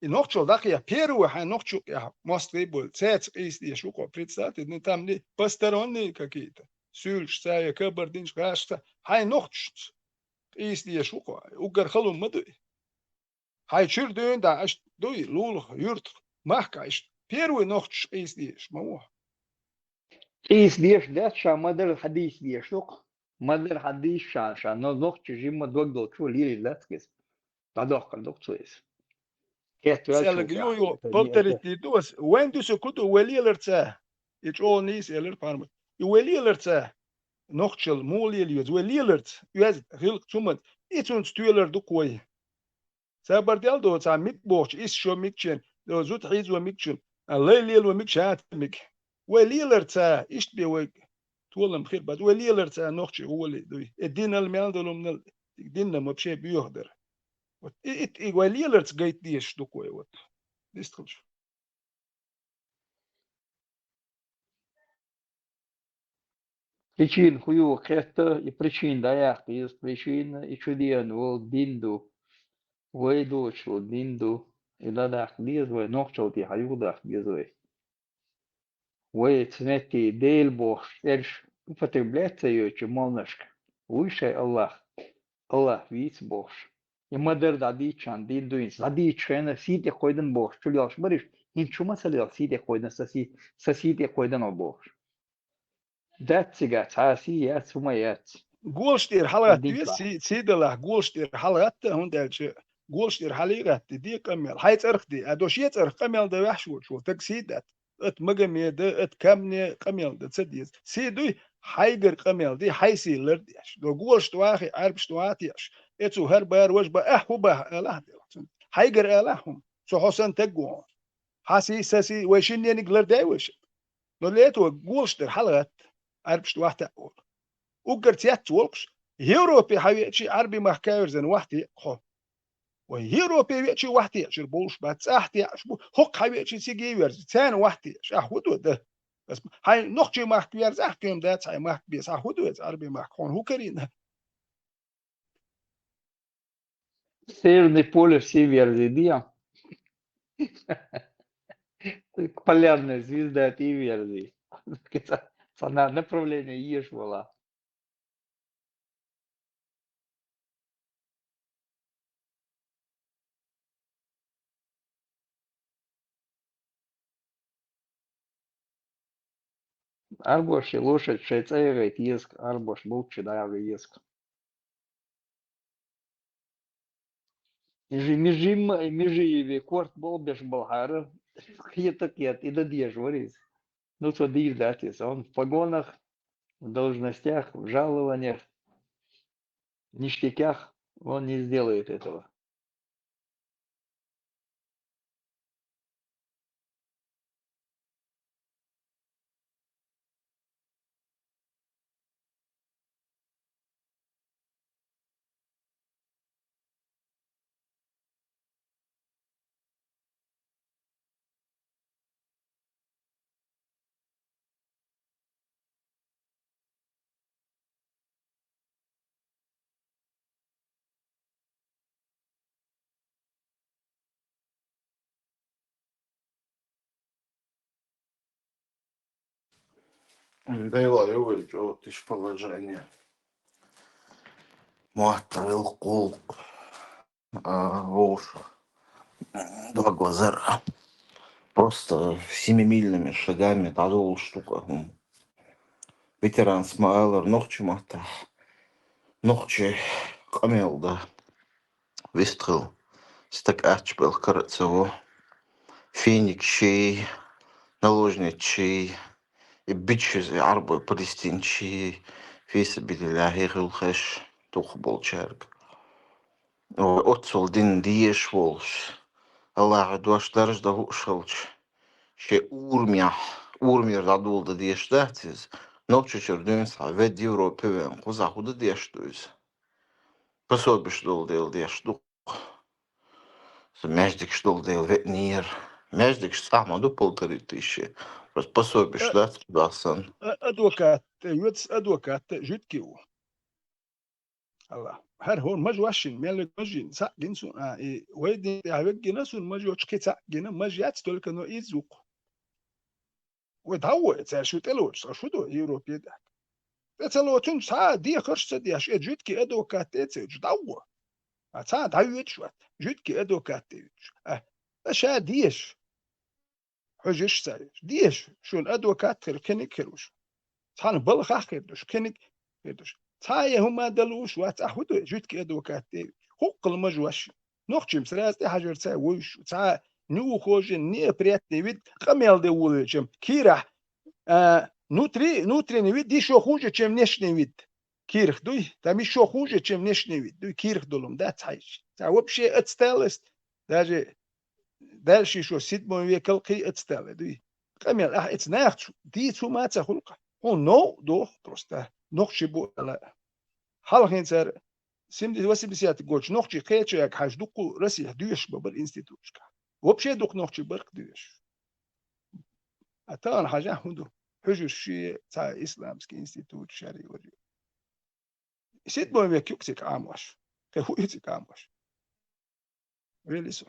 И нохчалла дӀакхехь первый хьайн нохчаш юкъехь мостагӀий бу, цаьрца къийса дезаш ву-кх хьо, представьте, ну, там не посторонние какие-то, суьйлашца я кабардинцаш, гӀашца, хьайн нохчашца къийса дезаш ву-кх хьо, уггар хала хӀума ма ду и. Хьайн чуьра дуьйна дӀа, иштта дуй, лулахь, юьртахь, махкахь иштта. Первый нохчаш къийса дезаш ма ву хьо. Къийса дезаш дац, ша ма-дарра хьадийца дезаш ду-кх. Ма-дарра хьадийца ша, ша но-, нохчийн жимма дог долчо лелийна дац иза. ДӀадоккхур ду-кх цо иза. Кхетта ваьлча ЦӀеллаг ю, ю, это не полторы это. Ди ду ас. Вайн дуьсу ку ду, вай лелар ца. И чӀогӀа нийса элира Пармат. И вай лелар ца. Нохчалла муха лела еза? Вай леларца, оьзда, гӀиллакх цу ма ду. И цунца тоьлар ду-кх вай. Цхьабардаьлла доцу цхьа миг бохучу, исс шо мигчен, зуда хьийзо мигчун, а лай лело миг, шаца миг. Вай лелар ца, иштта бен вайга толам хир бац. Вай лелар ца нохчий гӀоле дуй. Э, динал, мел долу хӀуманал, динна вообще боьха дара. Вот и, и, и вай леларца гайта дезаш ду-кх вай, вот. Дистхилча. Причина хӀун ю кхетта, и причина дӀаяккха еза, причина, и чу деана волу дин ду, вай доцуш волу дин ду, и дӀадаккха деза вай, нохчалла тӀехьа юхадаккха деза вай. Вай цу метте Дела бохуш цӀераш употреблять ца йойтучу молнашка, вуй шайн Аллах, Аллах вийца бохуш. И ма-дарра дӀадийччан дин дуйна, дӀадийччу хенахь сий тӀе кхойдан бохуш, чу лелхаш бариш, хӀинца чу ма ца лелха сий тӀе кхойдан, сан сий, сан сий тӀе кхойдан бохуш. Дац цигахь цхьа а сий яц, хӀума яц. Голаш тӀера хьалагӀатта веза, сий, сий далахь, голаш тӀера хьалагӀатта, хӀунда аьлча голаш тӀера хьалий гӀатта, де къамел, хьайн цӀарах де, а до шен цӀарах къамел дан ваьхьаш воцуш волу таг сий дац. Ат Магомеда, ат Камне къамел дан ца деза. Сий дуй, хьайгара къамел де, хьайн сий лардеш. До голаш тӀе вахий, Ӏаьрбаш тӀе вахий еш. Э, цу хӀара бара важа бан, ахь хӀун баха алахь делахь цунна. Хьайгара алахь хӀума, со хьо санна таг ву хьуна. Хьан сий, сан сий, вай шиннениг лардай вай шиъ. Но для этого голаш тӀера хьалагӀатта, Ӏаьрбаш тӀе вахьтаьӀа волу. Уггар цец волкхуш, Европе хьан веачий, Ӏаьрби махка вирзина вахьте хьо. Вай Европе веачий вахьтеачуьра болуш бац, цӀахь теаш бу, хӀокху хьан веачий цига а верза, царна вахьтеаш, ахь хӀун ду дан? Ас хьайн нохчий махка верза, ахь кхин дац хьайн махка беза, ахь хӀун ду иза Ӏаьрби махка, хьуна хӀун карийна? Северный полюс сий верзий, дия? Полярная звезда тӀе верзий. Ца, ца на-, направление еш вала. Арбоши лошадь шайн цӀа ягӀийта еза-кх, арбош болчу дӀаягӀа еза-кх. Межи-, Межи-, Межиеве корта болх беш балхьара, кхета-кхета, и дан дезаш вар из. Ну, цо дийр дац иза. Он в погонах, в должностях, в жалованиях, в ништяках, он не сделает этого. Дайло ю вай чӀоагӀа тиша положение. Мотт вел гӀулакх, а, вовшах дог лазар. Просто семимильными шагами дӀадолалуш ду-кх хӀума. Ветеранас ма аллара, нохчий маттахь, нохчий къамел дан вистхила стаг аттачу белхан кара а ца во. Финикаший, наложницаший, и бичаший, и Ӏарбой, палестинцаший, фи сабилиллахӀи, хила хезаш дукхахболчаьрга. Ой, оццул дин дезаш волуш, АллахӀан дош даржа дан лууш хилча, шен урамехь, урамера дӀадоладан дезаш дац иза. Нохчийчуьра дуьйна схьа ведда Европе веана, кхузахь хӀун дан дезаш ду иза? Пособиш долу дела дезаш ду. Со маьждигаш долу дела веанера. Маьждигаш цӀахь ма ду полторы тысячи. Просто пособиш Э, дац кхузахь санна. э, адвокат, э, йоьдас адвокат, э, жуьтки ву. Алла. ХӀара хӀора мажа ваш йина, мел вега мажа йина, цхьаъ гина суна. А, и вай дин тӀехь вега гина суна, мажа йоцуш кхин цхьаъ гина, мажа яц только, но иза ву-кх. Вай дӀавоьду, цара шу тӀелоцуш, ткъа шу ду Европе тӀехь. ТӀе ца лоцунчу цхьа а дехарш ца деш, э, жуьтки адвокат тӀе а ца йоьдуш, дӀавоьду. А цхьа а дӀавоьдуш вац, жуьтки адвокат тӀе йоьдуш. А, ткъа ша дезаш. Хьуьжарш ца еш. Дезаш, шуна адвокат хир, кхиниг хир ву шу. Цхьана балхахь хир ду шу, кхиниг хир ду шу. Цхьа а хӀума дан лууш вац, ахь хӀун ду, жуьтки адвокат тӀе. ХӀоккхул мажа ваш. Нохчийн сразу тӀехьажар ца вуьйш. Цхьа а неухоженный, неопрятный вид, къамел де волавелчам. Кийрахь, а, внутри-, внутренний вид, ещё хуже, чем внешний вид. Кийрах дуй, там ещё хуже, чем внешний вид. Дуй, кийрах долу дац хьайша. Цхьа вообще отсталость, даже дальше ещё седьмой векал кхин отсталый дуй. Къамел, ахь эца нахаца дийца хӀума а ца хуьлу-кх. Хьуна новкъа доху просто. Нохчий бу ала. Хьалхин цара семьдесят, восьмидесятый годаш нохчий кхечу яга хьажа дуккху Россехь доьшуш бан бара институташкахь. Вообще дукха нохчий бара-кх доьшуш. А тахана хьажахь хӀун ду? Хьуьжарш шен цхьа исламский институт шари вари. Седьмой век ю-кх цига Ӏамош. Кхин хӀун ю цига Ӏамош? Вели со.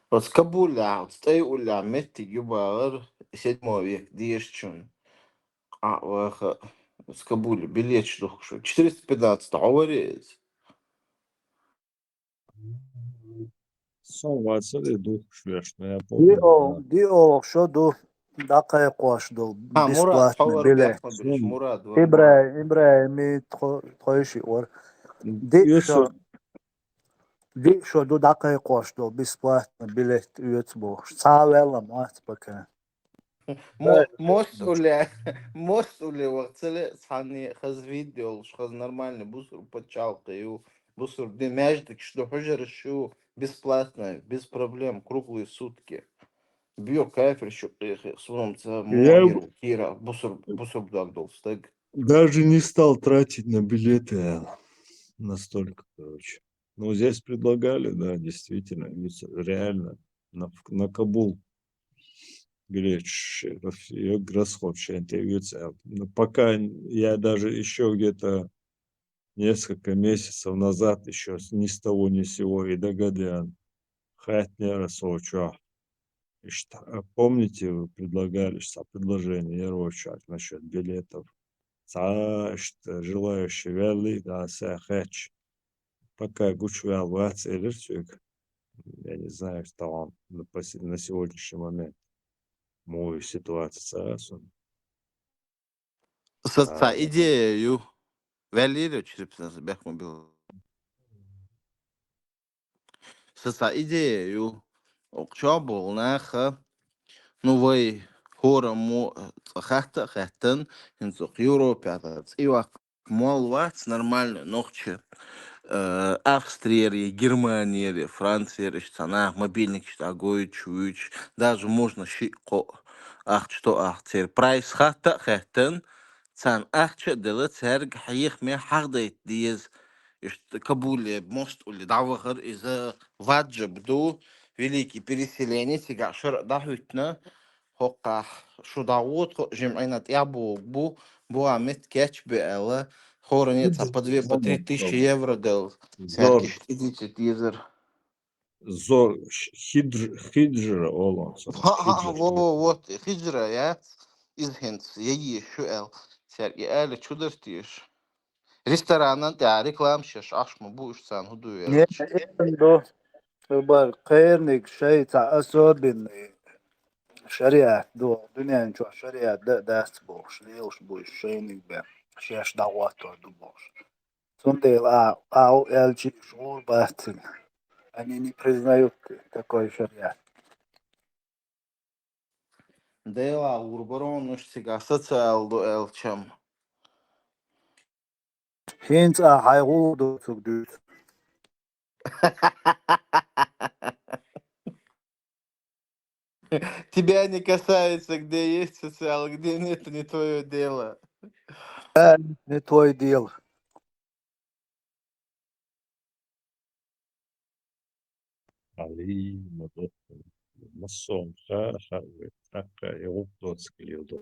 Оцу Кабулехь, оцу ТӀайулехь меттиг ю бахара, седьмой век дешачунна. Къа а ваха, оцу Кабуле билеташ духкуш ву. Четыреста пятнадцать хьо варе иза? Со вацаре духкуш веш, но я помню, Диол, да. Диол шо ду, дӀакхайкхош долу, а, Мурат, бесплатный хьо вара билет. Бехкмабеш, Мурат вара. ИбрахӀим, ИбрахӀим, и тхо-, тхойши вара. Ди Юсуп. Шо, ди шо ду дӀакхайкхош долу, бесплатный билет оьцу бохуш. Цхьа а ваьлла ма вац пока. Мо-, мос уле, мос уле вахцале, цхьанне хаза вид йолуш, хаза нормальный бусурба пачхьалкх ю, бусурба ди маьждигаш ду, хьуьжарш ю, бесплатно, без проблем, круглые сутки. Био кафир шу кхехе, сунамца, я мугӀир, кира, бусурба, бусурба дог долу стаг. Даже не стал тратить на билеты, настолько, короче. Ну, здесь предлагали, да, действительно, ведь реально на, на Кабул билет ш-, ш-, расход шен тӀе вуьйцу аьлла. Но пока я даже ещё где-то несколько месяцев назад ещё с-, ни с того ни с сего и догадыван хатнера со чохь. Иштта, а помните, вы предлагали, что предложение яра вовчарг насчёт билетов? Цхьа иштта желающий ваьллий, да, сай хетча. Пока гучуваьлла вац, элира цуьнга. Я не знаю, что он на посе-, на сегодняшний момент. Муй ситуация цара сун. Сан цхьа, а, идея ю. Ваьллийра чирпсанца бехк ма билла. Са цхьа идея ю. Укх чохь болу наха, ну, вай хӀора мо цкъа хатта а хаьттан, хӀинца укх Европехь цӀе йоккху молла вац нормально нохча, э, Австрияри, Германияри, Францияри, иштта цхьа наха мобильникаш дӀагойтуш, вуьйцуш, даже можно шиъ-кхоъ ахча тоахь церан. Прайс хатта а хаьттан, царна ахча а делла, цаьрга хьехаме хьахдайта деза. Иштта Кабуле, Мостуле дӀавахар, иза ваджиб ду, великий переселение, цигахь шарӀ дӀахӀуьттина, хӀокхахь шу дӀагӀо, тхо жимма Ӏина тӀаьхьабогӀу бу, бухахь метта кечбе аьлла, хӀоранна а цхьа по две, по три тысячи евро делла. Цаьрга иштта идита дезар. Зор, хидж-, хиджра олу цунах, хиджра. Во, во, вот, хиджра яц, иза хӀинца яйеш ю аьлла. Цаьрга и ала чу дара теша. Ресторанан тӀехь рекламаш еш Ӏаш ма бу уьш, царна хӀун ду Не, аьлча. Ду. Хабар кхерниг шай цхьа особенный шариат ду. Дуьнен чохь шариат дан а дац бохуш, лелаш бу уьш шайниг бен. Шаьш дӀагӀоттор ду бохуш. Цундела а, а у аьлча уьш гӀур бац цуьнан. Они не признают такой шариат. Делахь гӀур баронаш цигахь социал ду аьлчам. ХӀинца а хьайн гӀур доцург дуьйцу. Тебя не касается, где есть социал, где нет, не твоё дело. Да, не твоё дело. Али, ма дохку. Массо а ха, ха, тӀаккха и гӀур доцург леладо.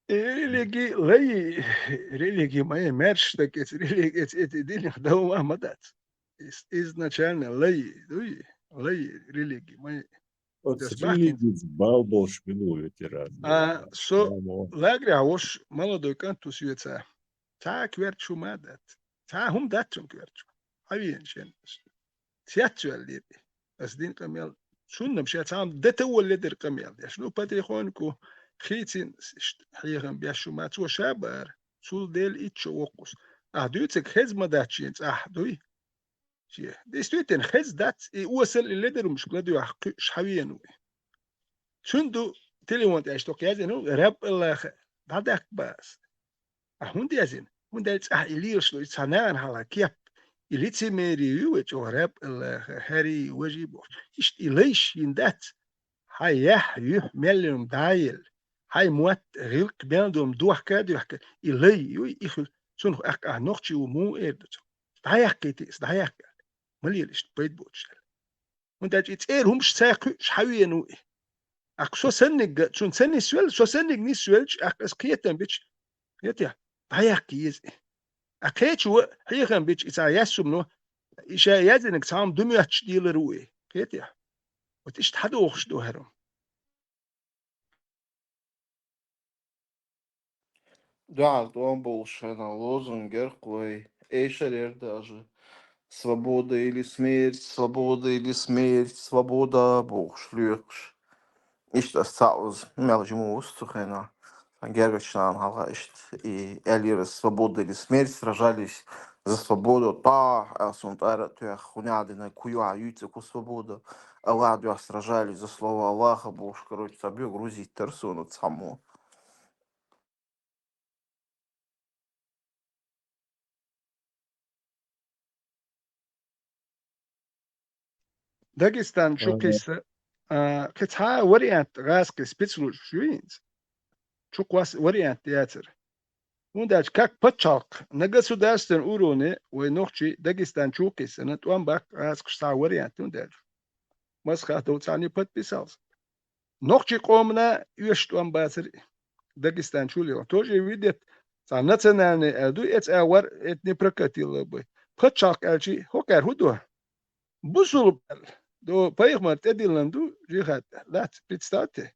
Э, религи лай, религи ма е, маьрша стаг эца, религи эца, эца динах дов ма дац. Из-, изначально лай, дуй, лай религи ма е. Оцу религица бал болуш мила ву ветеран? А, со лагерехь волуш молодой кӀант ву соьца. Цхьа а коьртачу ма дац. Цхьа а хӀума дац цунна коьртачу. Хьан веана шен? Цецваьллера. Аса дина къамел. Цунна-м ша цхьа а де тан волле дара къамел деш. Ну, Патрихон-ку хийцина иштта хьехам беш шу ма цо ша бара. Цул Дела итт шо воккхус. Ахь дуьйцург хеза ма дац шен цӀахь, дуй? Шен. Действительно, хеза дац, и осал и ледарумашка ладоьгӀна кхуьуш хьан веана ву и? Цуьнан ду телефон тӀехь тӀаккха яздина, Раб Аллаха, дӀадаккха бац. А хӀунда яздина? ХӀунда аьлча цӀахь и лелаш ду, и цхьа нахана хьалха кеп, и лицемерие ю вай чӀогӀа, Раб Аллаха, хӀарий, важий бохуш. Иштта и лайш йина дац. Хьайн яхь, юьхь, мел йолу дӀа а елла. Хьайн мотт, гӀиллакх, мел долу дохка а доьхка, и лай ю, и хуьлу. Цунах аьлча ахь нохчи ву муха эр ду цо? ДӀаяккхийти иза, дӀаяккха. Ма лела иштта пайда боцуш аьлла. ХӀунда аьлча и цӀера хӀумаш ца кхуьуш хьан веана ву и? Аккха со санниг, цунна ца нисвелла, со санниг нисвелча, аккха аса кхетам бича, кхетий, дӀаяккха еза и. Аккха кхечо хьехам бича, и цхьа яьссумано, и ша яздинарг цхьа хӀума ду моьттуш дийлар ву и. Кхетий? Вот иштта хьан дохуш ду хӀара хӀума? Дуьхьал тӀом болуш шайна лозунгерг вай эшарера даже: «Свобода или смерть, свобода или смерть, свобода», бохуш лоькхуш. Иштта ас цхьаъ ваза, мел жима ву ас цу хенахь. Сан гергарчу нахана хьалха иштта и аьллера: «Свобода или смерть, сражались за свободу», тӀаккха ас хӀун тӀара а тоьхна, хӀун яхь дина, кху юьхьа юьйцу, кху свобода. Аллах дуьхьа сражались за слово Аллаха бохуш, короче, цхьа бегу рузиттара суна цхьаммо. Дагестан чу кхисса, а, кхин цхьа а вариант гӀазкхи спецслужбаш ю хӀинца? Чу кхосса вариант яцара. ХӀунда аьлча как пачхьалкх на государственном уровне вай нохчий Дагестан чу кхиссана, тӀом баккха гӀазкхаш цхьа а вариант ю хӀунда аьлча. Масхадов цхьаьна подписался. Нохчий къомана оьшуш тӀом бацара и Дагестан чу лела. Тоже видеть, цхьа национальный аьлла ду, эца а вар, это не прокатило бы. Пачхьалкх аьлчи, хӀокхара хӀун до? Бусулба аьлла. До пайхамар тӀедиллина ду, жихад лац, представьте.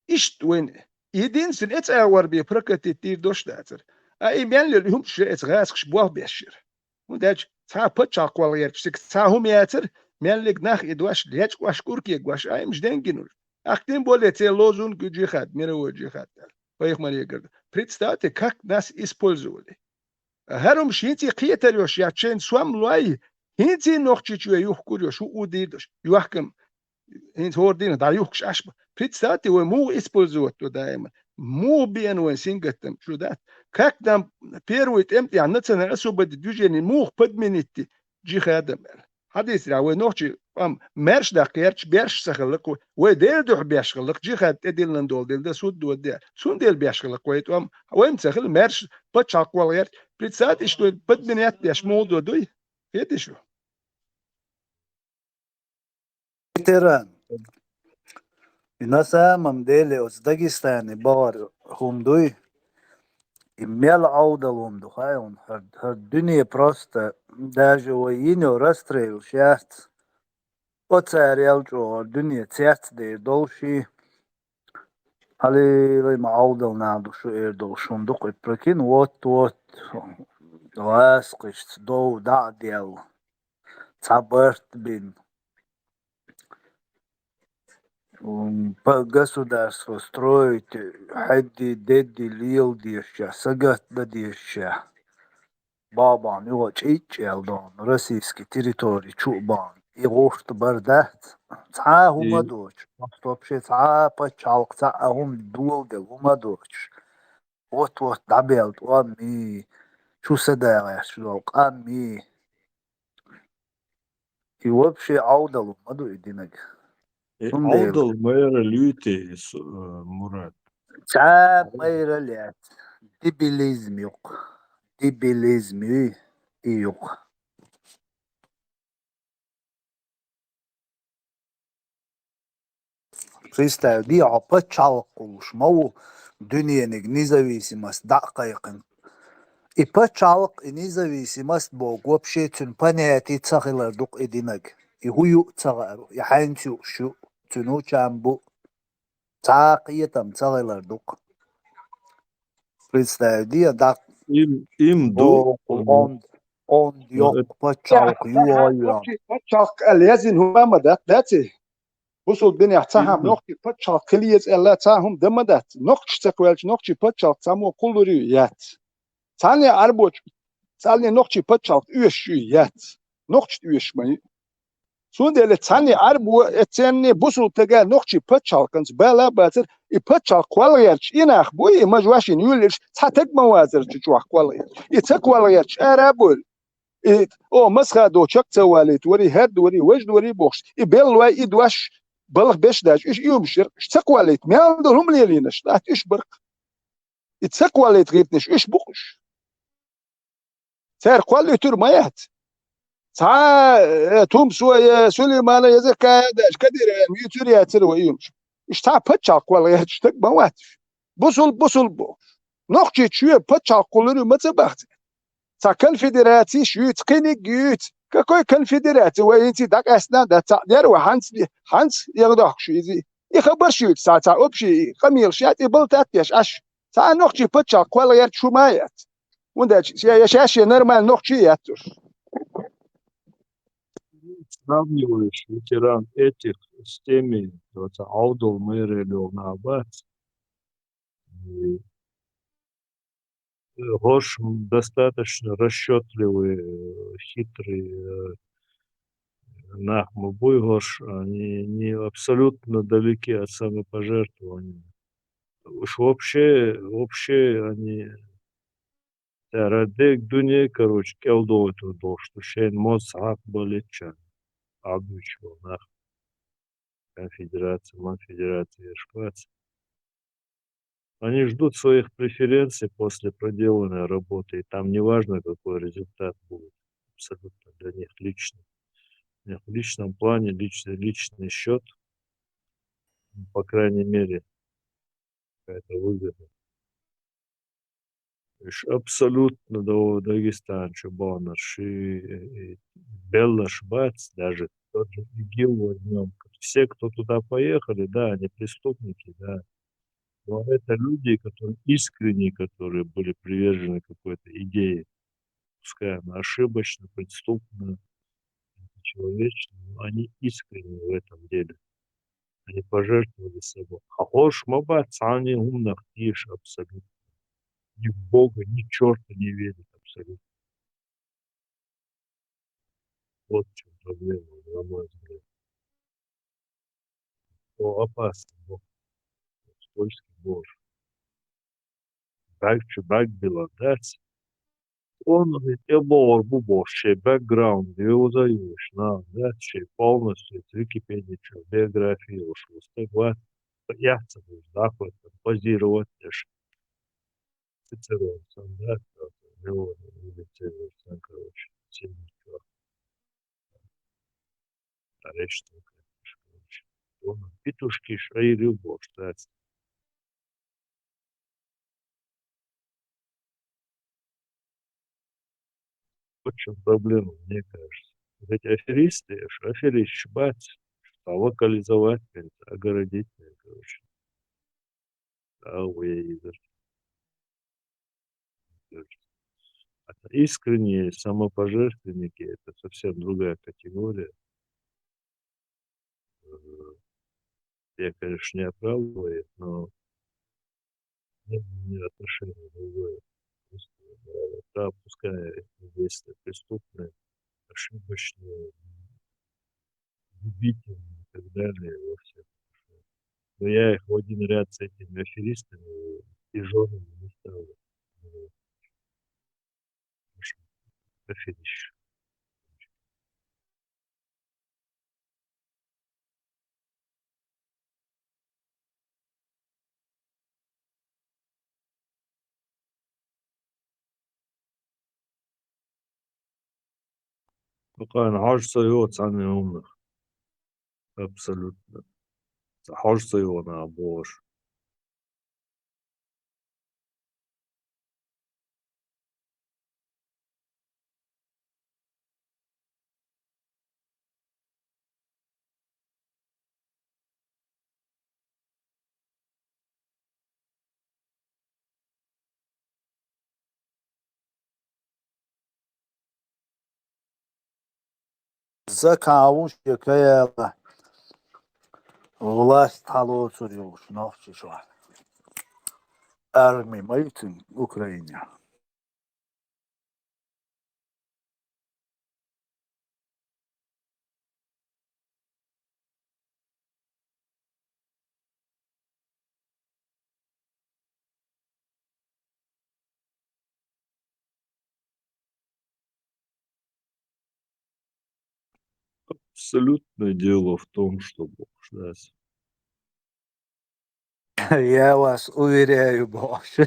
Иштта вайн единственный эца а вар бен прокатить дийр дош дацара. А и мел лела хӀумаш эца гӀазкхаш болх беш яра. ХӀунда аьлча цхьа а пачхьалкх кхолла гӀерташ цига цхьа а хӀума яцара, меллиг нах и дош лечкъош, кӀуркегош, а имаш денгинур. Ах, тем более церан лозунг ю джихад, мировой джихад аьлла. Пайхамарегара. Представьте, как нас использовали. ХӀара хӀумаш хӀинца кхетар йолуш яц, шайна сом лой, хӀинца Нохчийчоь юхкур йолуш, хӀу удийр долуш, йохкам хӀинца хӀора дийнахь дӀаюхкуш Ӏаш бу. Представьте, вай муха использовать ду даиман? Муха беана вайн сингаттам, шу дац? Как нам первый тӀем тӀехь национально-освободительное движение муха подменить ди джихадом аьлла? Хьадийцарехь, вай нохчий, амма маьрша даккха гӀерташ, беш ца хилла-кх вай. Вай Делан дуьхьа беш хилла-кх, джихад тӀедиллина долу дела дан суд дода де. Цундела беш хилла-кх вай тӀом. Вай-м ца хилла маьрша пачхьалкх кхолла гӀерташ. Представьте, иштта вай подменять деш муха доду? Хетий шу? Ветеран. И на самом деле, оцу Дагестане бахара хӀума дуй, и мел Ӏовдал хӀума ду, хаьий хьуна, хӀара, хӀара дуьне просто, даже вай йина йолу расстрелаш яц, оцара ял чӀогӀа дуьне цецдер долуш и. Хьалилай ма Ӏовдал нах ду шу эр долуш хӀума ду-кх и, прикинь, вот-вот, гӀаскхишца дов дӀа а делла, цхьа барт бина. М, п-, государство строить, хьедди, дедди лела дезача, сагатдан дезача. Бабан юха чӀичӀ ял дон, российский территори чу а бан. И гӀурт бар дац. Цхьа а хӀума И доцуш, просто вообще цхьа а пачхьалкх, цхьа а хӀума доладелла хӀума доцуш. Вот-вот дӀабелла тӀом и, чу са дагӀеш долу къам и. И вообще Ӏовдал ма ду и динарг. И Цундела Ӏовдал майралла юй те, э, Мурат? Цхьа а майралла яц. Дебилизм ю-кх. Дебилизм юй и ю-кх. Представь, дехьа пачхьалкх хуьлуш ма ву, дуьнениг независимость дӀа а кхайкхина. И пачхьалкх, и независимость боху вообще цуьнан понятие ца хилар ду-кх и динарг. И хӀун ю а ца хаар, и хьаьнца юуш ю, цуьнан чам бу. Цхьа а кхетам ца хилар ду-кх. Представь, де, даккха Им, им ду, оха, онда, онда, ну, йоккха это пачхьалкх ю а йоьлла. Нохчий пачхьалкх аьлла язйина хӀума ма дац, дац и? Бусулба динехь цхьа хӀума, Мгм. нохчий пачхьалкх хила еза аьлла, цхьа хӀума дан ма дац. Нохчаш ца кхоьллича, нохчий пачхьалкх цхьаммо кхуллур ю, яц. Цхьанне Ӏарбочу, цхьанне нохчий пачхьалкх оьшуш ю, яц. Нохчашна оьшуш ма ю. Цундела цхьанне Ӏарбо, э, цхьанне бусулба стага нохчий пачхьалкханца бала а бацара, и пачхьалкх кхолла гӀерташ, и нах буй, и мажош йина юьллуш, цхьа стаг ма вацара чу чохь кхолла гӀерташ. И ца кхолла гӀерташ, ара а бевлла. И, о, масха до чекх ца валийта вари, хӀара ду вари, важа ду вари бохуш, и белла вай, и дош балха беш даьлча, уьш и хӀумаш яра, уьш ца кхоллийта, мел долу хӀума лелийнарш, латта уьш бара-кх. И ца кхоллийта гӀиртнаш, уьш бу-кх уьш. Цара кхоллуьйтур ма яц. Цхьа, э, Тумсо, я Сулеймана, я Закая даьлча, Кадырова, юьйцур яцара вай и хӀумаш. Уьш цхьа пачхьалкх кхолла гӀерташ стаг ма вац уьш. Бусулба, бусулба бохуш. Нохчийчоь пачхьалкх кхуллур ю ма ца боху цара. Цхьа конфедераци а юьйцу, кхиниг а юьйцу. Какой конфедераци? Вай хӀинца дӀакъаьстина а дац, цхьаъ дера вай хьанца, хьанца ягӀдохкуш ю иза? И хабарш юьйцу цхьа, цхьа общий къамелаш яц, и балтат а еш Ӏаш. Цхьа а нохчий пачхьалкх кхолла гӀерташ хӀума а яц. ХӀунда аьлча я, я шаьш я нормально нохчий а яц уьш. Сравниваешь ветеран этих с теми, вот, Ӏовдал майралла йолу нах бац. И, э, хӀорш достаточно расчётливый, э, хитрый, э, нах ма буй хӀорш, они не абсолютно далеки от самопожертвования. Уж вообще, вообще они цара дег дуьне, короче, кӀел дохуьйтур долуш ду, шайна моза хьакха баллийтча, Ӏабуьйчу нах, конфедерация, манфедерация еш бац. Они ждут своих преференций после проделанной работы, и там неважно, какой результат будет, абсолютно для них лично. У них в личном плане личный, личный счёт, по крайней мере, какая-то выгода. Уж абсолютно до Дагестан чу баханарш и, и белларш бац, даже тот же ИГИЛ возьмём. Все, кто туда поехали, да, они преступники, да. Но это люди, которые искренние, которые были привержены какой-то идее. Пускай она ошибочна, преступна, античеловечна, но они искренни в этом деле. Они пожертвовали собой. Хьахош ма бац, цхьанне хӀуманах теша абсолютно. Ни в Бога, ни в чёрта не верит абсолютно. Вот в чём проблема, на мой взгляд. О, опасно, бо-, скользкий боже. Бакъча бакъ била дац. Он тӀебогӀур бу бохуш, шен бэкграунд йовза йолуш, нах дац, шен полностью Википедия чу биография йолуш ву стаг вац, яц ца буьйцу, дӀахӀоттам, позировать деш. Цицерон сан дац, Леон или Цезарь сан, короче, сильный чувак. Арештов, короче. Он петушки шайрил бохуш дац. Вот в чём проблема, мне кажется. Вот эти аферисты, аш аферисташ бац, что локализовать, огородить, короче. А, уяизар. А искренние самопожертвенники — это совсем другая категория. Э, я, конечно, не оправдываю их, но у меня отношение другое. Просто, э, да, пускай действия преступные, ошибочные, губительные и так далее во всех отношениях. Но я их в один ряд с этими аферистами и женами не ставлю. Вот. Аферист. Бакъана хьожа ца йо цхьанна хӀуманах. Абсолютно. Ца хьожа ца йо нах бохуш. Закавуш я каяла. Власть хьалоцур йолуш нохчаша. Арми ма ю цуьнан Украине. Абсолютное дело в том, что бохуш дац. Я вас уверяю, бохуш.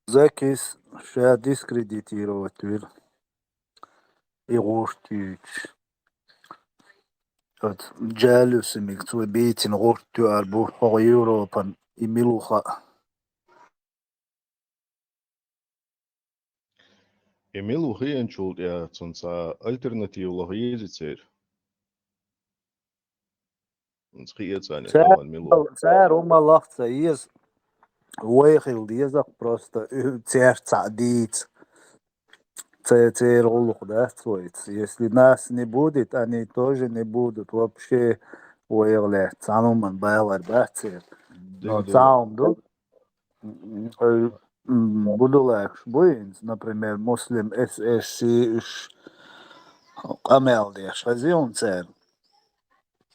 Закис ша дискредитировать вира. И гӀурт юьйцуш. Оцу Джалюсимиг цо бийцина гӀурт юар бу хӀокху Европан, и мила ву хаьа. И мила ву хиъначул тӀаьхьа цунна цхьа альтернатива лаха еза церан. Цхьа хиъна царна Цара, хьалан мила ву. Цара хӀума лаха ца еза. Вай хила деза-кх просто, церан цхьаъ дийца. Церан гӀуллакх дац вайца. Если нас не будет, они тоже не будут. Вообще вайх лаьцна цхьана хӀуманна бахар бац церан. Но цхьа хӀума ду. М, м, м, будулакаш бу хӀинца, например, Муслим эс эс си, уьш къамел деш хезий хьуна церан.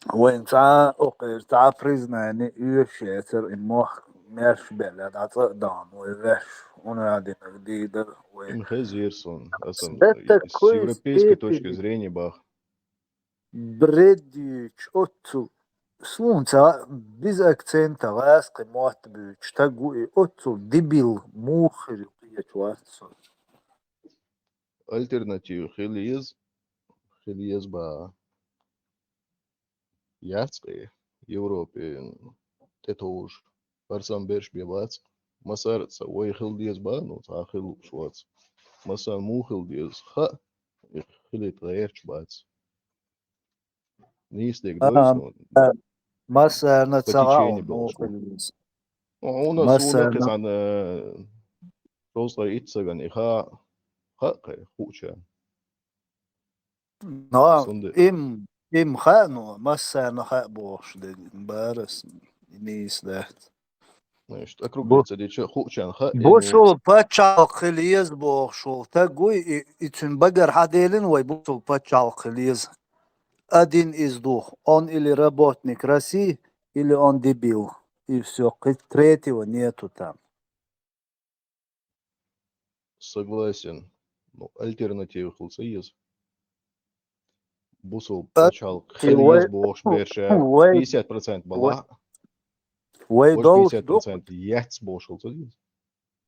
Вайн цхьа а, окхеран цхьа а признание оьшуш яцара и мохк, маьрша беъна дӀа цӀа а дахана вай ваьш, хӀунда аьлла динарг дийр дара вай. М, хезира суна, аса С, до с такой европейской точки степени зрения баха. Бред юьйцуш оццул, суна ца хаьа, без акцента гӀазкхи мотт буьйцуш стаг ву и, оццул дебил муха хир ю кхечу вац со. Альтернатива хила еза, хила еза баха. Яц кхин Европе тӀетовжа. Хьарсам берш бен бац. Масар а ца вай хила деза баха, ну, цхьа а хила лууш вац. Масар муха хила деза хаьа, и хилийта гӀерташ бац. Нийса дерг А, дойца, ну, а, массарна по ца течению хаьа, болуш муха бу. Хила еза. Ну, хьуна суна массарна кхин цхьана, э, шовзткъе итт стагана и хаьа, хаьа кхин хуучарна. Но Цундела. им, им хаьа, ну, массарна хаьа бохуш дерг, барас нийса дац. Иштта округлить ца дича хуучарна хаьа, Бусул пачхьалкх хила еза бохуш волу таг вуй, и, и цуьнан багара хьаделина вай бусул пачхьалкх хила еза. Один из двух. Он или работник России, или он дебил. И все. Третьего нету там. Согласен. Ну, альтернатива хила ца еза. Бусул пачхьалкх хила еза бохуш берш пятьдесят процент балахь. Вай Вай долуш пятьдесят процент яц бохуш хила ца еза.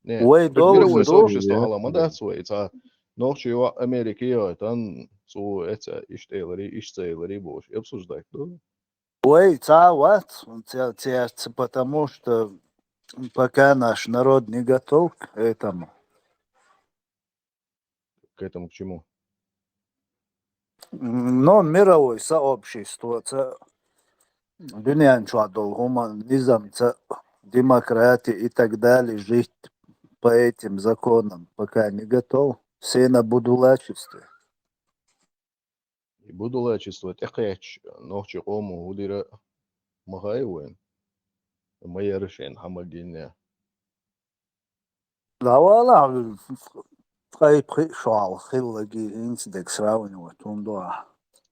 Не, Вай так мировое долуш ду. Сообщество хьалха ма дац вай. Ца нохчий ваъ Америка йойтан, цу эца иштта элари, иштта элари бохуш. Обсуждать ду. Вай ца вац, ца, ца, ца, потому что пока наш народ не готов к этому. К этому к чему? Но мировое сообщество, ца дуьнен чохь долу хӀума, низам, ца демократия и так далее, жить по этим законам пока не готов. Все на будулачестве. И будулачество тӀекхаьчча, нохчи къомо хӀу дира ма хаьа вайна. Ма яра шайна хьан магинне. Да вала, ткъе пхи шо хьалха хиллаги, хӀинца дерг сравнивать хӀун ду ахь.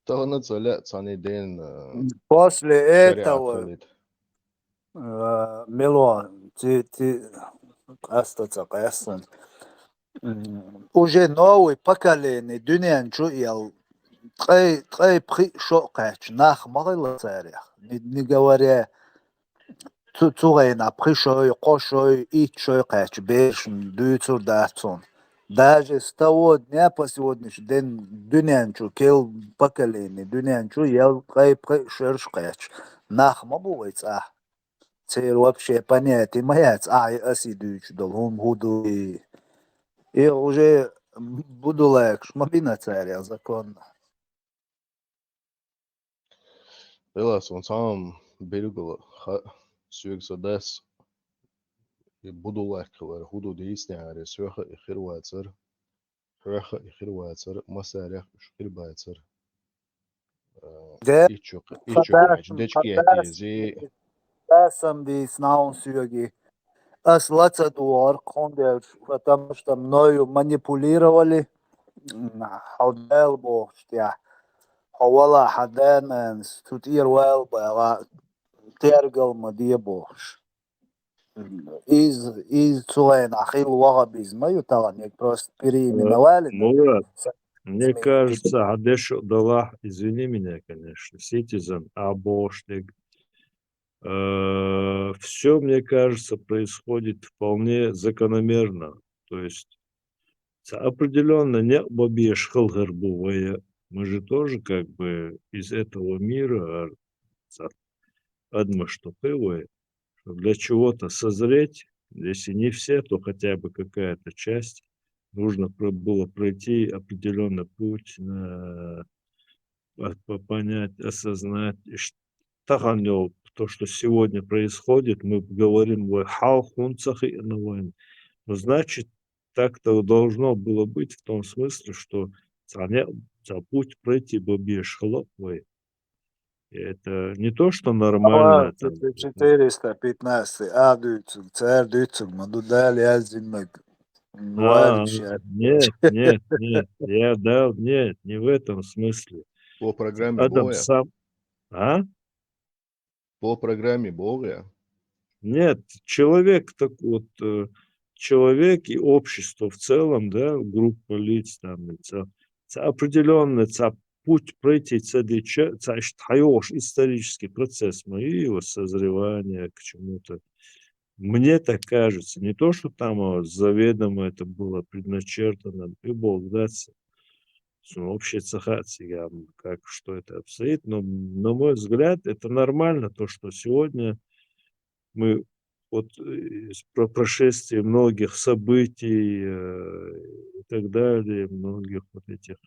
Тахана ца лаьа цхьана ден, э, После шариат этого, халит. э, мело, ти, ти, къаста ца къаьссан. М, уже новый поколение дуьнен чу ел ткъе, ткъе пхи шо кхаьчча нах ма хилла царех. Не, не говоря, цу, цу гӀайна пхи шой, кхо шой, итт шой кхаьчча берашна дуьйцур дац цунна. Даже с того дня по сегодняшний день дуьнен чу кел поколение, дуьнен чу ел ткъе пхи шераш кхаьчча нах ма бу вай цӀахь. Церан вообще понятие ма яц, ахьа и аса и дуьйцуш долу хӀума хӀун ду и. И уже будулайкаш ма бина царех законна. Делахь суна цхьа хӀума билггала хаьа, соьга сан дас и будулайкх хилар хӀун ду дийцинехьара, соьха и хир вацара, хьоьха и хир вацара, массарех уьш хир бацара. Э, Де, иччо, иччо кхаьчча дечке тези. Дасам дийцина хьуна соьга. Ас ла ца догӀар, кхундерш, потому что мною манипулировали, м, хьо Дала бохуш тӀехь. Хьо вала хьан да-нанас, цу тӀера вала бала, тергал ма де бохуш. Из, из цу гӀайна хилла вахабизма ю тахана, просто переименовали. Мурат, мне кажется, хьан дешо далахь, извини меня, конечно, Citizen, а бохуш дерг. Все, мне кажется, происходит вполне закономерно. То есть ца определённо некъ бан безаш хилла хир бу вай. Мы же тоже как бы из этого мира, а, ца адамаш ду кхин вай, что для чего-то созреть, если не все, то хотя бы какая-то часть, нужно про-, было пройти определённый путь, на-, по-, по-, понять, осознать. И ш-, тахана йолу, то, что сегодня происходит, мы говорим, вай хьалха хӀунда ца хиъна вайна. Ну, значит, так-то должно было быть в том смысле, что цхьа не-, цхьа путь пройти бан безаш хилла вай. Это не то, что нормально. Четыреста пятнадцать, а, дуьйцург, цара дуьйцург ма ду, Дала яздинарг. А, нет, нет, нет, я дал, нет, не в этом смысле. По программе Адам боху я. Сам, а? По программе боху я. Нет, человек так вот, э, человек и общество в целом, да, группа лиц, там, и ца, ца определённый, ца путь пройти, ца дича, ца ш-, хьайогӀуш исторический процесс, ма ю его созревание к чему-то. Мне так кажется, не то, что там, а, заведомо это было предначертано, и Бог даст. Ну, вообще ца хаьа цигахь, как, что это обстоит, но, на мой взгляд, это нормально, то, что сегодня мы вот, э, с-, про прошествие многих событий, э, и так далее, многих вот этих,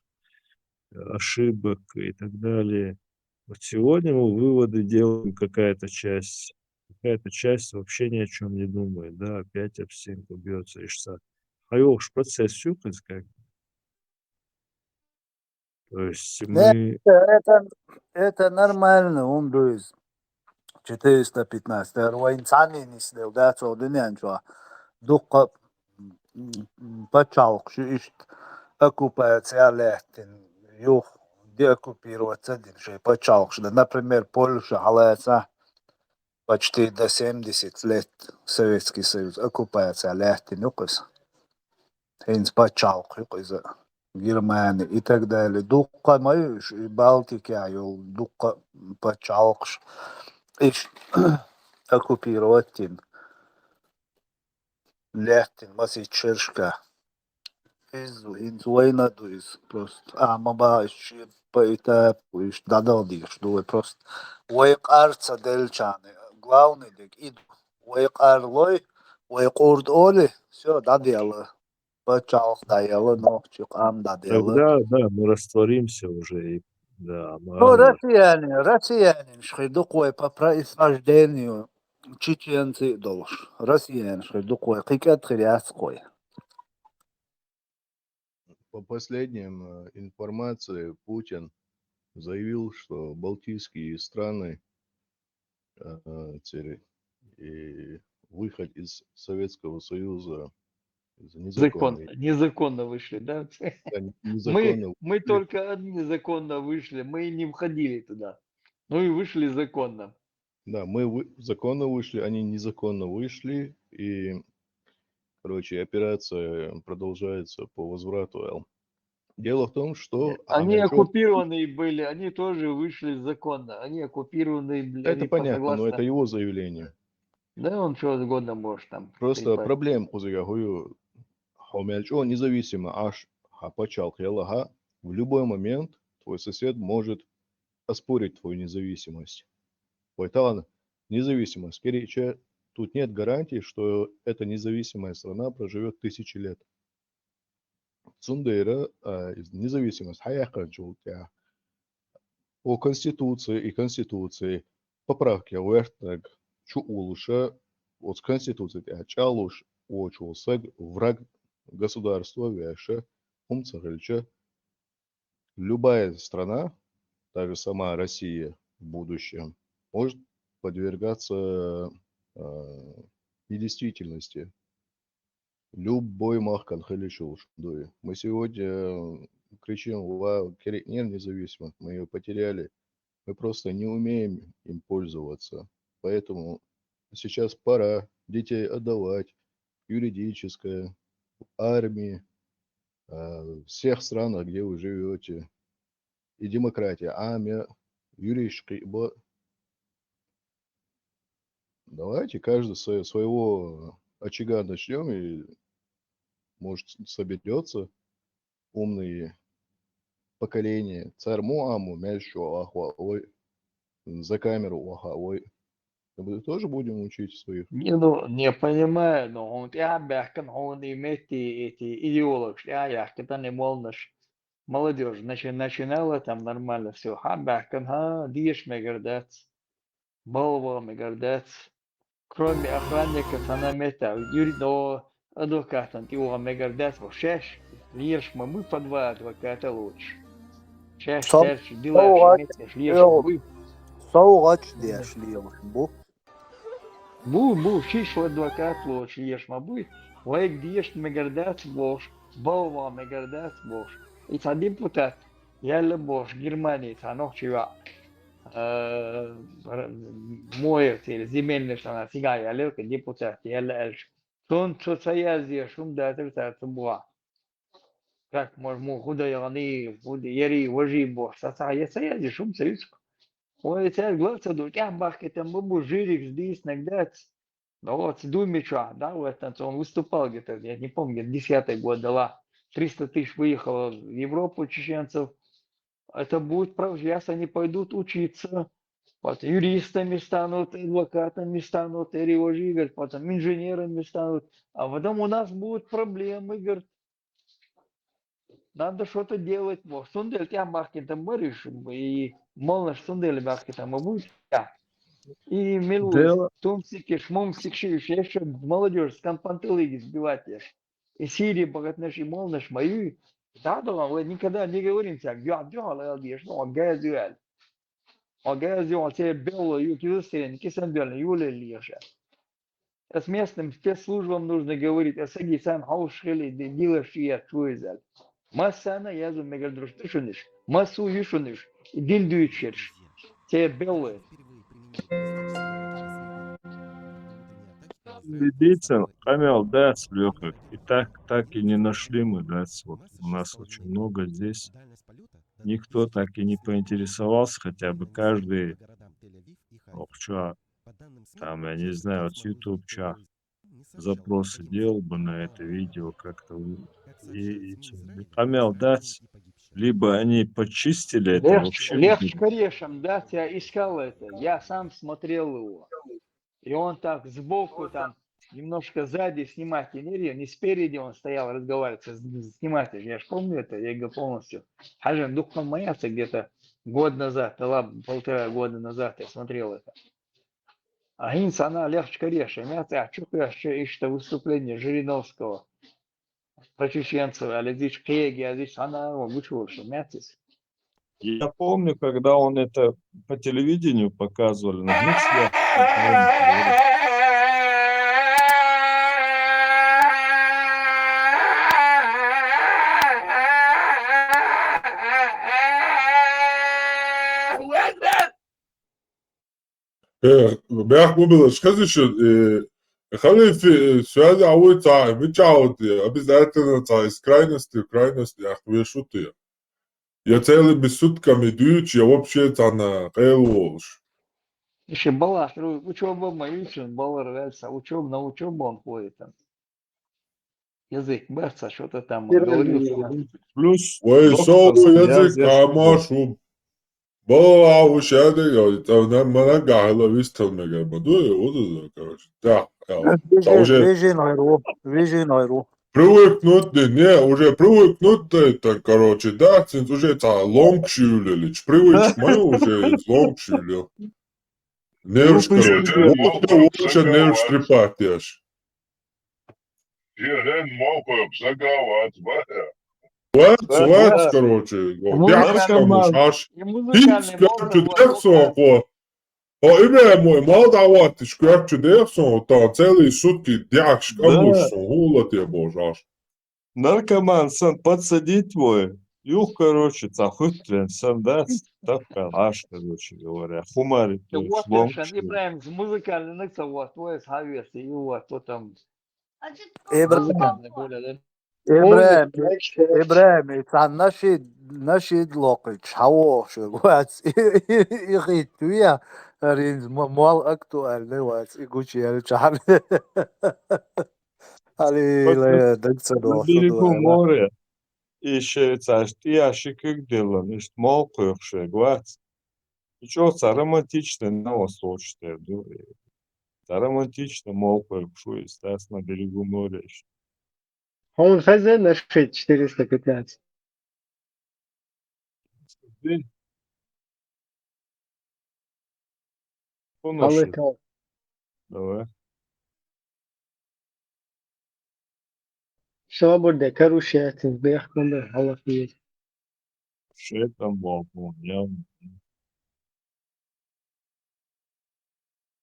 э, ошибок и так далее. Вот сегодня мы выводы делаем, какая-то часть, какая-то часть вообще ни о чём не думает, да, опять об стенку бьётся, и что. А уж процесс сюкнется как бы. То есть Не, мы... это, это нормально, он дуйз. Четыреста пятнадцать. Эр вайн цани нисдел, да, цо дунен чуа. Дукха м, м, пачалкхаш ишт оккупация леттин, юх деоккупироваться дин шей пачалкхаш. Да, например, Польша халаца почти до семьдесят лет Советский Союз оккупация леттин юкъиз. Хинц пачалкх юкъиз. Германия и так далее. Дукха май ш-, Балтика йол дукха пачалкхаш иш оккупировать дин. Леттин масит шершка. Из, из война дуйз просто. А, ма ба, иш по этапу, иш дадал диш дуй просто. Вай къарца делчаны. Главный дик ид. Вай къарлой, вай къурд оли, всё, дадела. Пачалкх дадела, нохчи къам дадела. Тогда, да, мы растворимся уже. И, да, Ну, мало ли. россияне, россияне, шхи дукъ вай по происхождению чеченцы долш. Россияне, шхи дукъ вай, кикет хиряц кой. По последним э, информации, Путин заявил, что балтийские страны э, теперь и выход из Советского Союза из Закон, незаконной, незаконно вышли, да? да, не- Мы, незаконно мы вышли. Только одни законно вышли, мы не входили туда. Ну и вышли законно. Да, мы вы- законно вышли, они незаконно вышли, и, короче, операция продолжается по возврату. Дело в том, что Они Амельчук- оккупированные были, они тоже вышли законно. Они оккупированные, блин, Это они по понятно, но согласно. Это его заявление. Да, он что угодно может там Просто трепать. проблема, кузыга, хую, хомельчо независимо, аш хапачал хелаха, в любой момент твой сосед может оспорить твою независимость. Поэтому независимость, короче, тут нет гарантии, что эта независимая страна проживет тысячи лет. Цундера а, из- независимость, хаяханчул тя. О Конституции и Конституции поправки уэртнаг чу улуша, от Конституции тя чалуш очул саг враг государства вяша, умцахальча. Любая страна, даже сама Россия в будущем, может подвергаться э, недействительности. Любой мах калхали шулшундуй. Мы сегодня кричим: «Вау, керекнер независимость, мы ее потеряли». Мы просто не умеем им пользоваться. Поэтому сейчас пора детей отдавать в юридическое, в армии, э, в всех странах, где вы живете. И демократия. А, мя, юришки, бо- Давайте каждый со своего очага начнем, и, может, соберется умные поколения. Царму аму, мяльшу ахуа, ой, за камеру уаха, ой. Мы тоже будем учить своих. Не, ну, не понимаю, но он тя бяхкан, он иметь эти идеологи, тя яхкатан и молнаш. Молодежь, значит, начинала там нормально все. Ха, бяхкан, ха, деш мегардац. Балва мегардац. Кроме охранника, санамета, юри, но адвокатан, ти уа мегардац, во шеш, лирш ма мы по два адвоката лучше. Шеш, Сам- терч, дилаш, Саугъач, метеш, лирш йо. мы. Саугъач деш лиеш бу. Бу, бу, шиш адвокат лош, лиеш ма буй. Вайг деш мегардац лош, балва мегардац лош. И ца депутат, яла бош, Германия, ца нохчива. Э, р- Моер, тели, земельный штана, сига яла, депутат, яла эльш. Тон цо ца язди, шум датер ца ца буа. Как мож му худа ягъни, худа яри, важи бош, ца ца я ца язди, шум ца юск. Ой, ца глав ца ду, тя бахке там бу жирик здесь нагдац. Ну вот, с Думича, да, в этом, он выступал где-то, я не помню, где-то десятый год дала. Триста тысяч выехало в Европу чеченцев. Это будет, прав- сейчас они пойдут учиться. Вот, юристами станут, адвокатами станут, или уже, говорит, потом инженерами станут. А потом у нас будут проблемы, говорит. Надо что-то делать. Вот, сундель тя махкин там бариш, и молнаш сундель махкин там будет. И милуй, Дело- тумсики, шмумсики, еще молодежь с компантелыги сбивать. И Сирии богатнаш, и молнаш мою, Да, да, мы никогда не говорим так, я делал, я вижу, ну, а газуэль. А газуэль, те белые юки застрелены, кисан белые, юле леша. С местным спецслужбам нужно говорить, а саги сан хаушхили, дила шия чуизаль. Массана язу мегардруш тушуниш, массу юшуниш, и дин дюйчерш. Те белые. Видите, камел, да, с Лёхой. И так, так и не нашли мы, да, с- вот у нас очень много здесь. Никто так и не поинтересовался, хотя бы каждый, ох, чё, там, я не знаю, вот с YouTube чё, запросы делал бы на это видео как-то. И, и чё, камел, да, с- либо они почистили это Лех, вообще. Лех Шкарешем, да, тебя искал это. Я сам смотрел его. И он так сбоку там, немножко сзади снимать энергию, не спереди он стоял, разговаривает, с- снимать. Я же помню это, я говорю полностью. Хажан Духман Маяца где-то год назад, да ладно, полтора года назад я смотрел это. А инсана Лех Шкарешем, я тебя чё, я ещё, ещё выступление Жириновского про чеченцев, а лезиш, кеги, а здесь она, вот, вышел, что мятис. Я помню, когда он это по телевидению показывали, на них сверху. Э, бяхъ бу билаш хазишин, э, халиф, э, связи авой ца, мичаут, э, обязательно ца из крайности в крайность, ях, вешут, э. Я целыми сутками дюч, я вообще ца на кайлволш. Ещё балаш, учеба моя, балар вельса, учеб на учебу он ходит там. Язык баца, что-то там он говорил. Плюс Вай доктор сол язык связи. Амашум. Бала ушады, я там на мана гахла вистал мега маду, я вот это, короче. Да, я. Та уже Вижин айру, вижин айру. Привыкнуть, да, не, уже привыкнуть, да, это, короче, да, син уже ца лонг шивлилич. Привычка моя уже лонг шивлил. Нервш, Ну, короче. пусть Вот, вот, вот, нервш трепать, я ж. Ерен мохо, сагават, бая. Вот, Да, вот, да. Короче. Музыкальный Бяхскому наркоман. шаш. И музыкальный Пинская чудесо, ко. А имя мой, мал давать, шквер чудесо, там целые сутки дяхш, Да. камуш, хула тебе, боже, аж. Наркоман сан подсадить твой. Юх, короче, цахутрен сан, да, так аш, короче говоря. Хумар, Вот шлонг, совершенно, Ибраим, музыкальный, ну, вот, вот, Хавес, и вот, вот там. Ибраим, Музыкальный более, да? Ибраим, Ибраим, ца нашид, нашид локыч, хаво, шо, вац, и хит, туя, ринз, м- мал актуальный, вац, и гучи, я чан. Али, Вот ле, дагца На до, берегу шо, моря. И шеца, я шикик делан, ишт мол куйхшег, вац. И чё, ца романтично на вас точно, ду. Ца романтично мол куйхшу, и стас на берегу моря. Он хз, нашид четыреста пятнадцать. День. Алло, Поношу. Кал. Давай. Всё, буде, короче, это, бэх, кунда, алло, привет. Что там, бабу, я.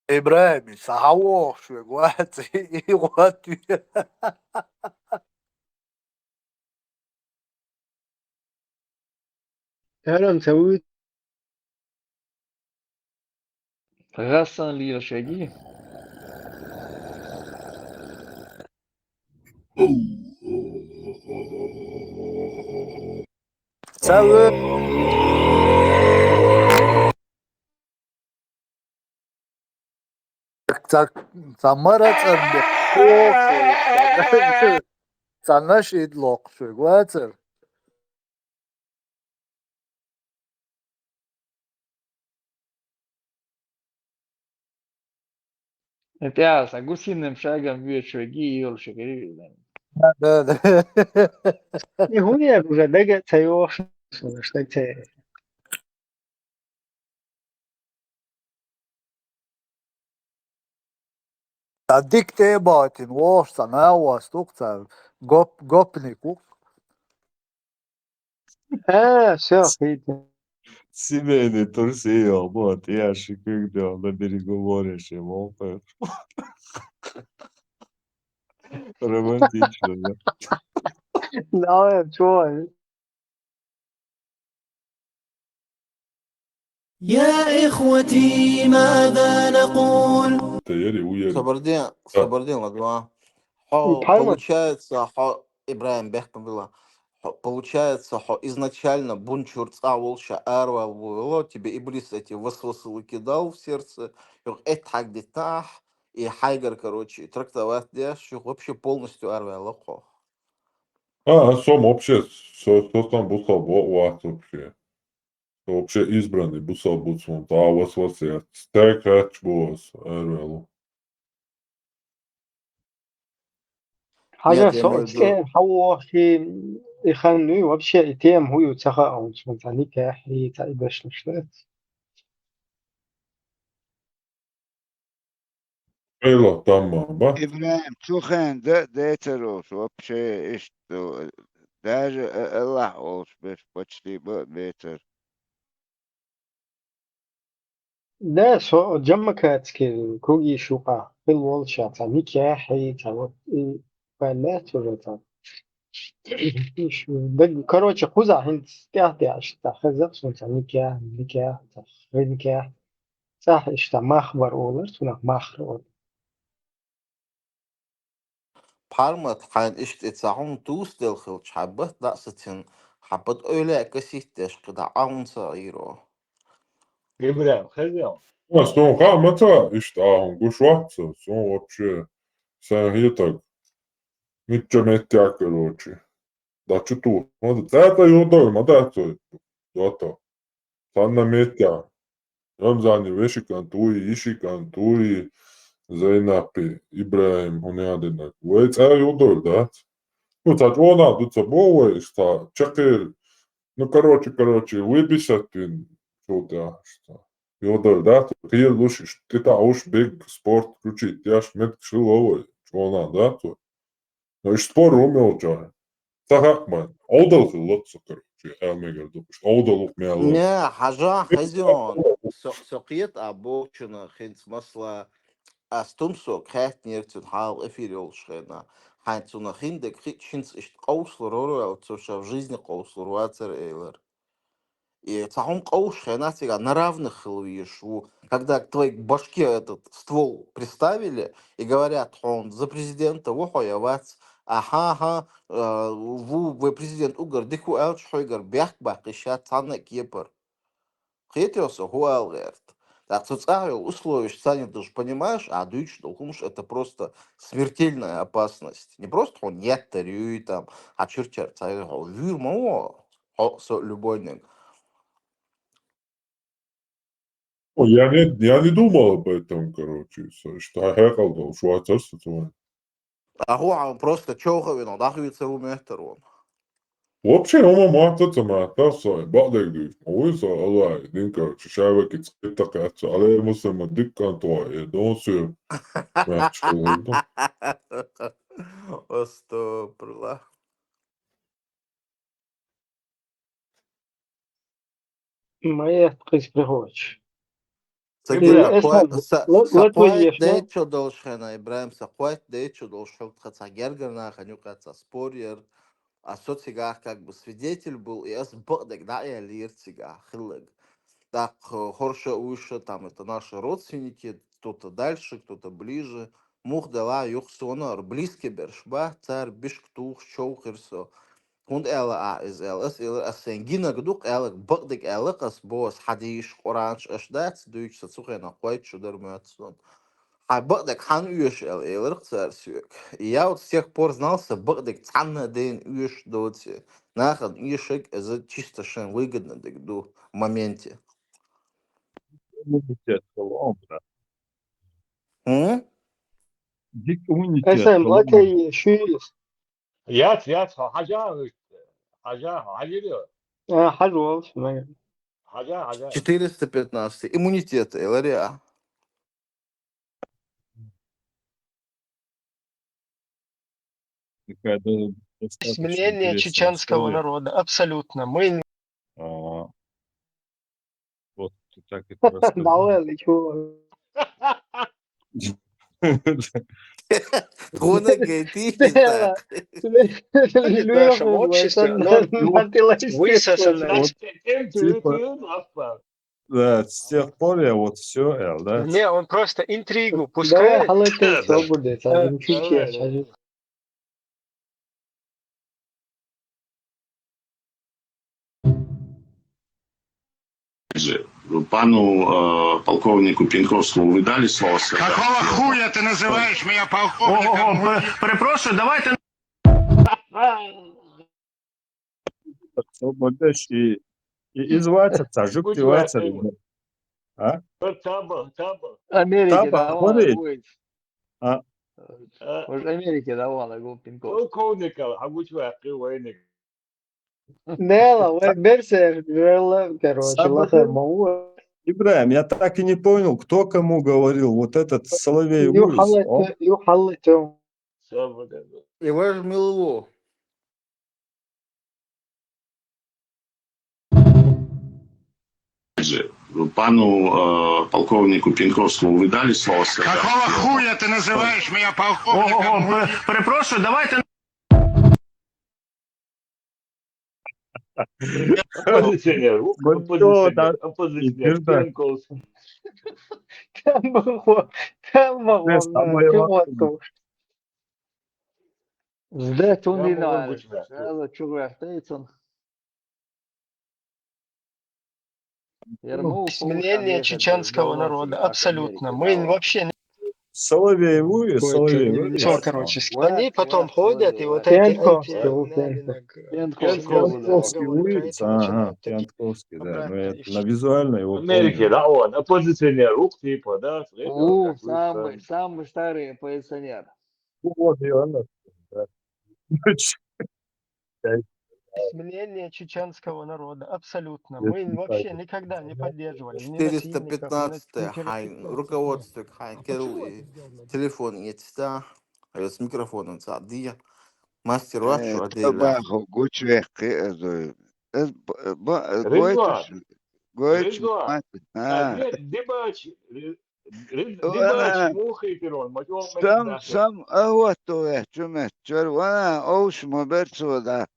Ибраим, ца хаво, шо, вац, и вот. Тарам, ца уй, Гасан лил шаги. Ца уй. Ца, ца мара ца бе. Ца нашид локши, вацар. Это я с гусиным шагом вижу, ги и он шагает. Да, да. Не хуйня уже, да, ца ёш, что ца. Та дик те батин, вош ца, на вас тук ца, гоп, гопник ук. А, всё, видите. Семейный тур сеял, вот, я шикарно на берегу моря, шеё. Романтично, да? Да, чё? يا إخوتي ماذا نقول؟ Тэ ери, уери. Сабардин, Сабардин ладва. Хо, Поймай. Получается, хо, Ибраим бехтам была. Хо, получается, хо, изначально бунчур цӀа волша арвал было, тебе Иблис эти васвасылы кидал в сердце, юк эт хагдитах, и хайгар, короче, трактовать деш, юк вообще полностью арвал хо. А, сом вообще, со, со там бусал бо, вас вообще. Со вообще избранный бусал бу сом, та вас вас я. Стек хач бос, арвал. Хьажа, Нет, я со имею в виду цӀе хьавохи, и хан, ну, и вообще, и тем хӀу ю ца хаун, сунца никахь, и ца и бешнаш лет. Эйло, тамма, ба? Ибраим, цу хен да, детер олш, вообще, иштта, даже, э, Аллах олш, беш, почти, ба, бетер. Да, со Джаммакатский круги шука, хил волша, ца никахь, и ца вот, и понять уже там. Даг, короче, хуза хин стяхтяш, та хазах сунца никахь, никахь, та хин никахь. Цахь ишта махбар олар, сунах махр олар. Пармат хайн ишт и цахун тус дел хил чхабат да сатин, хабат ойле касит деш кида аун са иро. Ибраим, хезем. А, сом ха, маца, ишта, а, он гуш ватца, сом вообще, сан хитак. Митча меття, короче. Да чё ту? Мада, цата юдой, мада цой. Дото. Санна меття. Рамзани вешикан туи, ишикан туи, Зайнапи, Ибраим, хунядинак. Вай цая юдой, да? Ну, ца чона, дуца бо вай, ишта, чакир. Ну, короче, короче, выбесят вин, что-то, что. Юдой, да? Ты лучше, ты та уж бег, спорт, включить, я ж мед шиловой, чона, да? То. Но иш спор умел чай. Ца хакман. Олдал хилот, со, короче, эл мегер дукуш. Олдал ук мел. Не, хьажа, хазион. Со, со киет а бокчуна хинц масла. Астум со кхет нерцун хал эфир олшхена. Хайн цуна хиндек хит шинц ишт къовслу рору, а вот со ша в жизни къовслу руацер эйлер. И цахун къовш хена цига на равных хил виш ву. Когда к твоей башке этот ствол приставили и говорят, он за президента выходит, вац, аха, аха, э, ву, вы президент угар, дику элч хойгар, бяхк бак, ища цанна кепар. Хетёса, хуал герт. Так, цу царил условиш цани, ты ж понимаешь, а дуйч долхумш, это просто смертельная опасность. Не просто он нет, там, а чир-чир, царил, вир мао, хо, со, любойник. О, я не, я не думал об этом, короче, со, что я хекал, да, что отец, что он. А хуан просто чё хавин, да, хавин целу метр он. Вообще, он мама, тот сама, та со, бадек дюш, ой, со, алай, дин, короче, шавек, и цвет так, отца, але, мусор, ма, дик, кан, то, и дон, су, мягче, Остопрла. Моя открыть приходишь. Сакира, Э, квайт, эсмал, са, ло-, са ло-, квайт ло-, дейчо должен, Ибраим, са квайт дейчо должен, тха ца гергер наха нюка ца спорьер, а со цигах как бы свидетель был, и ас бакдек да я лир цигах, хиллег. Так, э, хорша уйша, там это наши родственники, кто-то дальше, кто-то ближе. Мух дала юх сонар, близкий берш ба, цар бишк тух, чоу хирсо. Хунд эла а из эл, ас ил, ас сен гинаг дук элак, бакдек элак, ас бос, хадиш, Къуранш, аш дац, дуйч са цухена, квайт шудар мёцсон. Хай бакдек хан уеш эл, элар цар сюек. И я вот с тех пор знал, са бакдек цанна ден уеш доци. Нахан уешек, это чисто шен выгодно дек ду в моменте. Иммунитет был, он, брат. М? Дик иммунитет Эсэм, был, он. лакай, шуис. Яц, яц, хажа, хажа, хажа, А, хажуал, шмай. хажа, хажа. Четыреста пятнадцатый. Иммунитет, элария. Какая-то Есть мнение чеченского народа, абсолютно. Мы... А, вот так и Давай, лечу. Tx'onakai, tx'onakai. Наше общество, оно высосано из... Да, с тех пор я вот все, Эл, да? Не, он просто интригу Давай, пускает. Халатен, что будет? Да, Ничего давай, себе. Же, пану э, полковнику Пеньковскому вы дали слово сказать? Какого хуя ты называешь меня полковником? Перепрошую, давайте Свободеш и, и изватится, жук Будь девается. ласковы. А? Таба, таба. Америке Таба, давала смотри. Гойч. А? А, Может, Америке давала Гопинков. Полковника, а будь ласковы, военник. Нела, вы берсе, жела, короче, Самый лаха мову. Ибраим, я так и не понял, кто кому говорил. Вот этот Соловей Луис, он Юхалатен, юхалатен. Свобода. Иваж Милво. Же, пану э, полковнику Пеньковскому вы дали слово сказать? Какого хуя ты называешь меня полковником? Перепрошую, давайте Оппозиционер, Вот оппозиционер, да, оппозиционер, и да. Пеньковский. Там было, там было, Знаешь, самое чего важное. там? Сдать он Я и могу надо. быть мягким. Сразу чего стоит он? Мнение чеченского народа, абсолютно. Мы вообще... Соловей Луис, Соловей Лицо, Луис. короче, они потом ходят и вот эти... Пеньковский, эти- у Пеньковского. Пеньковский, Пеньковский, вот, Луис, начинают ага, такие Пеньковский, да. обратно Ну, я речь. на визуально В его Америке, помню. Да, он оппозиционер, ух ты, да, встретил, У, как вы самый, сами. Самый старый оппозиционер. Ну, вот, и он, да. Мнение чеченского народа, абсолютно. Мы вообще никогда не поддерживали ни насильников, ни на- Четыреста пятнадцатая, ни хайн, террористов. руководство, хайн, керл, и телефон есть, да? А с микрофоном, да, дия. Мастер ваш, Э, Аделя. Табахо, гучвехки, э, зои. Э, б- б- э, Ризван, гойтуш, гойтуш, Ризван, мать, а, а, де- Дебач, Ри- Ри- Ой, Дебач, она- мухи пирон, мачо сам, сам, а вот то, э, чумет, чор, вана, оуш, мо берцо, да.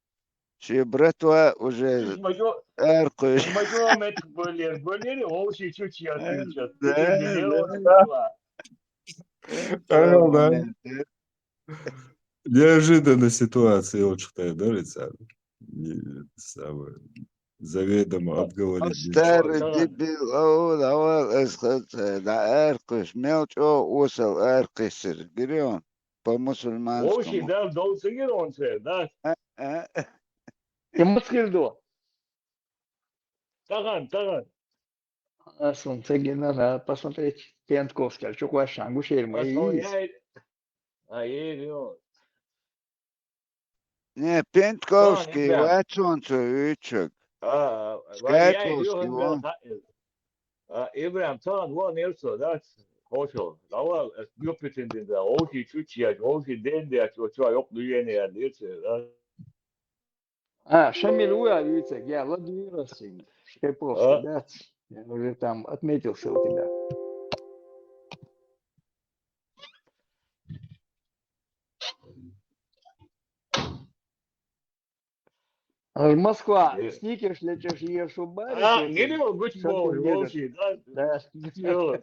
Ши братва уже Мачо, эркуш. мачо мет болер, болер, оуши чучи, а сейчас. Да, да. Понял, да? Неожиданная ситуация, очень такая, да, лица? Не, самое, заведомо отговорить. Старый дебил, а вот, а вот, эс хат, э, да, эркуш, мелчо, усал, эркуш, гирион, по Оуши, мусульманскому. Да, долсыгир он се, да. Э, э. И Москве. Таган, таган. А солнце надо посмотреть. Пеньковский, а что квашан, гушерма. А солнце, а, е, ё. Не, Пеньковский, Да, да. Вачонцу, Ючук. А, Скайковский, вон. А, Ибрам, таган, вон, нерсо, да, хорошо. Давай, э, ёпитин, да, оуши чучи, а, оуши ден, да, чо, чо, ёк, дуене, а, нерсо, да. А, Шамиль уя вицек, я, ладуира син. Шкайповский, А? Да? Я уже там отметился у тебя. Аж Москва, Э. Сникерс лечишь, ешь у баре. А, не лево, гуч Шамиль бо, Мегов. Оуши, да? Да. Ё.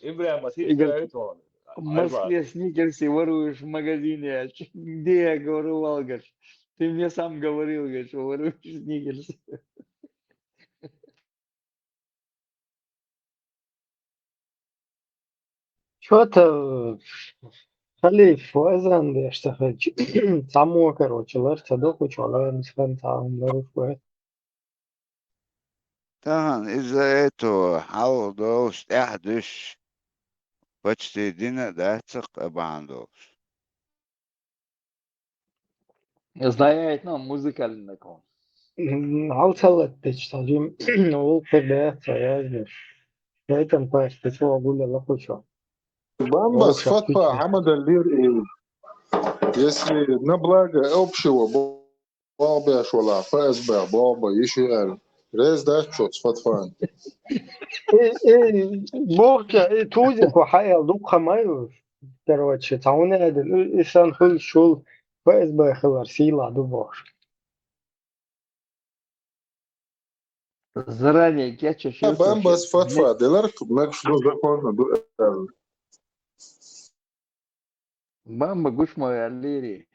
Ибрам, а ты Игорь, что это он? В Москве сникерсы воруешь в магазине. А чё- где я говорю, Валгаш? Ты мне сам говорил, говоришь, что воруешь сникерсы. Чё-то халиф вазан дешта хач. Само, короче, лар цадоку чалар мисхан таам лар. Тахан из-за этого хьалха долуш тӀаьхьа дуьш почти дина дац цхьа къа бахьана долуш. Знаете, ну, музыкальный кон. Хьалсалат печь сажим, улхъ дац, язни. Поэтому паш печло гуля лохучо. Бамбас, фатва хӀама даллира, если на благо общего бо-, болх беш валахь, ФСБ болх бан йиш яц аьлла, реза дац хьо цу фатвана? Э, э, бохча, э, тузико хьаэл дукха ма ю, короче, цхьа хӀуна аьлла, э, э, сан хуьлуш шул ФСБ хилар сийлахь ду бохуш. Заранее кечъеш. Бамбас фатва делар, мегаш ду, законно ду аьлла. Бамба гуш ма ваьллийри.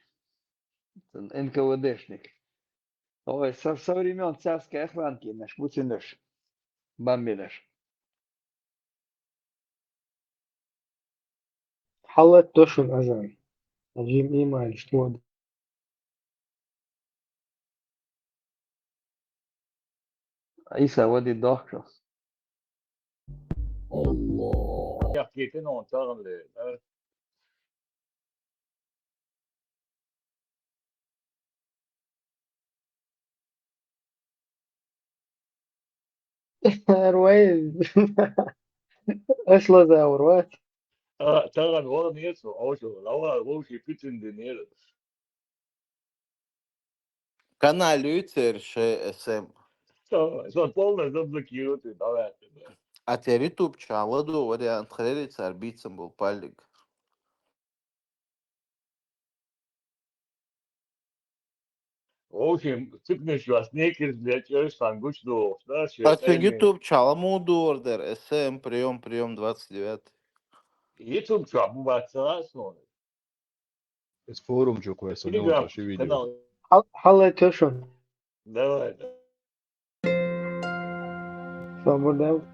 Н К В Д-шник. Ой, со, со времён царской охранки наш буцинаш. Бамбинаш. Хьалатта шун азан. Жим иман, что? Иса вади дохчо. Аллах. Яхкитин он цагъан ле, а? Руай. Ашлаза вац. А, цагъан вон ецу, ошу, лава, вовши пицин динер. Канал юй церан шен эс эм. Со, со полностью заблокируйте, давайте, да. А тера ютуб чу ладу вариант хиларе цара бийцам болу паллиг. В общем, цуьнан шу ас некерс лечкъаш сан гуш дохуш, да, шен... А цуьнан ютуб чу ма дора дара, эс эм, приём, приём двадцать девятый. Ютуб чу бу бац ца суна. Эс форум чу кхоьссина, Телеграм ши видео. Канал. Хьал-, хьаллай тешо. Давай, да. Собар даьлла.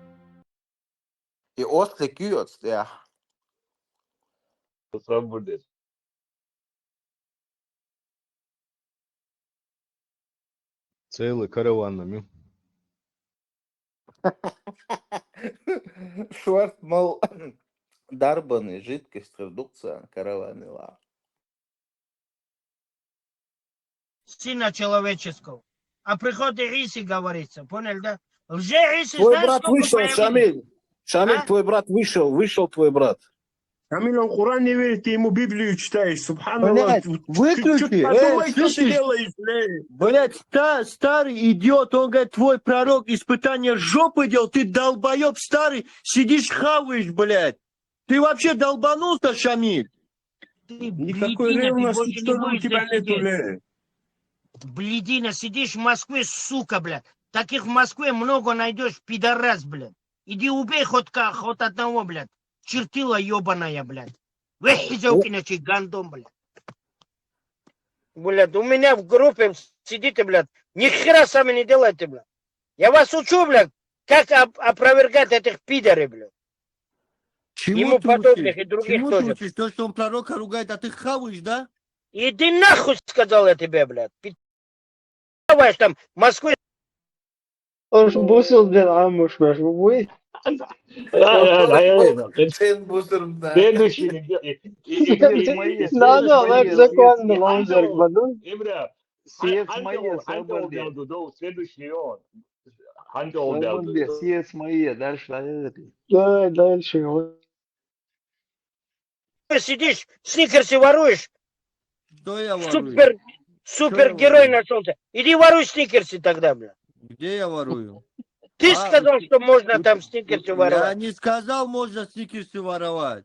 И ослик ю оцу тӀехь. Собар де. Целый караван ю. Шорт мал дарбанный жидкость хир ду-кх царна караванила. Сына человеческого. О приходе Исы говорится. Понял, да? Лже Исы, твой брат вышел, Шамиль. Шамиль, а? Твой брат вышел, вышел твой брат. Шамиль, он Коран не верит, ты ему Библию читаешь. Субханаллах. Блядь, выключи. Э, слышишь? Блядь, ста-, старый идиот, он говорит, твой пророк, испытание жопы делал, ты долбоёб старый, сидишь, хаваешь, блядь. Ты вообще долбанулся, Шамиль? Ты никакой ревности, что ли, у тебя нету, бля? Блядина, сидишь в Москве, сука, блядь. Таких в Москве много найдешь, пидорас, блядь. Иди убей хоть ка-, хоть одного, блядь. Чертила ёбаная, блядь. Вы хизёкина чи гандон, блядь. Блядь, у меня в группе сидите, блядь. Ни хера сами не делайте, блядь. Я вас учу, блядь, как оп-, опровергать этих пидоров, блядь. Чему ты учишь? Ему подобных и других тоже. Чему ты учишь? То, что он пророка ругает, а ты хаваешь, да? Иди нахуй, сказал я тебе, блядь. Пи-, давай там в Москве. Ош бусул ден амуш баш, уй. Следующий. Надо, лайк, законно, лайк, законно. Имра, Сиес Майя, Сабарде. Следующий он. Сиес Майя, дальше. Давай дальше. Сидишь, сникерсы воруешь. Что я ворую? Супер, супергерой нашёлся. Иди воруй сникерсы тогда, бля. Где я ворую? Ты сказал, что можно там сникерсы воровать. Я не сказал, можно сникерсы воровать.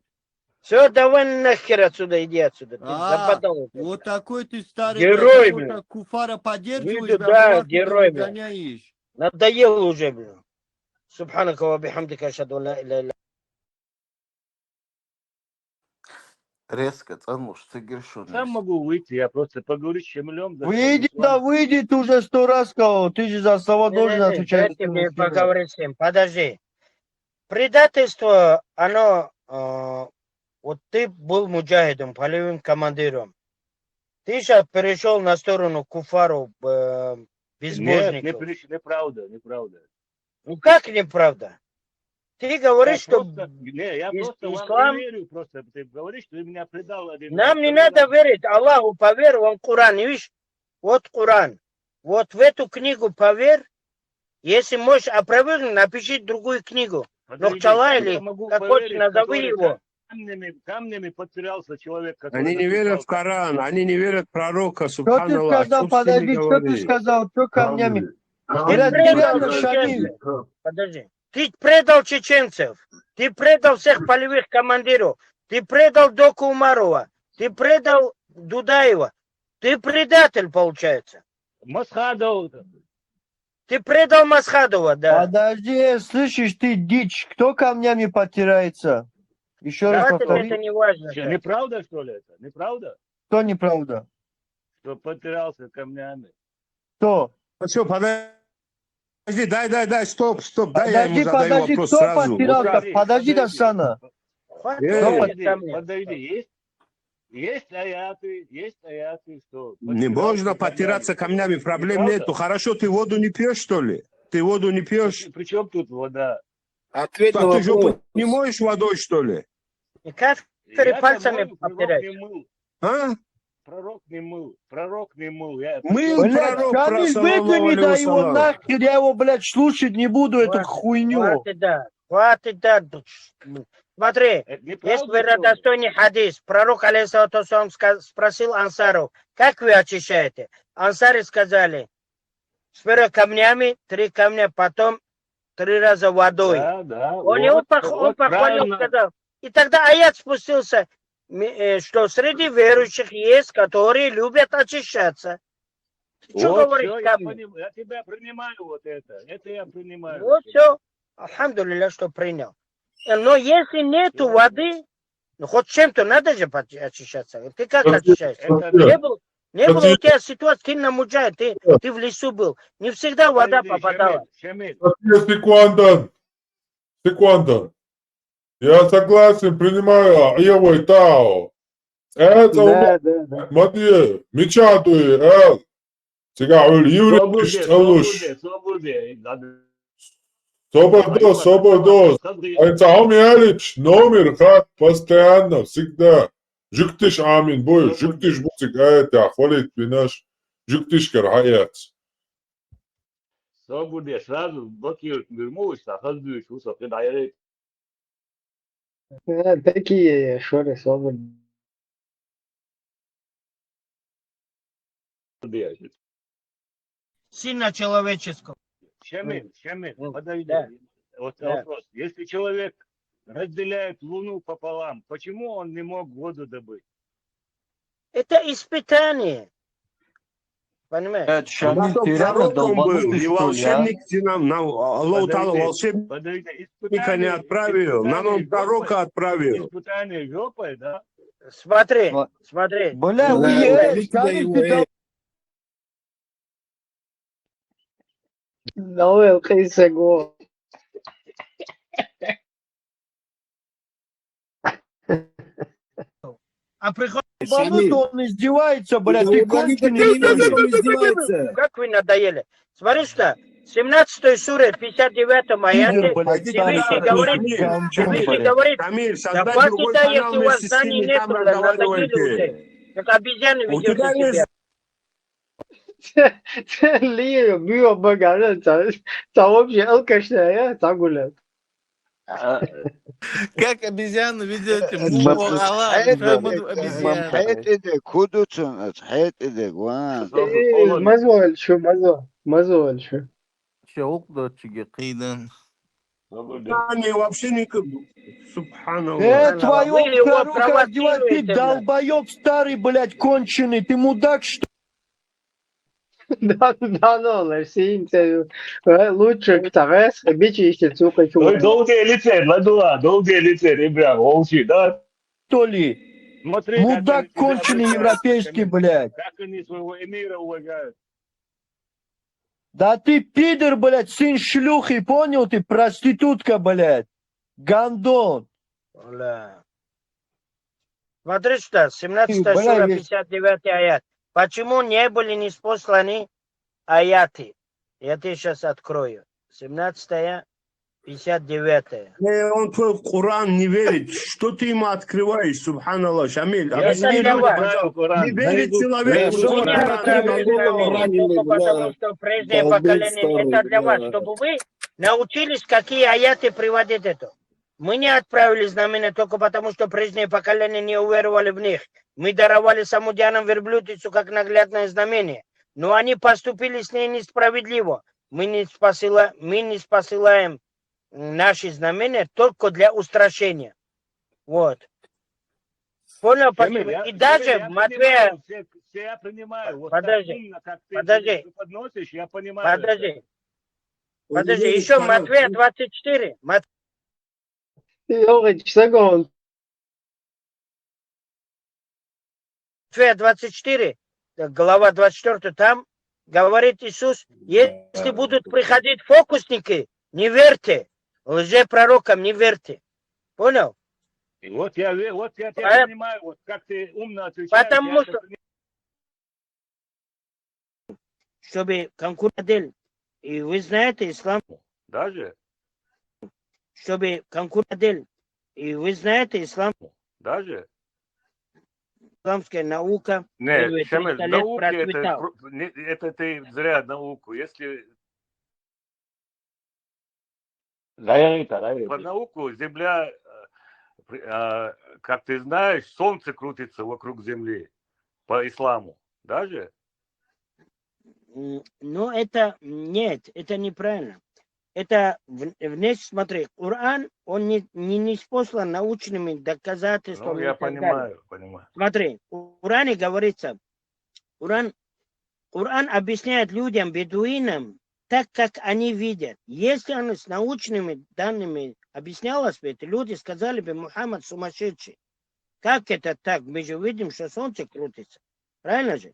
Всё, давай нахер отсюда, иди отсюда. Ты западал. Вот такой ты старый, герой, бля. Куфара поддерживаешь, да, герой, бля. Надоел уже, бля. Субханака ва бихамдика, ашхаду ан ла иляха илля. Резко цӀанлуш ца гира шуна. Сам могу выйти, я просто поговорю с Шамилём. Выйди, да выйди, ты уже сто раз сказал, ты же за слова должен отвечать. Дайте мне поговорить с ним, подожди. Предательство, оно, э, вот ты был муджахидом, полевым командиром. Ты щас перешёл на сторону куфаров, э, безбожников. Нет, не переш-, неправда, неправда. Ну как неправда? Ты говоришь, что ис-, ислам... Я просто, не, я просто вам не верю, просто ты говоришь, что ты меня предал один раз. Нам не надо верить, Аллаху поверь, вон Коран, видишь? Вот Коран. Вот в эту книгу поверь. Если можешь опровергнуть, напиши другую книгу. Нохчалай или как хочешь, назови его. камнями, камнями подпирался человек, который Они не верят написал в Коран, они не верят в пророка, Что ты субханаллах. сказал? Что с ними Подожди, что ты говорить? Сказал? Что камнями? Он Блядь, предал реально, Шамиль. чеченцев. Подожди. Ты предал чеченцев, ты предал всех полевых командиров, ты предал Доку Умарова, ты предал Дудаева, ты предатель, получается. Масхадов. Ты предал Масхадова, да. Подожди, слышишь, ты дичь. Кто камнями подтирается? Еще раз Хватит, повтори. Это не важно. Чё, неправда, что ли, это? Неправда? Что неправда? Что подпирался камнями? Кто? Все, подожди, дай, дай, дай, стоп, стоп, дай я ему Подожди, задаю подожди, вопрос кто сразу. подтирал? Смотри, Подожди, подожди. Дашана. Хватит Э, трогать Подожди, камни. Подожди, есть, есть аяты, есть аяты, что Не можно подтираться камнями, проблем Неправда? Нету. Хорошо, ты воду не пьешь, что ли? Ты воду не пьешь? При чем тут вода? Ответь на Что, ты жопу вопрос. Не моешь водой, что ли? И кафиры Я пальцами по-моему, пророк подпирают. Не мыл. А? Пророк не мыл. Пророк не мыл. Я... Мыл Блядь, пророк, Шамиль, саллаллаху выкини алейхи да его вассалам. Нахер, я его, блядь, слушать не буду, эту Хватит, хуйню. Хватит, да, хватит, да. Смотри, Это есть неправда, что ли? Веродостойный хадис. Пророк, алейхиссалату вассалам, ска- спросил ансаров: «Как вы очищаете?» Ансары сказали: «Сперва камнями, три камня, потом три раза водой». Да, да. Он, Вот, он, пох- он вот похвалил, правильно. Сказал. И тогда аят спустился, ми- э, что среди верующих есть, которые любят очищаться. Ты что Вот, говоришь, всё, я, камни? поним- я тебя принимаю вот это. Это я принимаю. Вот все. Альхамдулилля, что принял. Э, Но если нету Всё. Воды, ну хоть чем-то надо же поч- очищаться. Ты как очищаешься? Это Не было, не было у тебя ситуации, ты на Муджахид, ты, ты в лесу был. Не всегда вода Подожди, попадала. Шамиль, Шамиль. Подожди, секунду. Секунду. Я согласен, принимаю. Ая вай тау. Это Да, да, да. Матвей, мечатаю, э. Сега ул еврей Свободе, шалуш. Свободе, Свободе. Надо- Собардос, собардос. Смотри, Ай цаум ялич, номер хат, постоянно, всегда. Жуктиш амин, бой, жуктиш бусик, это, хвалит бинаш. Жуктиш кар хаят. Свободе, сразу блокирует Мирмуш, а хаздуешь, усов, ты даешь. Э, Такие шоры свободы. Сына человеческого. Шамиль, Шамиль, М, подожди. да. Вот Да. Вопрос. Если человек разделяет Луну пополам, почему он не мог воду добыть? Это испытание. Понимаешь? Блядь, Шамиль, Потом ты реально пророком был, долбанутый, не что ли, а? волшебник, ты нам на Аллаху Таала Подожди, волшебника подожди. не Испытание, отправил, на испытание нам пророка жопой. отправил. Испытание жопой, да? Смотри, Ва- смотри. Бля, Да, уебать, уберите Шамиль, его, ты э. Новый Кайсего. А приходит долбанутый, он издевается, блядь, ты конченый, что ли? Издевается. Как вы надоели. Смотри сюда. Семнадцатой суре, пятьдесят девятом аяте, Пидор, блядь, Всевышний старый, говорит, ганджон, Всевышний блядь. Говорит: Шамиль, «Да создать хватит, другой да, канал если у вас вместе с ними, знаний там нету, блядь, надоели разговаривайте. Уже. Как обезьяны У ведёте тебя есть себя». Лио, био, багажа, там вообще алкашная, я так гулял. Как обезьяну ведёте? Мух, Аллах, Аллах, хай прям эдек, обезьяна. хай эдек, худуцун, хай эдек, ван. Э, Мазо альшу, мазо, мазо альшу. Чё, укдочиге кыйдын. Они вообще не... Субханаллах. Э, твою Вы его старуху одевай, ты провоцируете, блядь. Долбоёб старый, блядь, конченый, ты мудак, что ли? Да, да, ну, Ларсин, ты, э, лучше к Тарас, бичи ищет, сука, Ой, чего. долгие лице, ладуа, долгие лице, ребят, волчи, да? Что ли? Смотри, как Мудак они тебя конченый обращаются, европейский, блядь. Как они своего эмира уважают. Да ты пидор, блядь, сын шлюхи, понял ты, проститутка, блядь. Гандон. Бля. Смотри сюда, семнадцатая Бля, сура, есть. Пятьдесят девятый аят. Почему не были ниспосланы аяты? Я тебе сейчас открою. Семнадцатая, пятьдесят девятая. Э, Он твой Коран не верит. Что ты ему открываешь, субханаллах, Шамиль? Я Объясни Это для ему, вас. пожалуйста. Коран. Не верит человек, Я что он Меня Коран оставили открывает. на месте, только потому, что прежнее поколение, это для вас, чтобы вы научились, какие аяты приводить это. Мы не отправили знамения только потому, что прежние поколения не уверовали в них. Мы даровали самудианам верблюдицу как наглядное знамение. Но они поступили с ней несправедливо. Мы не посыла-, мы не посылаем наши знамения только для устрашения. Вот. Понял, почему? И даже Матвея... Все, все я принимаю. Вот так умно, как ты подожди, преподносишь, я понимаю. Подожди. Подожди, еще Матвея двадцать четыре. Мат- Йогач, сагон. Матфея двадцать четыре, э, глава двадцать четыре, там говорит Иисус: «Если будут приходить фокусники, не верьте, лжепророкам не верьте». Понял? И вот я ве-, вот я тебя А, понимаю, вот как ты умно отвечаешь, потому я что это пони- чтобы конкуренты, и вы знаете, ислам, даже? Чтобы конкуренты, и вы знаете, ислам, даже? Исламская наука Не, первые Шамиль, триста лет науки это процветала. Про-, не, это ты зря науку. Если Дай, дай, дай. По науку Земля, э, при-, а, как ты знаешь, Солнце крутится вокруг Земли по исламу. Даже? М, ну, это, нет, это неправильно. Это в-, внешне, смотри, Коран, он не, не, не спослан научными доказательствами Ну, я и так далее. Понимаю, понимаю. Смотри, в Коране говорится, Коран, Коран объясняет людям, бедуинам, так, как они видят. Если оно с научными данными объяснялось бы, это люди сказали бы: «Мухаммад сумасшедший. Как это так? Мы же видим, что солнце крутится». Правильно же?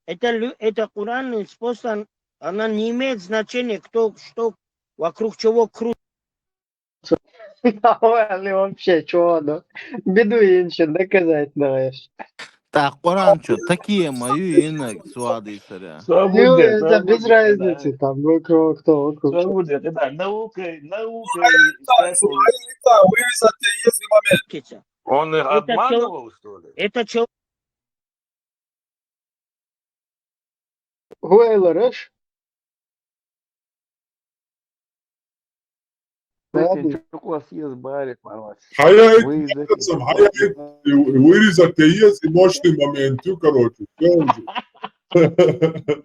Это лю-, это Коран спослан, она не имеет значения, кто, что, вокруг чего крутится. Али вообще, чё оно? Бедуин ещё доказать надо. Так, Коран чё, такие мою инок суады саря. Свободен, Ну, это без свободен, разницы, да. Там, вокруг кто, вокруг кто. Свободен, да, наука, наука и всякое. Вырезать есть момент. Он их Это чел-, обманывал, что ли? Это чел-, Гуэйларыш. Ладно. Чук вас съест барик, Марвас. Хая Вы из этих сам, хая вырезать есть и мощный момент, ну, короче, всё уже.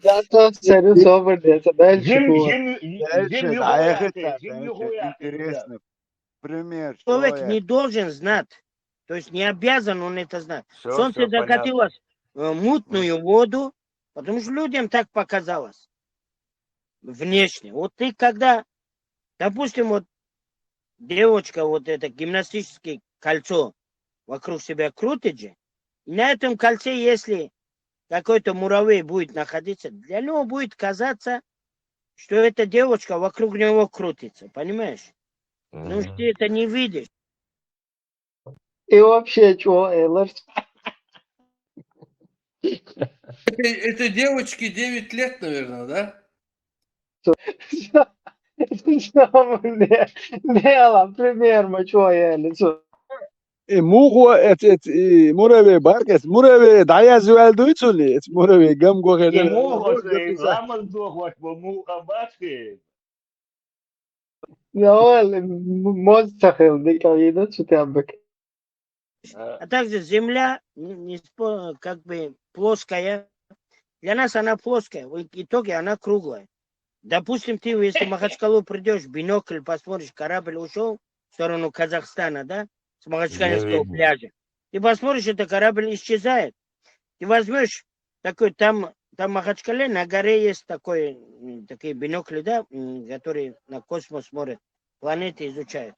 Да, то всё равно собрали, это дальше Жим, было. Жим, Дальше, Жим да, я Югуя, хотел, Жим дальше Югуя, интересно. Пример, человек человек. Не должен знать, то есть не обязан он это знать. Всё, Солнце всё понятно. Закатилось, э, мутную воду, потому что людям так показалось. Внешне. Вот ты когда, допустим, вот девочка вот это гимнастическое кольцо вокруг себя крутит же, и на этом кольце, если какой-то муравей будет находиться, для него будет казаться, что эта девочка вокруг него крутится, понимаешь? Потому что ты это не видишь. И вообще, чё, Эйлар? Этой, этой девочке девять лет, наверное, да? Чё, чё, не, не, ала, пример, ма, чё, я, или чё? Э, муха, эт, эт, э, муравей, баркес, муравей, да я звал дуйцули, эт, муравей, гам гохе, И да. Муха, э, ламаз дохваш, ба Муха башки. Ну, м-, моз цахел, дика, и да, чё ты абык. А также земля не, не спо-, как бы плоская. Для нас она плоская, в итоге она круглая. Допустим, ты, если в Махачкалу придёшь, бинокль посмотришь, корабль ушёл в сторону Казахстана, да, с Махачкалинского пляжа. Ты посмотришь, это корабль исчезает. Ты возьмёшь такой, там, там в Махачкале на горе есть такой, м, такие бинокли, да, м, которые на космос смотрят, планеты изучают.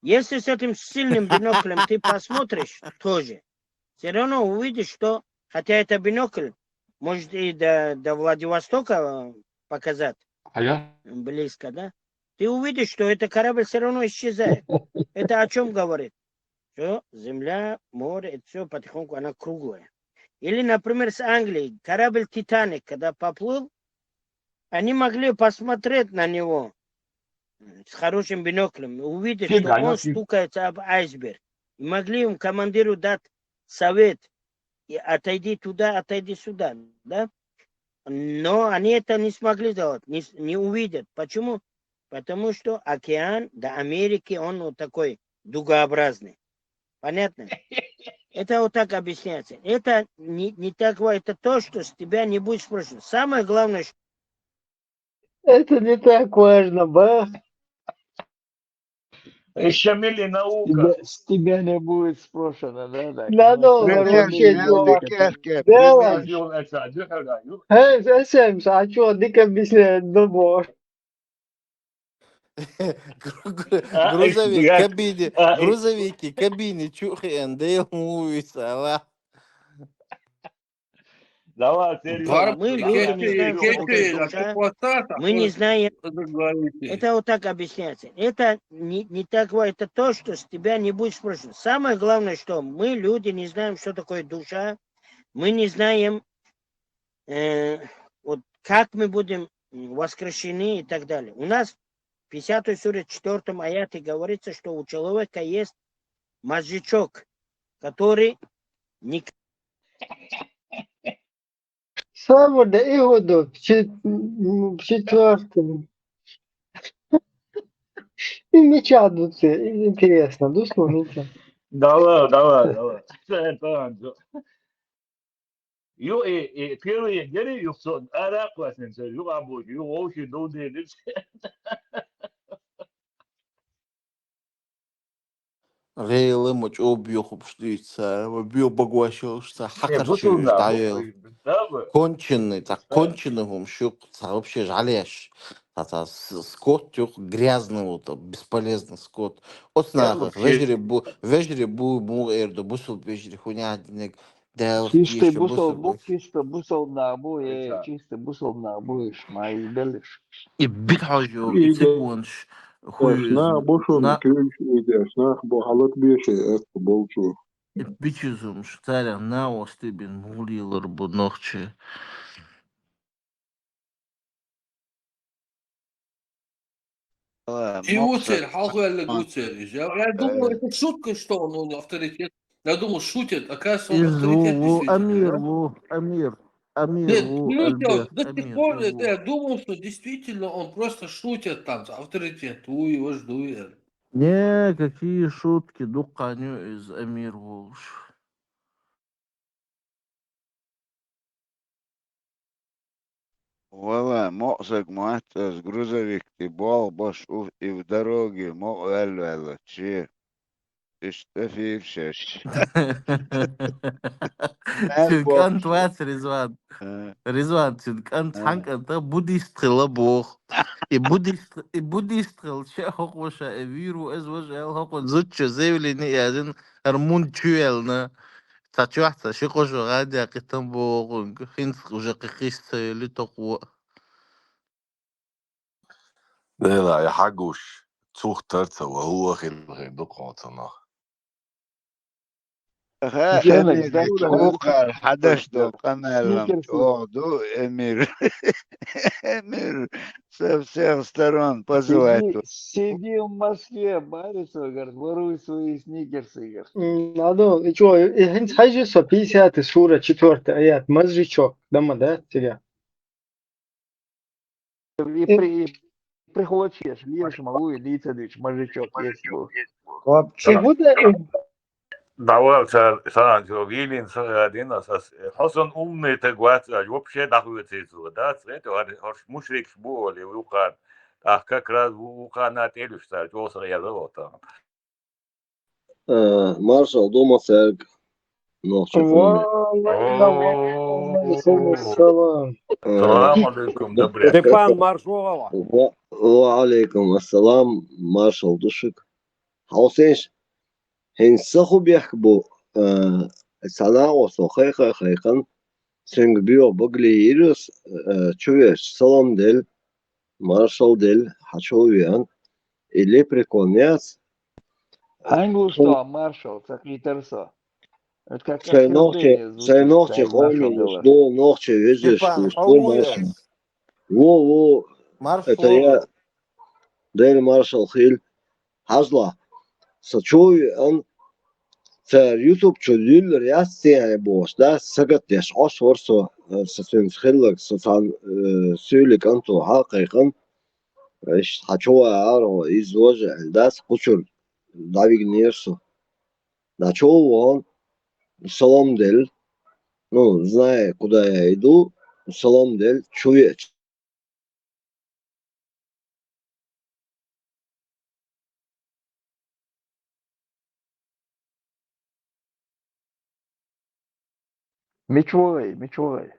Если с этим сильным биноклем ты посмотришь, тоже, всё равно увидишь, что, хотя это бинокль, может и до, до Владивостока, э, показать, а я? Близко, да? Ты увидишь, что этот корабль всё равно исчезает. Это о чём говорит? Что земля, море, это всё потихоньку, она круглая. Или, например, с Англией. Корабль «Титаник», когда поплыл, они могли посмотреть на него, м, с хорошим биноклем, увидеть, что он стукается об айсберг. И могли им, командиру, дать совет: и отойди туда, отойди сюда, да? Но они это не смогли сделать, не с-, не увидят. Почему? Потому что океан до Америки, он вот такой дугообразный. Понятно? Это вот так объясняется. Это не, не так, ва-, это то, что с тебя не будет спрашивать. Самое главное, что Это не так важно, ба. Шамиль и наука. Тебя, с тебя не будет спрошено, да? Так, Надо ну, угорать. хорошо, Нет, ну, нет, ладно. кер, кер, Да привет. ладно. Ёл, это, дюхера, ё. Э, совсем, а чё, дика объясняет, думаю. Гру- гру- А, Грузовик, я- кабине, а, грузовики, кабине, чухи, and they move, сала. Давай, серьёзно. Пар-, мы, люди, не знаем, что такое душа. Мы не знаем. Договоритесь. Это вот так объясняется. Это не, не так, ва-, это то, что с тебя не будет спрашивать. Самое главное, что мы, люди, не знаем, что такое душа. Мы не знаем, э, вот как мы будем, м, воскрешены и так далее. У нас в пятидесятой суре, четвёртом аяте говорится, что у человека есть мозжечок, который не Самое да и году, в чет-, м, в четвёртом. И меча дуце, и интересно, дусло меча. Давай, давай, давай. Всё, это он, всё. Ю, и, и первый день, ю, всё, ара классный, всё, ю, обуч, ю, вообще, ну, да, да. Гъейла ма чӀобиюху пуштӀуьйца, ва био багвашалшца, Не, хьакъар бусул чуьйш на, дӀавел. бусул, да, бу. Конченый, так Да. Конченый хӀума шук, ца вообще жаляш. Та, та с-, скот юх, грязный вот, бесполезный скот. Оцу Я нахах вообще вежарий бу, вежарий бу, мугӀа эр ду, бусул вежарий хуьнягӀдинег, Дала Чистый теша бусул, бусул бу, ве. Чистый бусул нагӀа бу, э, Эца. Чистый бусул нагӀа бу, иш, ма, и белиш. И бит хьожа, А, и и цигонаш хуй Нах бошун на, куьйш идеш, нах бо хьалат беший эцу болчу. и бичизумаш, царах наости бин мугӀлелар бу нохчи. И вуцер, хьалхвеллиг вуцер. Я, я думал, это шутка, что он, он авторитет. Я думал, шутит. Оказывается, он Из ву, авторитет ву, действительно, Амир да? ву, Амир, Амир Нет, ву, ну, я Альберт, до сих Амир пор из это ву. Я думал, что действительно он просто шутит там, авторитет. У его жду я. Не, какие шутки, дуккханю из Амир волуш. Вала, мокъсаг ма вац ас грузовик тӀе болх баш у, и в дороге мокъа ваьлла-ваьлла, че. Иштта фийр шаьш. Цуьнан кӀант вац, Ризван. А, Ризван, цуьнан кӀант, а. хьан кӀанта буддист хилла боху. И буддист, и буддист хилла, ша хӀокхо ша, и вийр ву, иза важа аьлла, хӀокхо зудчо заявление яздина, хӀара мунда чу ваьллина. Цхьа чохь цхьа ши кхо шо гӀадъяьккхийтина боху, хӀинца уже кхин кхиссавелли токхо. Дела, я хьагуш, цух тарца ва хӀула хилла хир ду кхоцанах. Ха, Жена, Эмир, жена, чӀогӀа хьадаш жена. долу къамел-м Сникерсы. чӀогӀа ду, Эмир. Эмир со всех сторон позывать. Сиди, сиди в Москве, бари со, говорит, воруй свои сникерсы, говорит. М, Надо, и чё, и хӀинца хьажа со пятьдесятая сура, четвёртый аят, мозжечок, дома, да, тебя? И при-, и приходишь, лиеш могу и лица дичь, мозжечок есть был. И Вообще. вот, э, Давай, цар, цар, цо вийлина ца гӀадина, ас, ас, хьо сан умный таг вац, аш вообще дӀахоьций цо, да, цхьа, хӀорш мушрикаш бу олий, вукхар. Ах, как раз ву-, вукхарна тӀелуш цар, чӀогӀа са гӀелла ватан. Э, маршал ду ма цаьрга, нохчо. Ва алейкум ассалам. Э, Салам алейкум, добрый. Степан, маршо гӀала. ва, ва алейкум ассалам, маршал ду шуьга. Хьовсийша, хӀинца са хӀун бехк бу, э, цхьа накъосто кхайкха-кхайкхина, цуьнга боьха багале йира ас, э, чувеча салам делла, маршал делла, хьан чу а веана, и лепрекон яц. Хьаьнга луш со маршал, ца кхийтар со. Это как Шайн нохчи, оскорбление шайн звучит, нохчи шайн маршал къоман луш делла. ду, нохчи везаш Степан, луш хьо ду, ву маршал. ас? Во, во, это я, Маршо. Дела маршал хила. Хьажал, со чу а веана, цара ютуб чу дуьллур яц цӀехьа бохуш, да, сагатдеш Ӏаш вара со, э, со цуьнца хилларг, со цхьана, э, суьйле кӀанто хьа а кхайкхина. Иштта хьан чу ваьгӀара, иза вожа аьлла дац, кху чуьра дӀавигнера со. ДӀачу а вахана, салам делла, ну, зная, куда я иду, салам делла, чу веача. Мича ву вай, мича ву вай?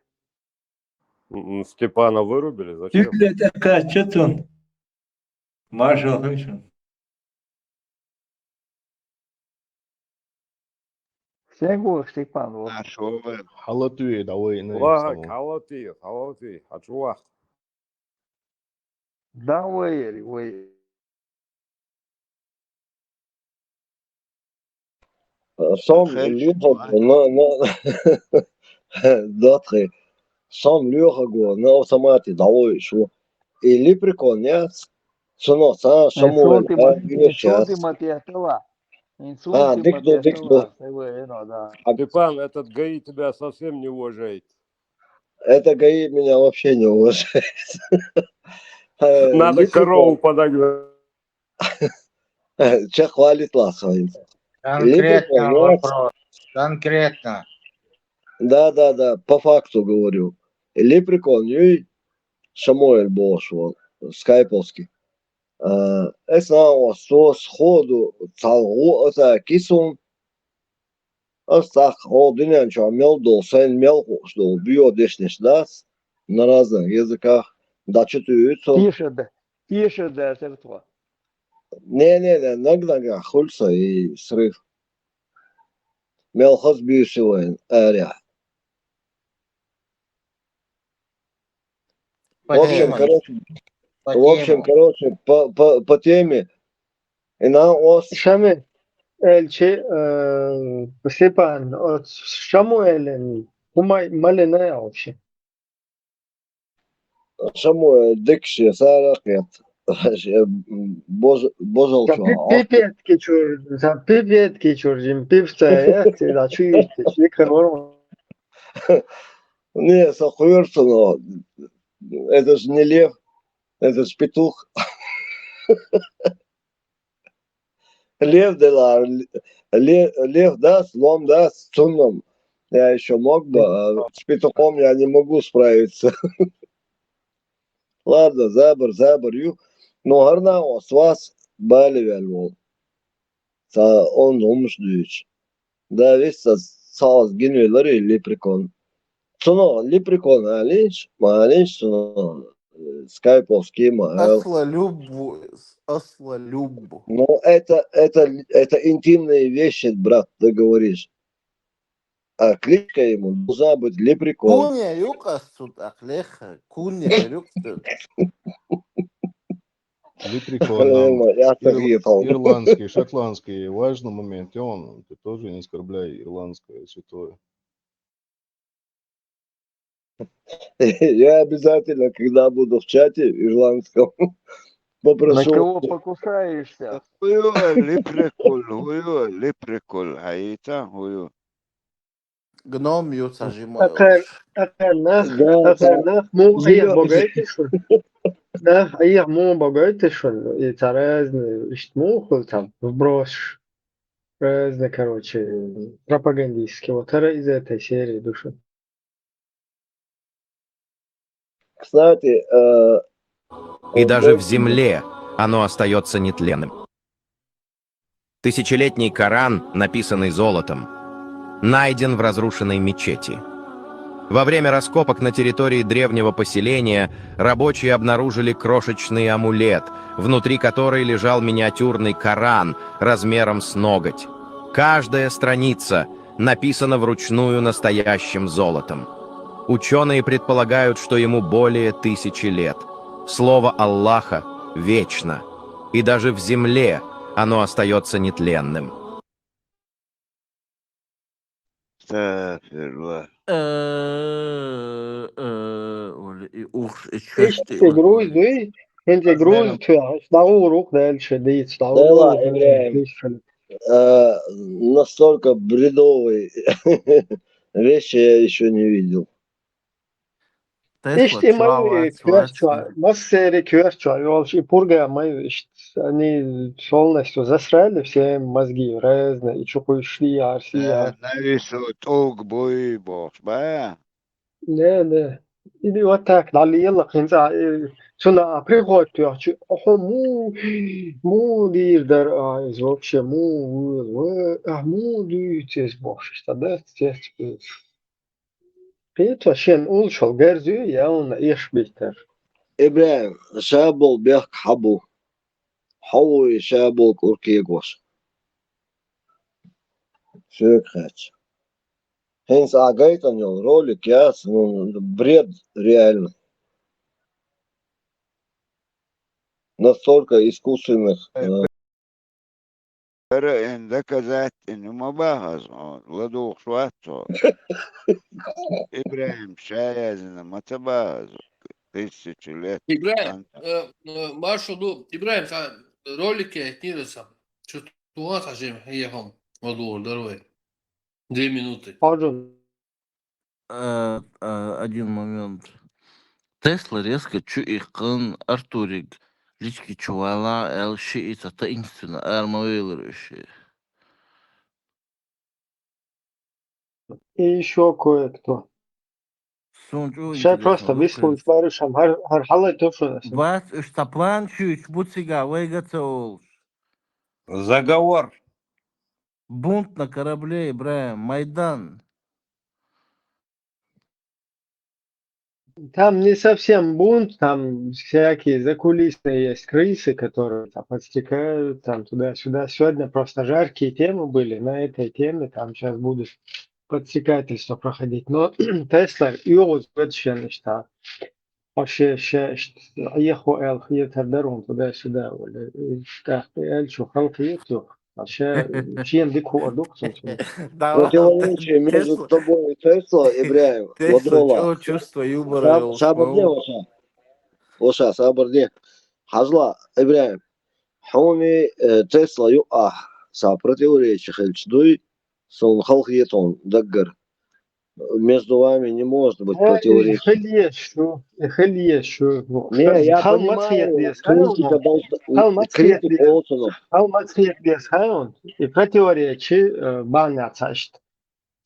М, Степана вырубили? Зачем? Тюхле тӀекхаьчча цунна. Маршал хуьлда шуна. Стенга ву Степан, ву? А, шо вай. Хьалатуьй, давай, ну, Ва, салам. Хьалатуьй, хьалатуьй, хьачу ваккха. Да, вай, вай. Сом лоьхаргва, на, на, датхе. Сом лоьхаргва, на автомате дӀавоьдуш ву. И лепрекон яц, цунах цхьа а шамуэл а веш яц. Инсульт ма теттала. А, инсульт ма теттала. Степан, этот ГАИ тебя совсем не уважает. Это ГАИ меня вообще не уважает. Э, надо корову подогнать. Ча хвалит лаха. Конкретно вопрос. Конкретно. Да, да, да, по факту говорю. Лепрекон юй, Шамуэль бохуш ву, скайповский. А, эс нагӀо со сходу цхьа гӀо а ца кисун, ас цхьа хӀокху дуьнен чохь мел долу, сайна мел хууш долу боьха дешнаш дац, на разных языках, дӀа чу туьйцу. Теша да, теша да, тхо. Не, не, не, наг-нагахь хуьлу сан и срыв. Мел хаза буьйсу вайн арехь. В общем, короче, в общем, короче, по, по, по теме. И на ос. Шами, элчи, э, Степан, от Шамуэлен, хӀума малина вообще. Шамуэл дикаш я сара кхет. Бож-, божал чу. Пипетки чур, пипетки чур, жим пипца я, ти да чу есть, ти кхер. Не, со хуёр цунах. Это ж не лев, это ж петух. Лев делахь, ле-, лев дац, лом дац, цунна я ещё мог бы, а с петухом я не могу справиться. Ладно, забар, забар ю. Но хӀара нагӀо ас вас бале ваьлла волу. Цхьа онда хӀумаш дуьйцу. Да, вист ас цхьа ас гинвелар и лепрекон. Цунах лепрекон алийша, ма алийша цунах, э, скайповский ма ала. Асла люб, асла люб. Ну, это, это, это интимные вещи, брат, ты говоришь. А кличка ему должна быть лепрекон. Куня юкъас цу тӀаккха леха, куня юкъас. Лепрекон нам. Ир-, ирландский, шотландский, важный момент. И он, ты тоже не оскорбляй ирландское святое. Я обязательно, когда буду в чате ирландском, попрошу. На кого покушаешься? Хуё, лепрекон, хуё, лепрекон, а это хуё. Гном ю ца жимой. Ахар, ахар нах, да, ахар нах, муха айхьа богайташ шуна. Нах, айхьа муха богайташ шуна. И цара разные, иштта муха хуьлу там, вброс. Разные, короче, пропагандистские. Вот, ара из этой серии ду шуна. Кстати, э, и даже в земле оно остается нетленным. Тысячелетний Коран, написанный золотом, найден в разрушенной мечети. Во время раскопок на территории древнего поселения рабочие обнаружили крошечный амулет, внутри которой лежал миниатюрный Коран размером с ноготь. Каждая страница написана вручную настоящим золотом. Учёные предполагают, что ему более тысячи лет. Слово Аллаха вечно, и даже в земле оно остаётся нетленным. Астагфируллах. Э, э, ух, иштта груз дуй, хӀинца груз туьйхьаш, дӀагӀур ву-кх, Делан шен дийца, дӀагӀур ву-кх, Делан шен. Э, настолько бредовые вещи я ещё не видел. Тесла, иштта и чоа ма вац, коьртачохь, вац. Массеран коьртачохь йолуш и пурга ма ю иштта. Они полностью засрали все мозги разные, и чукхуьйсуш дийхьара, сийхьара. Навису тӀулг буй бохуш, ба? Да, да. И вот так, дӀалела хӀинца, э, цунна а приход тоьхча, хьо муха, муха дийр дара, а, иза вообще, муха, ва, а, муха дуьйцу иза бохуш, иштта, да, цец, э. Кхета шен уллушал гарзуьй, я уна эшбиттар. ИбрахӀим, ша болу бехк хьан бу? Хьо ву и ша болу кӀур кегош? Соьга хаьттича. ХӀинца ахь гайтина йолу ролик яц, ну, бред реально. Настолько искусственных, э, Ара эн доказательный ма бахаза, ладугӀуш вац цо. ИбрахӀим ша яздина ма ца бахаза. Тысяча лет. ИбрахӀим, э, э, маршо ду, ИбрахӀим, сан ролик яйтира сан. Чу тугӀан сан жим хьехам ладугӀур дара вай. Две минуты. Пардон. Э, э, один момент. Тесла резко чу иккхина, Артуриг лички чу валахь аьлла, шиъ ца таинственно ара ма велира уьш. И ещё кое-кто. Суна чӀогӀа интересно, просто вислуш баруш хӀара, хӀара хьалай тушуна. Бац, уьш цхьа план чуьйчу бу цигахь вайга ца олуш. Заговор. Бунт на корабле, ИбрахӀим, майдан. Там не совсем бунт, там всякие закулисные есть крысы, которые там подстрекают, там туда-сюда. Сегодня просто жаркие темы были на этой теме, там сейчас будут подстрекательства проходить. Но Тесла югъуз вадшенаш там. Хьо ше, ше, ш-, Ӏехо аьлла хетар дара хьуна туда-сюда, вала, э, тӀаккха аьлла чу халкъ ецо. Ша шена дика хуур ду-кх цунна. Да ладно, противоречие между тобой и Тесла, ИбрахӀим, Тесла, чё чувство юмора, саб-, сабар де, ваша. Ваша, сабар де. Хьажал, ИбрахӀим, хьуна, э, Тесла юкъахь сан противоречие хилча дуй, суна хала хета хьуна даггара. Между вами не может быть противоречий. Э, и хила еза шу, и хила еза шу. Не, я понимаю, критика должна, критика должна. Хала мацахьетта деза хьуна. И противоречи, э, бахьана ца иштта.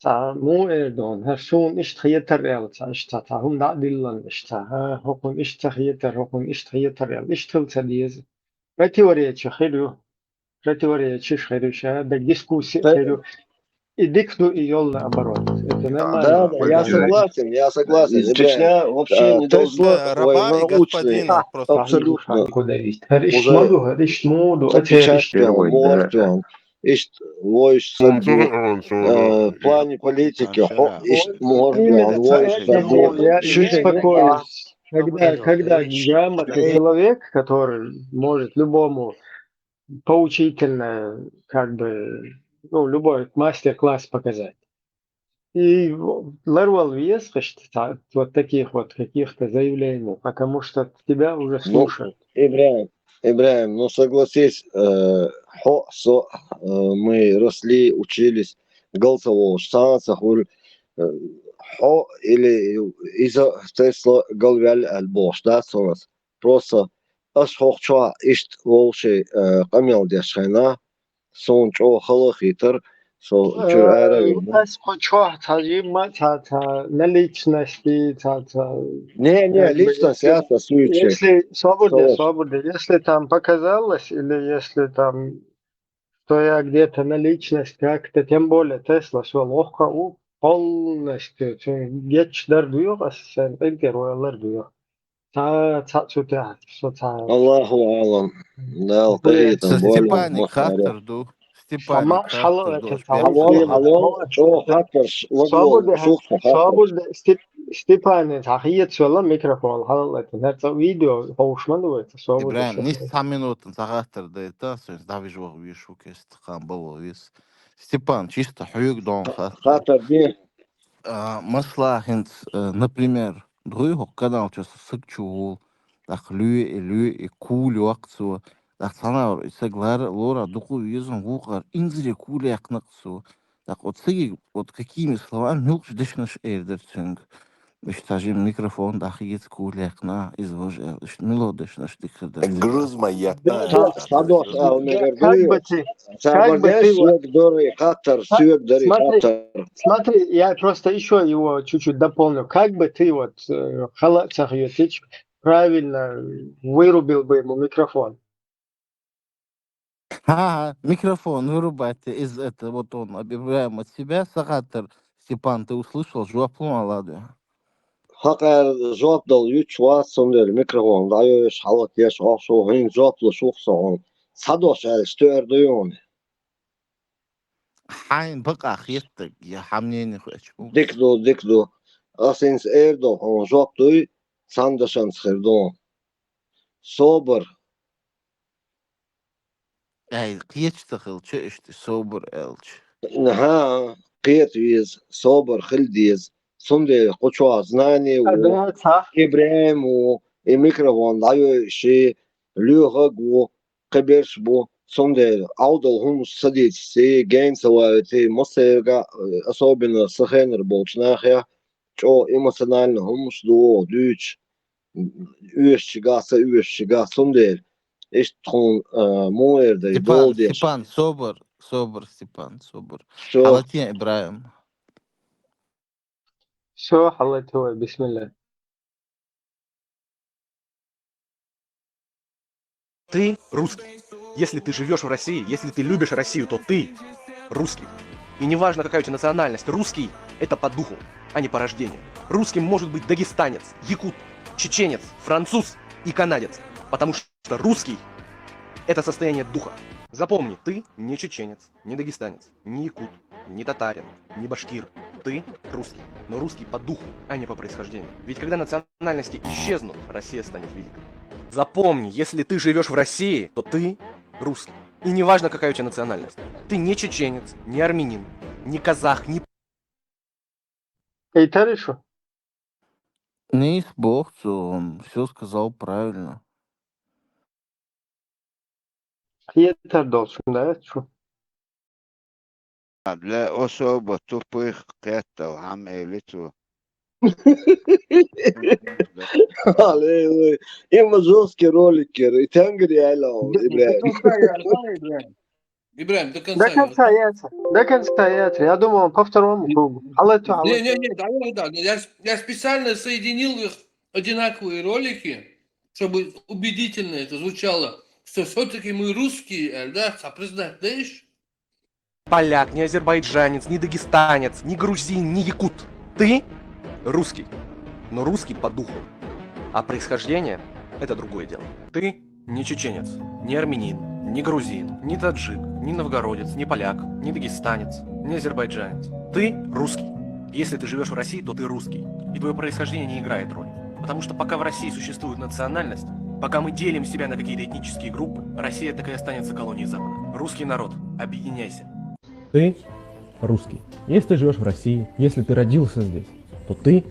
Цхьа муха эр ду хьуна, хӀара суна иштта хетар аьлла, цхьа иштта, цхьа хӀума дӀа а диллина иштта, хӀа, хӀокхунна иштта ца хетар, хӀокхунна иштта хетар аьлла, иштта хила ца деза. Противоречи хир ю. Противоречиш хир ю, ша даг дискуссия хир ю. И дика ду, и йолу наоборот. Это нормально. Да, да, я согласен, я согласен, Чечня вообще не должна война учная. Абсолютно. ХӀара иштта ма ду, хӀара иштта ма ду, ацериш. Иштта вуьйш сацо, э, в плане политики, хьо, иштта муха ду, вуьйш сацо. Когда, когда грамотный человек, который может любому поучительное, как бы, ну, любой мастер-класс показать. И ларвала веза хӀинца, вот таких вот каких-то заявлений, потому что тебя уже слушают. ИбрахӀим, ИбрахӀим, ну согласись, э, хьо, со, э, мы росли, учились, гал ца волуш, цхьа а ца хуьлу, э, хьо или иза Тесла галваьлла аьлла бохуш дац хьуна ас. Просто ас хӀокху чохь иштта вовшийн, э, къамел деш хенахь, суна чӀогӀа хала а хийтара, со чуьра ара а вина. Ас кху чохь цхьа жимма, цхьа, цхьа на личности, цхьа, цхьа. Не, не, личность яц ас вуьйцуш. Если, собар де, собар де, если там показалось, или если там, что я где-то на личность как-то, тем более Тесла, со лохка у полностью, цуьнан гечдар дуьйху ас, сайн къинтӀера валар дуьйху. Цхьа, цхьаъ цу тӀехь, со цхьа. Аллаху аълам. Дала къахетам бойла. Степане хаттар ду. Степане хаттар ду. Алло, алло, чӀогӀа хаттарш ладогӀа, сухха хаттарш. Собар де, Степ-, Степане цхьа хеташ вала микрофон хьалалайтина. ХӀара цкъа видео ховш ма ду вай, собар де. ИбрахӀим, нис цхьа минута цхьа хаттар дайта, соьца дӀавижа ваха везаш ву кеста, кхаба ваха веза. Степан, чисто хьоьга догӀу хаттар. Хаттар де. А, масала, хӀинца, э, например, дуй хӀокху канал чу саг чу гӀур, тӀаккха лоь и, лоь и, кул йоккху цо, тӀаккха цхьана а и саг лара а лора, дукха а веза, вукхара инзаре кул яьккхина-кх цо. ТӀаккха оцу саге, вот какими словами, муьлхачу дешнаш эр дара цуьнга. Иштта жима микрофон дӀахийца кулехна, иза вожа аьлла. Иштта мелодешна иштта дика хир дара. Грузмай ятта. Ца- Цхьадолча ала мегар Как дуй. бы ты, Ца как бы ты бардеш, вот, соьга дари хаттар, ца- соьга дари смотри, хаттар. смотри, я просто еще его чуть-чуть дополню. Как бы ты вот э, халацах правильно вырубил бы ему микрофон? Ха-ха, микрофон вырубайте из это, вот он, ИбрахӀим, от себя, сахаттар, Степан, ты услышал, жоп лу ма ладугӀа. Хьакъара жоп дала юьтуш вац, цундела микрофон дӀайоуьйтуш, хьалатеш, Ӏохшо, хӀинца жоп луш ву-кх со хьуна. Цхьадолча аьлча тоьар ду юни. Хьайна бакъахьа хетарг, я хьа мнение хоьттуш ву. Дика ду, дика ду. Ас хӀинца эр долу хьуна жоп дуй, цхьана дашанца хир ду. Собар. Ай, кхеташ ца хилча иштта, собар аьлча. ХӀа, кхета веза, собар хила деза. Цундела кху чохь знание ву, Да, ца. ИбрахӀим ву, и микрофон дӀайоуьйтуш, лоьхург ву, кхиберш бу. Цундела Ӏовдал хӀуманаш ца дийцича, гена ца ваьлча, массерга, особенно сан хенара болчу нахе, чӀогӀа эмоционально хӀуманаш ду оха дуьйцуш, оьшучигахь, ца оьшучигахь, цундела иштта тхуна, а, муха эр дай, Степан, дола деш. Степан, собар, собар, Степан, собар. Всё. Хьалатен, ИбрахӀим. Все, хьалатуй, бисмилла. Ты русский. Если ты живешь в России, если ты любишь Россию, то ты русский. И неважно, какая у тебя национальность, русский — это по духу, а не по рождению. Русским может быть дагестанец, якут, чеченец, француз и канадец, потому что русский — это состояние духа. Запомни, ты не чеченец, не дагестанец, не якут, не татарин, не башкир. Ты русский, но русский по духу, а не по происхождению. Ведь когда национальности исчезнут, Россия станет великой. Запомни, если ты живешь в России, то ты русский. И неважно, какая у тебя национальность. Ты не чеченец, не армянин, не казах, не Эй, Таришу? Нийса боху цо, всё сказал правильно. Хетар долчун, да, чу? Для особо тупых кхетта хьама эли цо. Аллилуйя. Има жёсткий ролик яра. И тангар яйла он, До, до ИбрахӀим. конца я, давай, ИбрахӀим. ИбрахӀим, до конца До я. конца яйца. До конца яйца. Я думал, он по второму кругу. Хьалатуй, Не, не, хьалатуй. не, давай, да. Я, с- я специально соединил их одинаковые ролики, чтобы убедительно это звучало, что все-таки мы русские, э, да, а признать, да, ещё? Поляк, не азербайджанец, не дагестанец, не грузин, не якут. Ты русский, но русский по духу. А происхождение — это другое дело. Ты не чеченец, не армянин, не грузин, не таджик, не новгородец, не поляк, не дагестанец, не азербайджанец. Ты русский. Если ты живешь в России, то ты русский. И твое происхождение не играет роли. Потому что пока в России существует национальность, пока мы делим себя на какие-то этнические группы, Россия так и останется колонией Запада. Русский народ, объединяйся. Ты русский. Если ты живешь в России, если ты родился здесь, то ты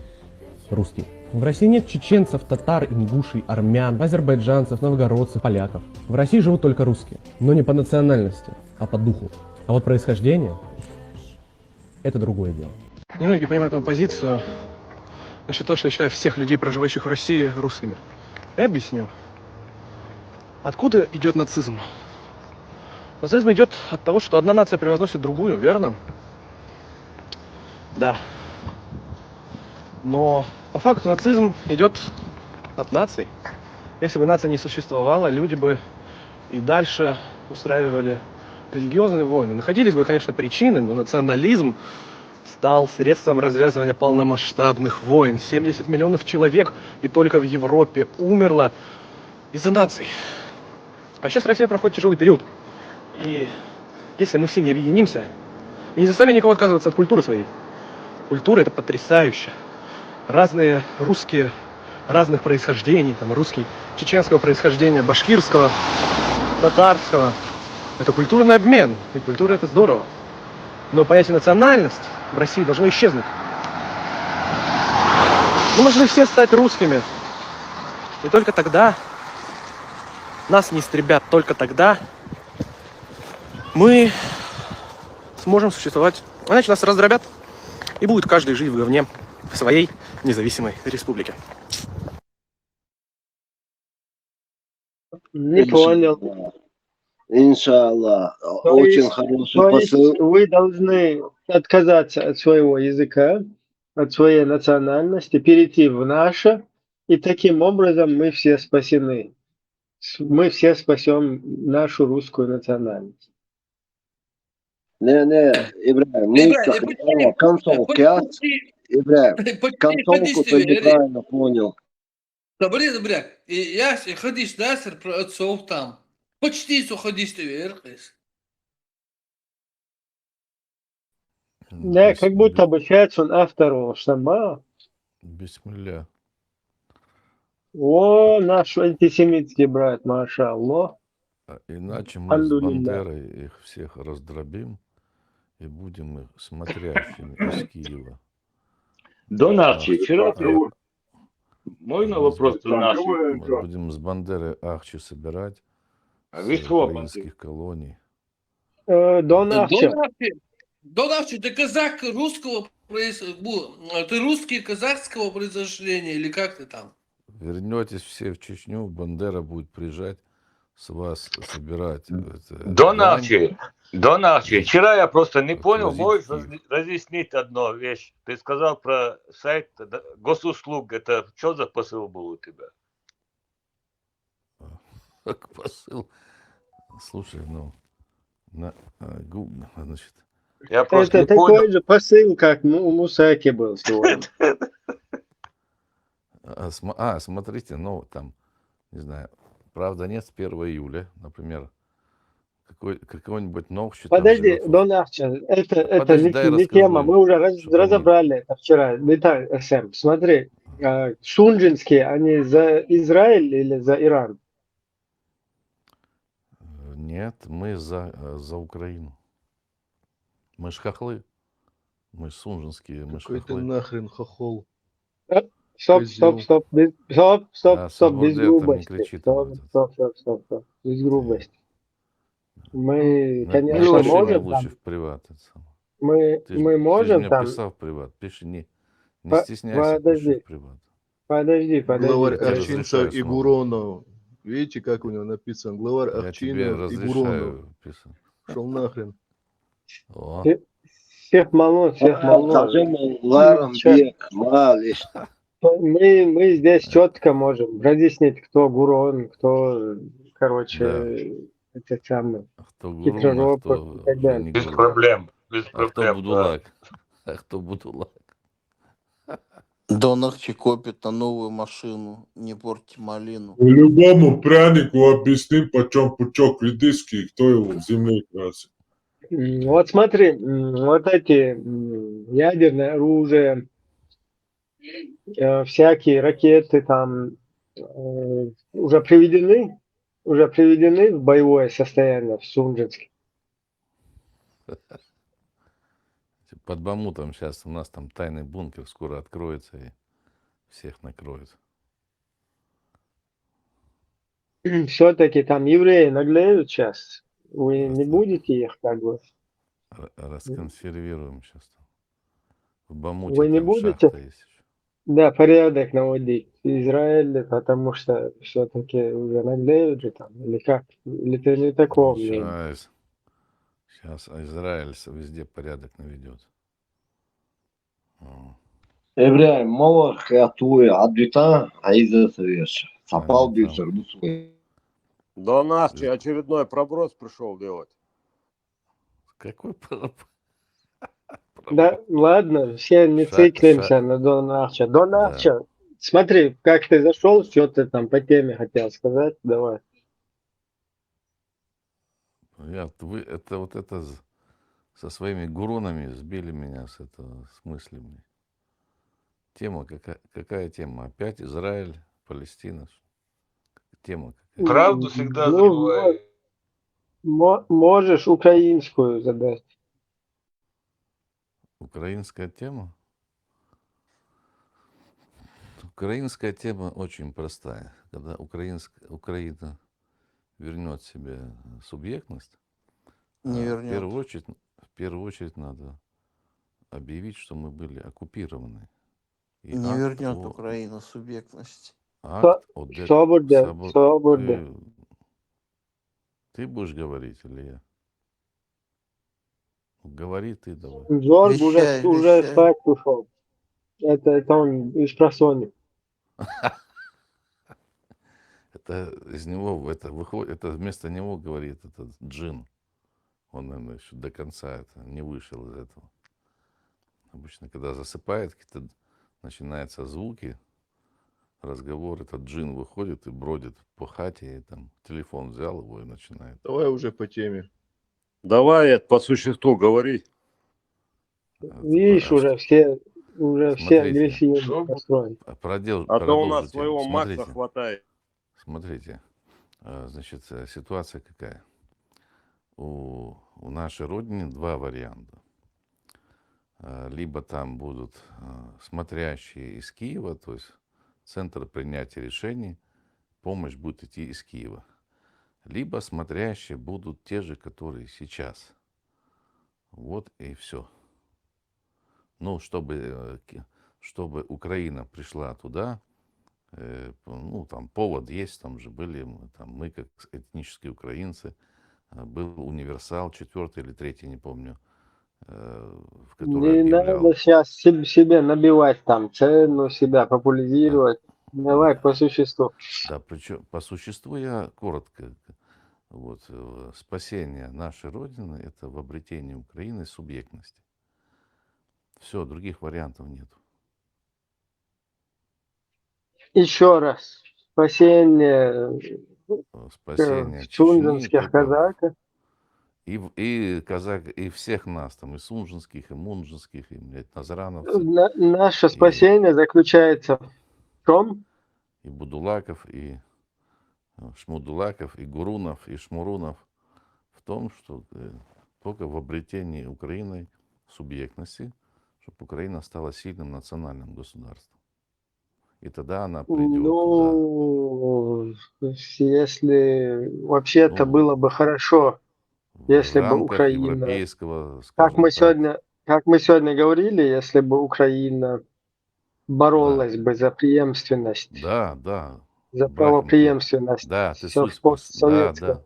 русский. В России нет чеченцев, татар, ингушей, армян, азербайджанцев, новгородцев, поляков. В России живут только русские, но не по национальности, а по духу. А вот происхождение — это другое дело. Немногие понимают мою позицию насчет того, что я считаю всех людей, проживающих в России, русскими. Я объясню. Откуда идет нацизм? Нацизм идет от того, что одна нация превозносит другую, верно? Да. Но по факту нацизм идет от наций. Если бы нация не существовала, люди бы и дальше устраивали религиозные войны. Находились бы, конечно, причины, но национализм стал средством развязывания полномасштабных войн. Семьдесят миллионов человек и только в Европе умерло из-за наций. А сейчас Россия проходит тяжелый период. И если мы все не объединимся, и не заставим никого отказываться от культуры своей, культура — это потрясающе. Разные русские, разных происхождений, там русский чеченского происхождения, башкирского, татарского. Это культурный обмен, и культура — это здорово. Но понятие национальность в России должно исчезнуть. Мы должны все стать русскими. И только тогда нас не истребят, только тогда мы сможем существовать. Иначе нас раздробят, и будет каждый жить в говне, в своей независимой республики. Не понял. Иншаллах. То Очень есть- хороший То есть посыл. вы должны отказаться от своего языка, от своей национальности, перейти в наше, и таким образом мы все спасены. С- Мы все спасем нашу русскую национальность. Не, не, Ибрагим, Ибрагим, никак почти- не. Концовка. Почти, Ибрагим, почти концовку ходишь ты ты, неправильно понял. Sabri, bırak. E, ya, e, hadis nasıl pro-, soğuktan. Почти su hadis de verir kız. Да, как будто бы сейчас он автор волшебства. Бисмилля. О, наш антисемитский брат, машаллах. А иначе мы с Альхамдулилля. Бандерой их всех раздробим и будем их смотрящими из Киева. Don Ахчи, Ахчи. вчера ты... Можно вопрос, Don Ахчи? Мы будем с Бандерой Ахчи собирать А с весь вопрос. украинских колоний. Э, Don Да, Ахчи. Don Ахчи, Don Ахчи, ты казак русского проис-, бу-, ты русский казахского происхождения или как ты там? Вернетесь все в Чечню, Бандера будет приезжать с вас собирать. Это, Don дань. Ахчи, Don Ахчи, вчера я просто не понял, Отвозить можешь в Киев. разъ- разъяснить одну вещь? Ты сказал про сайт да, госуслуг, это что за посыл был у тебя? Как посыл. Слушай, ну, на, а, гу- значит, Я просто Это не понял. такой же посыл, как Му- у Мусаки был сегодня. а, см- а, смотрите, ну, там, не знаю, правда нет, с первого июля, например, какой, какой-нибудь Нохчи там Подожди, живёт в- Don Ахчи, это, это Подожди, не, дай не расскажу, тема, мы уже раз- чтоб они- разобрали это вчера. Виталий, э, Сэм, смотри, а, сунжинские, они за Израиль или за Иран? Э, Нет, мы за, э, за Украину. Мы ж хохлы. Мы ж сунжинские, мы ж Какой ты хохлы. нахрен хохол. Стоп, стоп, Козёл. стоп, без, стоп, стоп, А, стоп, без Сабурдиев там не грубости. кричит Стоп, об этом. стоп, стоп, стоп, стоп, без грубости. Мы, На- конечно, Напиши мне можем лучше там, в приват. Это самое. мы, Ты, ж- мы ты же можем мне там, писал в приват. Пиши, не, не По- стесняйся, подожди. Пиши в приват. Подожди, Главарь подожди. Я Ахчинца разрешаю и снова. Гуронов. Видите, как у него написано? Главарь Я тебе Ахчинов и Гуронов. разрешаю писать. Шел нахрен. О, Всех мало, всех мало. Скажи, Ларам Чё? Бек, малыш. Мы, мы здесь четко можем разъяснить, кто Гурон, кто, короче, это самый. А кто Гурон, а Хитроропов кто и так далее. не Без Гурон? проблем, без А кто проблем. Да. Будулак? А кто Будулак? Don Ахчи копит на новую машину, не порти малину. Любому прянику объясним, почем пучок редиски и кто его в земле красит. М, Вот смотри, м, вот эти м, ядерное оружие, э, всякие ракеты там э, уже приведены, уже приведены в боевое состояние в Сунжинске. Под Бамутом сейчас у нас там тайный бункер скоро откроется и всех накроет. Все-таки там евреи наглеют сейчас. Вы не Просто будете их как бы. Р- Расконсервируем сейчас там. В Бамуте Вы не там будете? Шахта есть ещё. Да, порядок наводить в Израиле, потому что все-таки уже наглеют же там, или как? Или ты не такого мнения? Сейчас, сейчас Израиль с- везде порядок наведет. О. Ибрагим, мало хатуй адвита, айза савеш. Сапал Ага, бир там. сордусуй. Дон Ахчи Э. очередной проброс пришел делать. Какой пр- Да, ладно, все не Ша- циклимся ша- на Дон Ахча. Дон Да. Ахча, смотри, как ты зашел, что ты там по теме хотел сказать, давай. Я, вы, это вот это з- со своими гуронами сбили меня с этого, с мыслями. Тема какая, какая тема? Опять Израиль, Палестина? Ш- Тема какая? Правду всегда Ну, забываю. Мо- можешь украинскую задать. Украинская тема? Украинская тема очень простая. Когда украинск... Украина вернет себе субъектность, Не а, в вернёт. первую очередь, в первую очередь надо объявить, что мы были оккупированы. И Не акт вернет о- Украину субъектность. Акт о де- Сабыр де, сабы- сабыр де. Ты, ты будешь говорить или я? Говори ты давай. Зорг уже, Вещай, уже вещай. спать ушел. Это, это он из просонья. Это из него, это выходит, это вместо него говорит этот джин. Он, наверное, еще до конца это не вышел из этого. Обычно, когда засыпает, какие-то начинаются звуки, разговор, этот джин выходит и бродит по хате, и там телефон взял его и начинает. Давай уже по теме. Давай это по существу говори. Это Видишь, по- уже все, уже все Смотрите. агрессивно Что бу- настроены. А продел- А то у продолжу нас тему. своего Макса Смотрите. Хватает. Смотрите, э, значит, э, ситуация какая? У, у нашей Родины два варианта. Э, Либо там будут э, смотрящие из Киева, то есть центр принятия решений, помощь будет идти из Киева. Либо смотрящие будут те же, которые сейчас. Вот и все. Ну, чтобы, э, ки- чтобы Украина пришла туда, э, п- ну, там повод есть, там же были, мы, там, мы как с- этнические украинцы, э, был универсал, четвертый или третий, не помню, э, в который Не объявлял. надо сейчас себе набивать там цену, себя популяризировать. Давай по существу. Да, причем по существу я коротко. Вот, э, спасение нашей Родины — это в обретении Украины субъектности. Все, других вариантов нет. Еще раз. Спасение Э, Спасение э, сунженских Чечни, как бы, казаков. и, в- и казак, и всех нас, там, и сунженских, и мунженских, и, блядь, назрановцев. На- наше спасение заключается в том, И Будулаков, и э, Шмудулаков, и Гурунов, и Шмурунов в том, что э, только в обретении Украиной субъектности, чтобы Украина стала сильным национальным государством. И тогда она придет туда. Ну, если вообще-то Ну, было бы хорошо, в если бы рамках Украина, европейского, как скажем мы так, сегодня, как мы сегодня говорили, если бы Украина боролась бы за преемственность, да, да, за Брахин, правопреемственность да, ты со- суть спас-, да, постсоветского,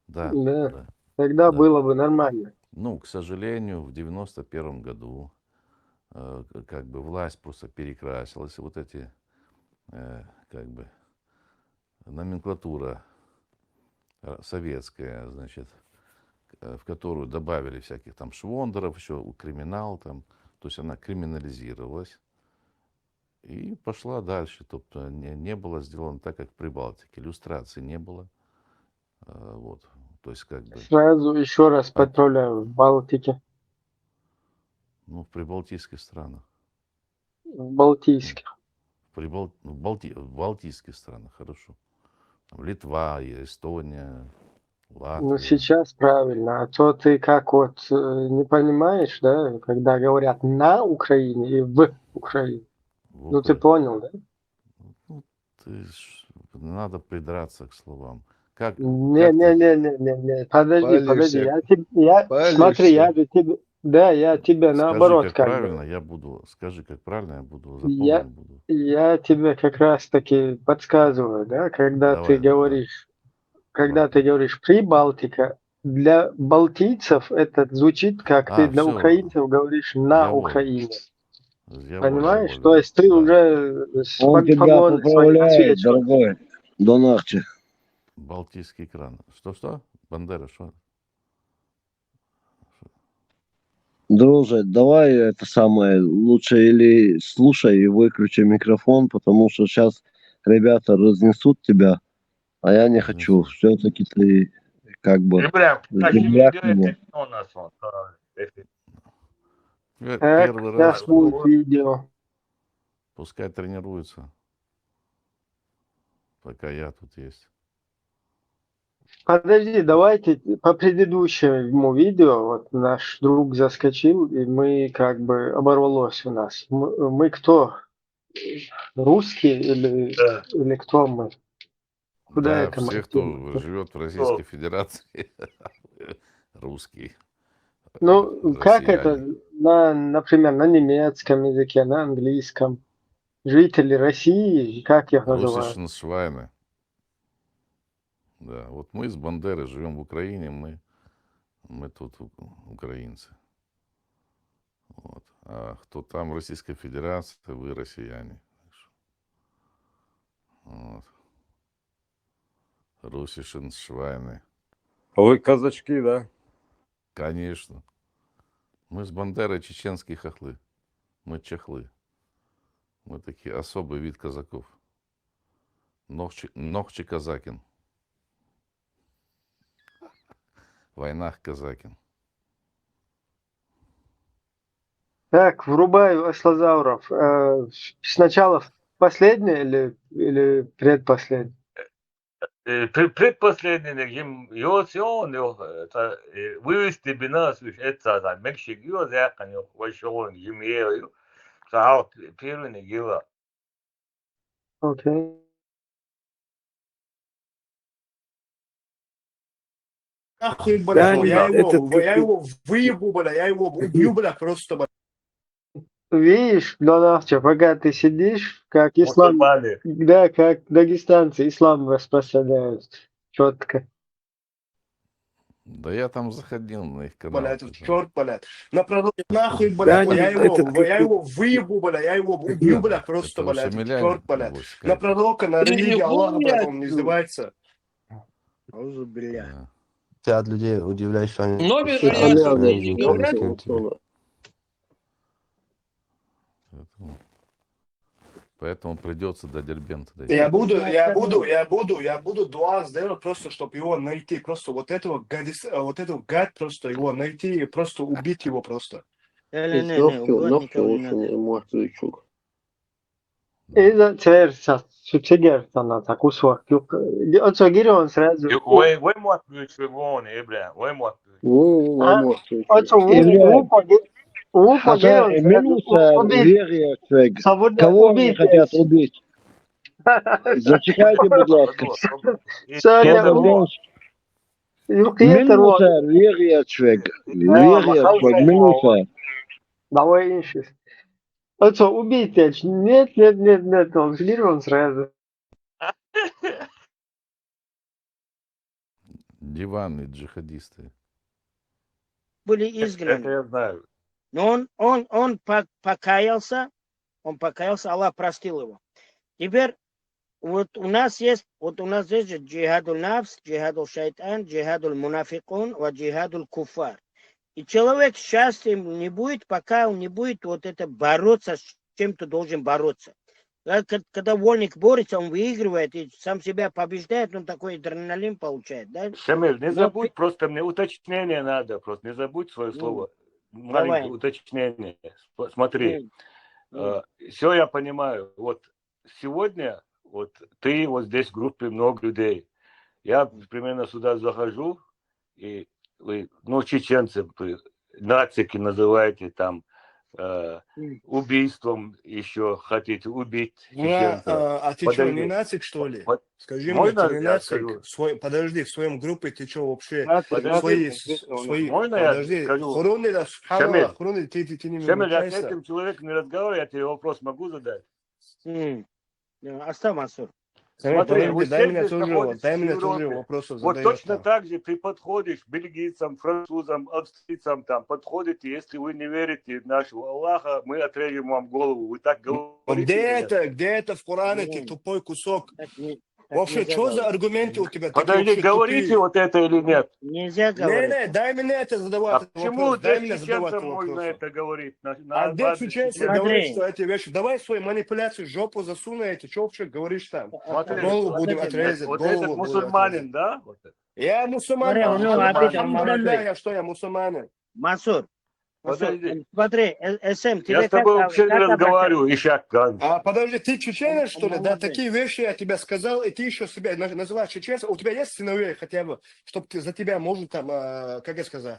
да, да, да, да, тогда да. было бы нормально. Ну, к сожалению, в девяносто первом году э, к- как бы власть просто перекрасилась, вот эти, э, как бы, номенклатура э, советская, значит, э, в которую добавили всяких там швондеров, еще криминал там, то есть она криминализировалась. И пошла дальше, тобто не, не было сделано так, как в Прибалтике, люстрации не было. Э, Вот, то есть как бы, Сразу еще раз а, подправляю, в Балтике, ну, в прибалтийских странах. в Балтийских. В, Прибал... ну, в, Балти... в балтийских странах, хорошо. Там Литва, и Эстония, Ну, Латвия. Сейчас правильно, а то ты как вот э, не понимаешь, да, когда говорят на Украине и в Украине. Ну, ты Вот, понял, да? ну, ты ж- надо придраться к словам. Как, Не, как не, ты, не, не, не, не, подожди, подожди, Палишек. Я, тебе, я, смотри, я Палишек. же тебе, да, я тебе скажи, наоборот, как как бы, правильно, я буду, скажи, как правильно, я буду, я, запомню буду. я тебе как раз таки подсказываю, да, когда ты Давай, давай. говоришь, когда Ладно. ты говоришь Прибалтика, для балтийцев это звучит, как ты А, для все, украинцев говоришь на я вол, Украине. я вол, я Понимаешь? вол, То есть ты да. уже с Он пог- тебя погоны свои поправляет, отсвечиваешь. Дорогой. Донахчи. Балтийский кран. Что, что? Бандера, что? Друже, давай это самое, лучше или слушай и выключи микрофон, потому что сейчас ребята разнесут тебя, а я не хочу. Все-таки ты как бы Прям земляк мне. у нас он. Пер- Так, Первый сейчас раз, будет видео. Пускай тренируется, пока я тут есть. Подожди, давайте по предыдущему видео, вот наш друг заскочил, и мы как бы оборвалось у нас. Мы, мы кто? Русские или, Да. Или кто мы? Куда Да, это мы все, кто кинули? Живет в Российской Федерации, русский. Ну, как это, Россияне. На, например, на немецком языке, на английском? жители России, как их называют? Russischen Schweine. Да, вот мы с Бандерой живем в Украине, мы, мы тут у- украинцы. Вот. А кто там Российская Федерация, вы россияне. Вот. Russischen Schweine. Вы казачки, да? Конечно. Мы с Бандерой чеченские хохлы. Мы чехлы. Мы такие особый вид казаков. Нохчи, нохчи казакин. Войнах казакин. Так, врубаю Ашлазавров. Э, с- сначала последний или, или предпоследний? Э, пре- Предпоследний йим йос йон йох, это, э, вывести бинас уж это за мекшик йос якан йох, вай шолон йим е йох. Саал первый гила. Окей. Нахуй, бля, Да, я не, его, этот, я как- его выебу, бля, я его убью, бля, просто, бля. Видишь, Донахча, пока ты сидишь, как ислам, Мусульмане. Да, как дагестанцы ислам распространяют четко. Да я там заходил на их канал. Бля, этот черт, бля. На пророка нахуй, Да, бля, не, я его, этот, я как- его выебу, бля, я его убью, бля, просто, Этого бля, этот Шамиля черт, бля. его На скажет. пророка, на Или религию Аллаха, бля, хуя он ты. Издевается. Аузу билля. Да. Пятьдесят людей удивляюсь, что они... Нобель Слушай, Ильяс, Алло, не Алло, говорят? Алло. Поэтому, поэтому придется до Дербента дойти. Я буду, я буду, я буду, я буду дуа сделать просто, чтобы его найти, просто вот этого гадис, э, вот этого гад просто его найти и просто убить его просто. Не, не, Из не, не, ногти, убивать ногти никого не лучше надо. не мой ключик. И за церковь, сюцегер, она так усвак. Оцо гирион сразу. Вай, вай муат бюч вегон, э, бля, вай муат бюч. Во, во, А? мой ключик. Оцо Илья, упа гирион Хата сразу. Минуса, вегия чвег. Кого они хотят убить? Зачекайте, будь ласка. Сёня, Минуса, вегия чвег. Вегия чвег, Минуса. Давай ищи. Оцо убийца. Нет, нет, нет, нет, он гирион сразу. Диванные джихадисты. Были Это изгнаны. Я знаю. Но он, он, он по- покаялся, он покаялся, Аллах простил его. Теперь вот у нас есть, вот у нас есть же джихадуль нафс, джихадуль шайтан, джихадуль мунафикун, ва джихадуль куфар. И человек счастлив не будет, пока он не будет вот это бороться с чем ты должен бороться. Да, ка- Когда вольник борется, он выигрывает и сам себя побеждает, он такой адреналин получает, да? Шамиль, не Ну, забудь, ты- просто мне уточнение надо, просто не забудь свое Ну, слово. давай. Маленькое уточнение. Сп- Смотри, Ну, ну, все я понимаю. Вот сегодня, вот ты вот здесь в группе много людей. Я примерно сюда захожу, и вы, ну, чеченцы, вы нацики называете там, э, М. убийством еще хотите убить Ну, а, чеченцев. а, а ты что, не Подожди. нацик, что ли? Под- Скажи мне, ты Можно не я нацик? скажу? Свой, подожди, в своем группе ты что вообще? Подожди. Свои, с- свои, Можно я подожди, скажу? Хурунли, да, Шамиль, Хурунли, ты, ты, ты не Шамиль, я с мешайся. Этим человеком не разговариваю, я тебе вопрос могу задать. М. Да, оставь, Мансур. Шамиль, Смотри, подожди, вы дай мне здесь тоже, находитесь дай в мне тоже Европе. Вопросы Вот задаешь точно там. Так же ты подходишь к бельгийцам, французам, австрийцам, там подходите, если вы не верите в нашего Аллаха, мы отрежем вам голову. Вы так Ну, говорите. где Или нет? Это, где это в Коране, ты Нет. Тупой кусок? Так не- так Вообще, нельзя что за говорить. Аргументы у тебя такие Подожди, вообще говорите тупые? Вот это или нет? Нельзя Не, говорить. Не, дай мне это задавать А этот почему вопрос, дай здесь мне задавать чеченцам этот можно вопрос. Это говорить? На, на А где базе чеченцы чеченцев? Говорит, Смотри. Что эти вещи? Давай свои манипуляции, жопу засунь эти, что вообще говоришь там? Смотри, Голову будем вот отрезать, этот, вот голову этот будем мусульманин, отрезать. Да? Я мусульманин. Смотри, у него Альхамдулиллах, обида, Мансур. Я что, я мусульманин? Мансур, Мансур, Подожди. Смотри, э, Эсэм, Я тебе с тобой как, вообще не как обращаться? Разговариваю, ишак ган. А подожди, ты чеченец, что ли? Да, Молодец. Такие вещи я тебе сказал, и ты еще себя на- называешь чеченцем. У тебя есть сыновей хотя бы, чтобы ты, за тебя может там, а, как я сказал,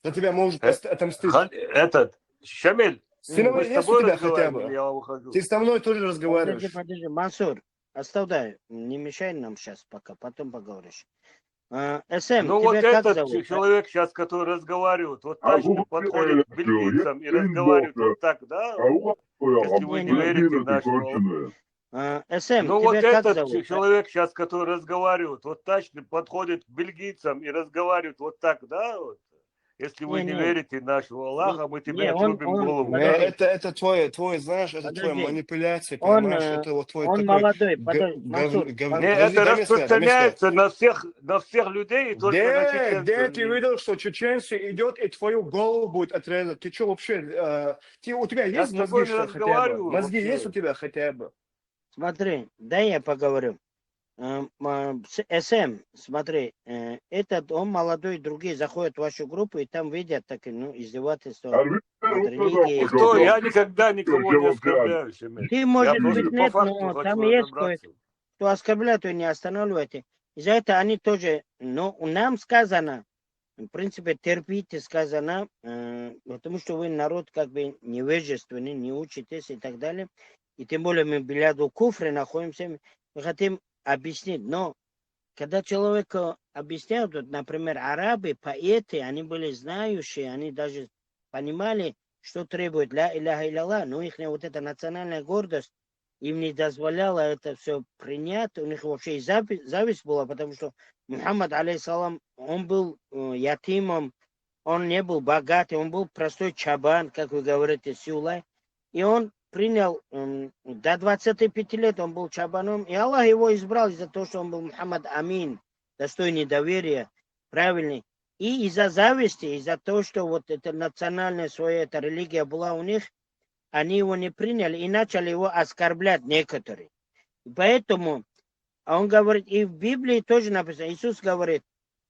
за тебя может Э, ост- отомстить? Хан- Этот, Шамиль, мы Сыновей с есть у тобой тебя хотя разговариваем, бы? или я ухожу? Ты со мной тоже Подожди, разговариваешь. Подожди, Мансур, оставь, да, не мешай нам сейчас пока, потом поговоришь. А, Эсэм, Ну вот тебя как этот зовут? человек сейчас, который разговаривает, вот точно подходит к бельгийцам и разговаривает вот так, да? Если вы не верите в нашего Аллаха. А, С М, Ну вот тебя как этот зовут? человек сейчас, который разговаривает, вот точно подходит к бельгийцам и разговаривает вот так, да? Вот. Если вы Не, не не. верите в нашего Аллаха, мы тебе Не, он- отрубим он- голову. Не, Подожди. Это, это твой, твой, знаешь, это твой Подожди. Манипуляция, Он, понимаешь, э, это вот твой он такой молодой, г- подожди, гов- Мансур, гов- Мансур. Не, подожди, это до места, до места. распространяется на всех, на всех людей и только на Где, чеченцев. где ты не- видел, что чеченцы идет и твою голову будет отрезать? Ты что вообще? Э, ты, у тебя Я есть с мозги, тобой не что хотя бы? разговариваю Мозги вообще. Есть у тебя хотя бы? Смотри, дай я поговорю. Эм, а, с- С М, смотри, э, этот, он молодой, другие заходят в вашу группу и там видят, так, ну, издевательство над религией. Никто, я никогда никого не оскорбляю, Шамиль. Ты, Я может просто быть, по нет, факту но хочу там есть разобраться. Кто оскорбляет, вы не останавливайте. И за это они тоже, но у нам сказано, в принципе, терпите сказано, э, потому что вы народ как бы невежественный, не учитесь и так далее. И тем более мы в бляду куфре находимся, мы хотим объяснить. Но когда человеку объясняют, вот, например, арабы, поэты, они были знающие, они даже понимали, что требует ля иляха илля Аллах, но их вот эта национальная гордость им не дозволяла это все принять, у них вообще и зави- зависть была, потому что Мухаммад, алейхиссалам, он был э, ятимом, он не был богатый, он был простой чабан, как вы говорите, сиулай. И он принял, м, до двадцати пяти лет он был чабаном, и Аллах его избрал из-за того, что он был Мухаммад Амин, достойный доверия, правильный. И из-за зависти, из-за того, что вот эта национальная своя эта религия была у них, они его не приняли и начали его оскорблять некоторые. И поэтому, а он говорит, и в Библии тоже написано, Иисус говорит,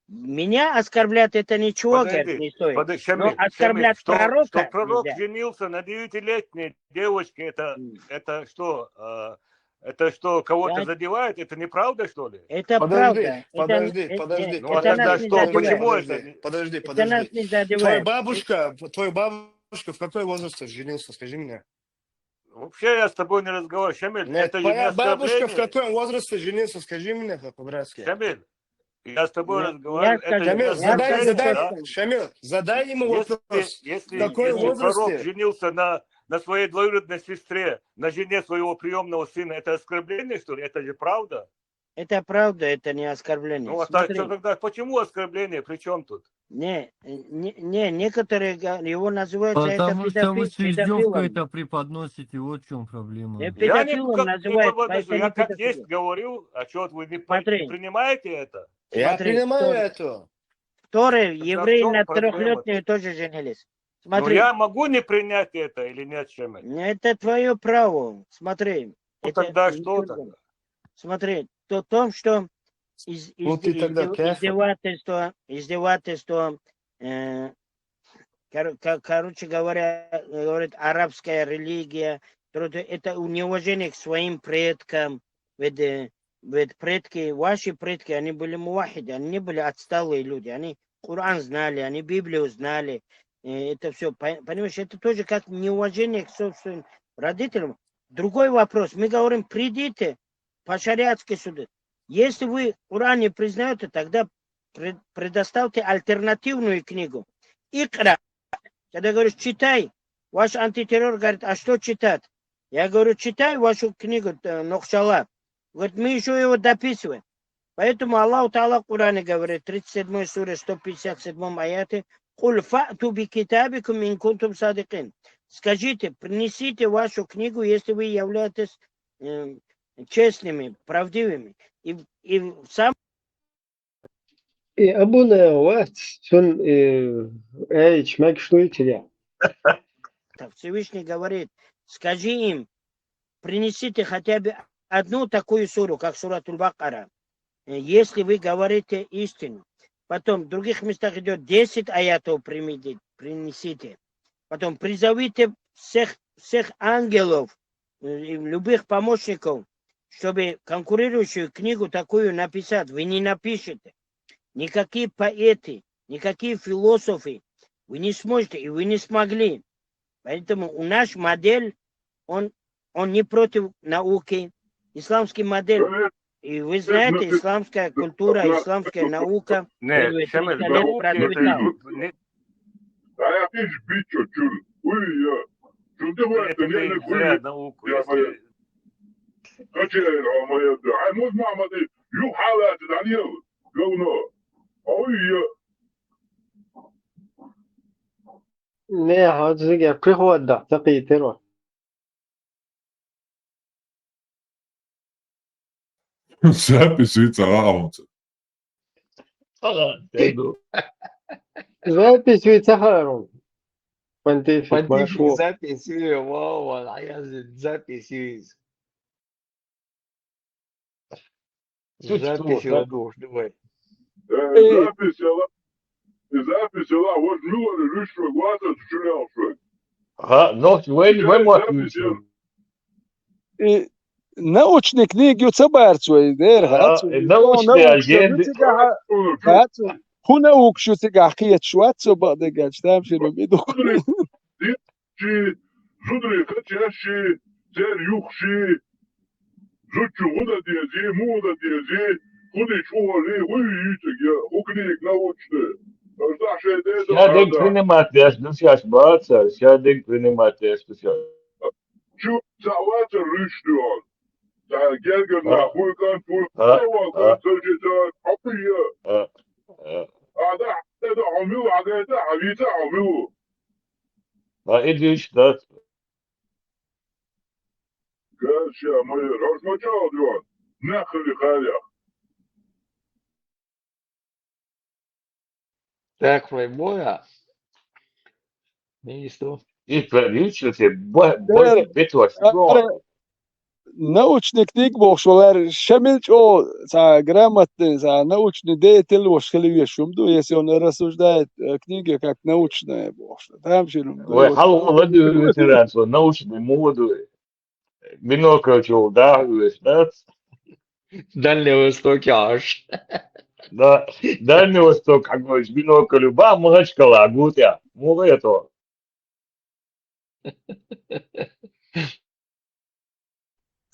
меня оскорблять это ничего, говорит, Подожди, не стоит. подожди, Но Шамиль, Шамиль, оскорблять что, пророка что пророк нельзя. Женился на девятилетней девочке, это, М. это что? э, Это что, кого-то Я- задевает? Это неправда, что ли? Это Подожди, правда. подожди, это, подожди, это, Ну а это тогда нас не что? задевает. Почему подожди, это? не- Подожди, Это нас подожди. не Твоя задевает. бабушка, твоя бабушка в какой возрасте женился, скажи мне? Вообще я с тобой не разговариваю, Шамиль. Нет, Это же не твоя бабушка в оскорбление. Каком возрасте женился, скажи мне по-братски. Шамиль, я с тобой Я- разговариваю. я Это скажу, же не Шамиль, я задай, оскорбление, задай, да? скажу. Шамиль, задай ему Если, вопрос. если, В какой если пророк возрасте? Женился на, на своей двоюродной сестре, на жене своего приемного сына, это оскорбление, что ли? Это же правда. Это правда, это не оскорбление. Ну а так, Смотри, что тогда, почему оскорбление? При чем тут? не, не, не, некоторые га- его называют за это Потому что вы педофил, с издевкой педофилом. Это преподносите, вот в чем проблема. Не Я педофилом никак не называют, преподношу, поэтому я как педофил. Есть говорю, а что вот вы не, по- Смотри. не принимаете это? Я Смотри, принимаю кто- это. Которые Тогда в евреи чём на проблема-то? Трехлетнюю тоже женились. Ну Смотри, я могу не принять это или нет, Шамиль? это твое право. Смотри, Ну это тогда не что только- тогда? Смотри, то том, что из, Ну, из- ты тогда издев- кафир. издевательство, издевательство, э, кор- ко- короче говоря, говорит, арабская религия, то- то это неуважение к своим предкам, ведь, э, ведь предки, ваши предки, они были мувахиды, они не были отсталые люди, они Коран знали, они Библию знали, э, это все, понимаешь, это тоже как неуважение к собственным родителям. Другой вопрос, мы говорим, придите по шариатской суду. Если вы Коран не признаете, тогда пред- предоставьте альтернативную книгу. Икра. Когда говоришь, читай, ваш антитеррор говорит, а что читать? Я говорю, читай вашу книгу э, Нохчала. Говорит, мы еще его дописываем. Поэтому Аллах Таала в Коране говорит, тридцать седьмой суре, сто пятьдесят седьмом аяте, «Куль фа'ту би китабикум ин кунтум садикин». Скажите, принесите вашу книгу, если вы являетесь э, честными, правдивыми. И, и сам Э, Абуна, вот, сон, э, эй, чмак, что я? Всевышний говорит, скажи им, принесите хотя бы одну такую суру, как Суратуль Бакара, э, если вы говорите истину. Потом в других местах идет десять аятов примите, принесите. Потом призовите всех, всех ангелов, э, и любых помощников, чтобы конкурирующую книгу такую написать. Вы не напишете. Никакие поэты, никакие философы, вы не сможете, и вы не смогли. Поэтому у наш модель, он, он не против науки. Исламский модель, и вы знаете, исламская культура, исламская наука Не, первые Шамиль, триста лет науки это процветала. не- не- А я пиш бичо чур. Уй, я. Чунди вай, Это не, не, не, хуй. Ладно, уку, я если моя. Качай, а моя, да. Ай, муз мама, ты, ю, хала, ты, Данил, говно. Ой, я. Не, хьо зига прихода, такие террор. Запись вица гӀаунца. Ага, тегу. Запись вица харун. Понтифик, Понтифик, башо. Запись, ва, ва, а я зи-, запись из. Запись, да? Ладушный, давай. Э, запись, я ла-, и запись, я ла-, вот, ну, вот, видишь, что, глаза, ты чё, я, что? Ага, ну, вы, вы можете. Запись, я И научный книг ю ца барцу, и дер, а, хацу. И научный, ну, научный агент. Ю ца га-, хацу. Ху наукаш ю ца га-, хеташ вац со бакъдергач, там ши ну биду. Зудрий, зудрий, хачаши, цер юхши, зучу гуда дези, муда дези, худи чугали, хуй ю ца га-, ху книг научный. Аш да шей де, ша да, дек да. Принимать яш, ну, ша баца, ша дек принимать яш, ну, ша. Чу, ца ваца ручной. Ца гергер на хуй кан, хуй, а, ца вал кан, а, ца жи ца, а, пи я. А, а. А да, это омил, а да, это, а вица омил. А, иди сюда. Короче, мы размочал, Диван. Нахали халя. Так, вай, моя. Не исто. И правительство, бо-, бо-, бетваш, но. Научный книг бохуш валар, ша мел чӀо, ца грамотный, ца научный деятель вош хила веш хӀума ду, если он рассуждает, э, книги как научные бохуш. Там ши хӀума ду. Вай, хьал вала ду ветеран, со научный му ду. Бинокль чул да, веш, да? Дальний Восток яш. Да, Дальний Восток, хьагош бинокль, ба, Махачкала, гутя. МугӀе то.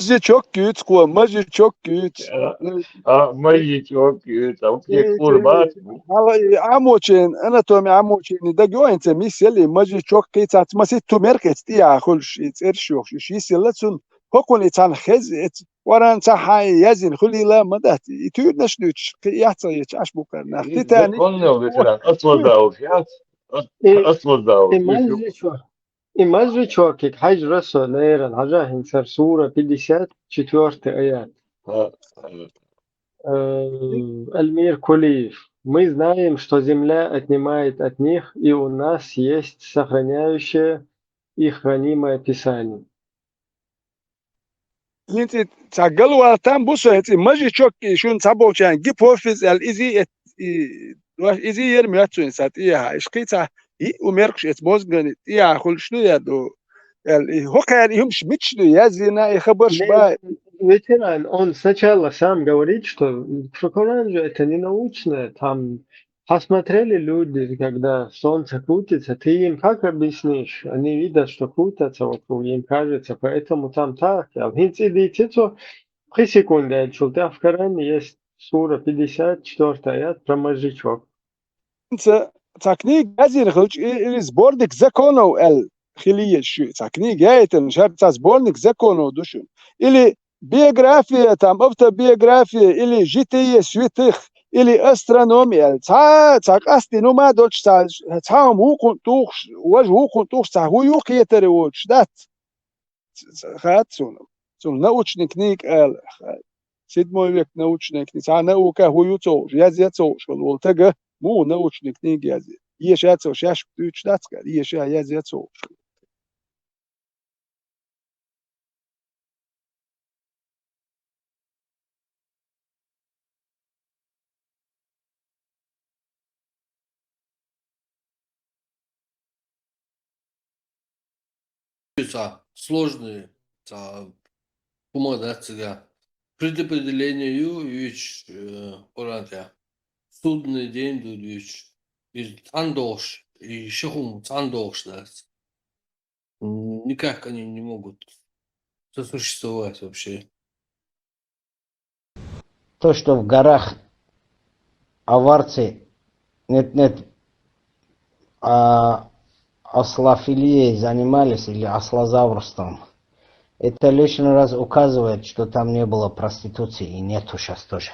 Мажичок куьйц кхо, мажичок куьйц. А, а, мажичок куьйц, а, окей, э, курбат. Э, ала, э, Ӏамочен, анатоми Ӏамочен, дагоинца мисели, мажичок кхийцац, масит тумер кхец, тӀия хулш, и цӀерш йохш, и шисела цун, хокун и цан хез, эц, варан ца хьай, язин хулила, ма дат, и туьрнаш дуьч, кхи яц, яц, аш букарнах. И Титаник. Законный ветеран, аслазауш, яц, ас-, э, аслазауш, и мажичок. И мажичокик хьажра со, наверное, хьажа хӀинцар сура пятьдесят четвёртый аят. А, а. Э, Эльмир Кулиев. Мы знаем, что земля отнимает от них, и у нас есть сохраняющее их хранимое Писание. ХӀинца и ца галвал там бу со, хӀинца и мажичок и шун ца болчан гипофиз аьл изи эт-, и, изи ер мёцу ин са тӀеха. Иш кхийца и у меркш эц мозгани тӀеха хулш ду я ду. Аьл и хокхар и хӀумш мичш ду, язина и хабарш. Не, ба. Ветеран, он сначала сам говорит, что прокурор же это не научное, там посмотрели люди, когда солнце крутится, ты им как объяснишь? Они видят, что крутятся вокруг, им кажется, поэтому там так. А в Хинцидице то три секунды, а чултах в Коране есть сура пятьдесят четвёртый аят про мозжечок. Ца, ца книга язир хилч, и-, или сборник законов, эл, хилиеш, ца книга яйтан, шар ца сборник законов душун. Или биография, там, автобиография, или житие святых, или астрономия. Ца, ца къасти нума долч, ца, ца ам вукхун тухш, важ вукхун тухш, ца ху юхетари волч, дац. Ц-, ц-, хат цун. Цун научный книг ала. Седьмой век научный книг. Ца наука ху ю цолш, яз я цолш, вал, вал тага, му научный книг яз я. Еша цолш, яш ключ дац, еша яз я цолш. Ца сложный, ца хумадат цига. Предопределение ю, юч, э, Коран тя. Судный день ду юч. И цандолш, и шахум цандолш дац. М, никак они не могут сосуществовать вообще. То, что в горах аварцы, нет, нет, а, ослофилией занимались или ослозаврством, это лишний раз указывает, что там не было проституции и нету сейчас тоже.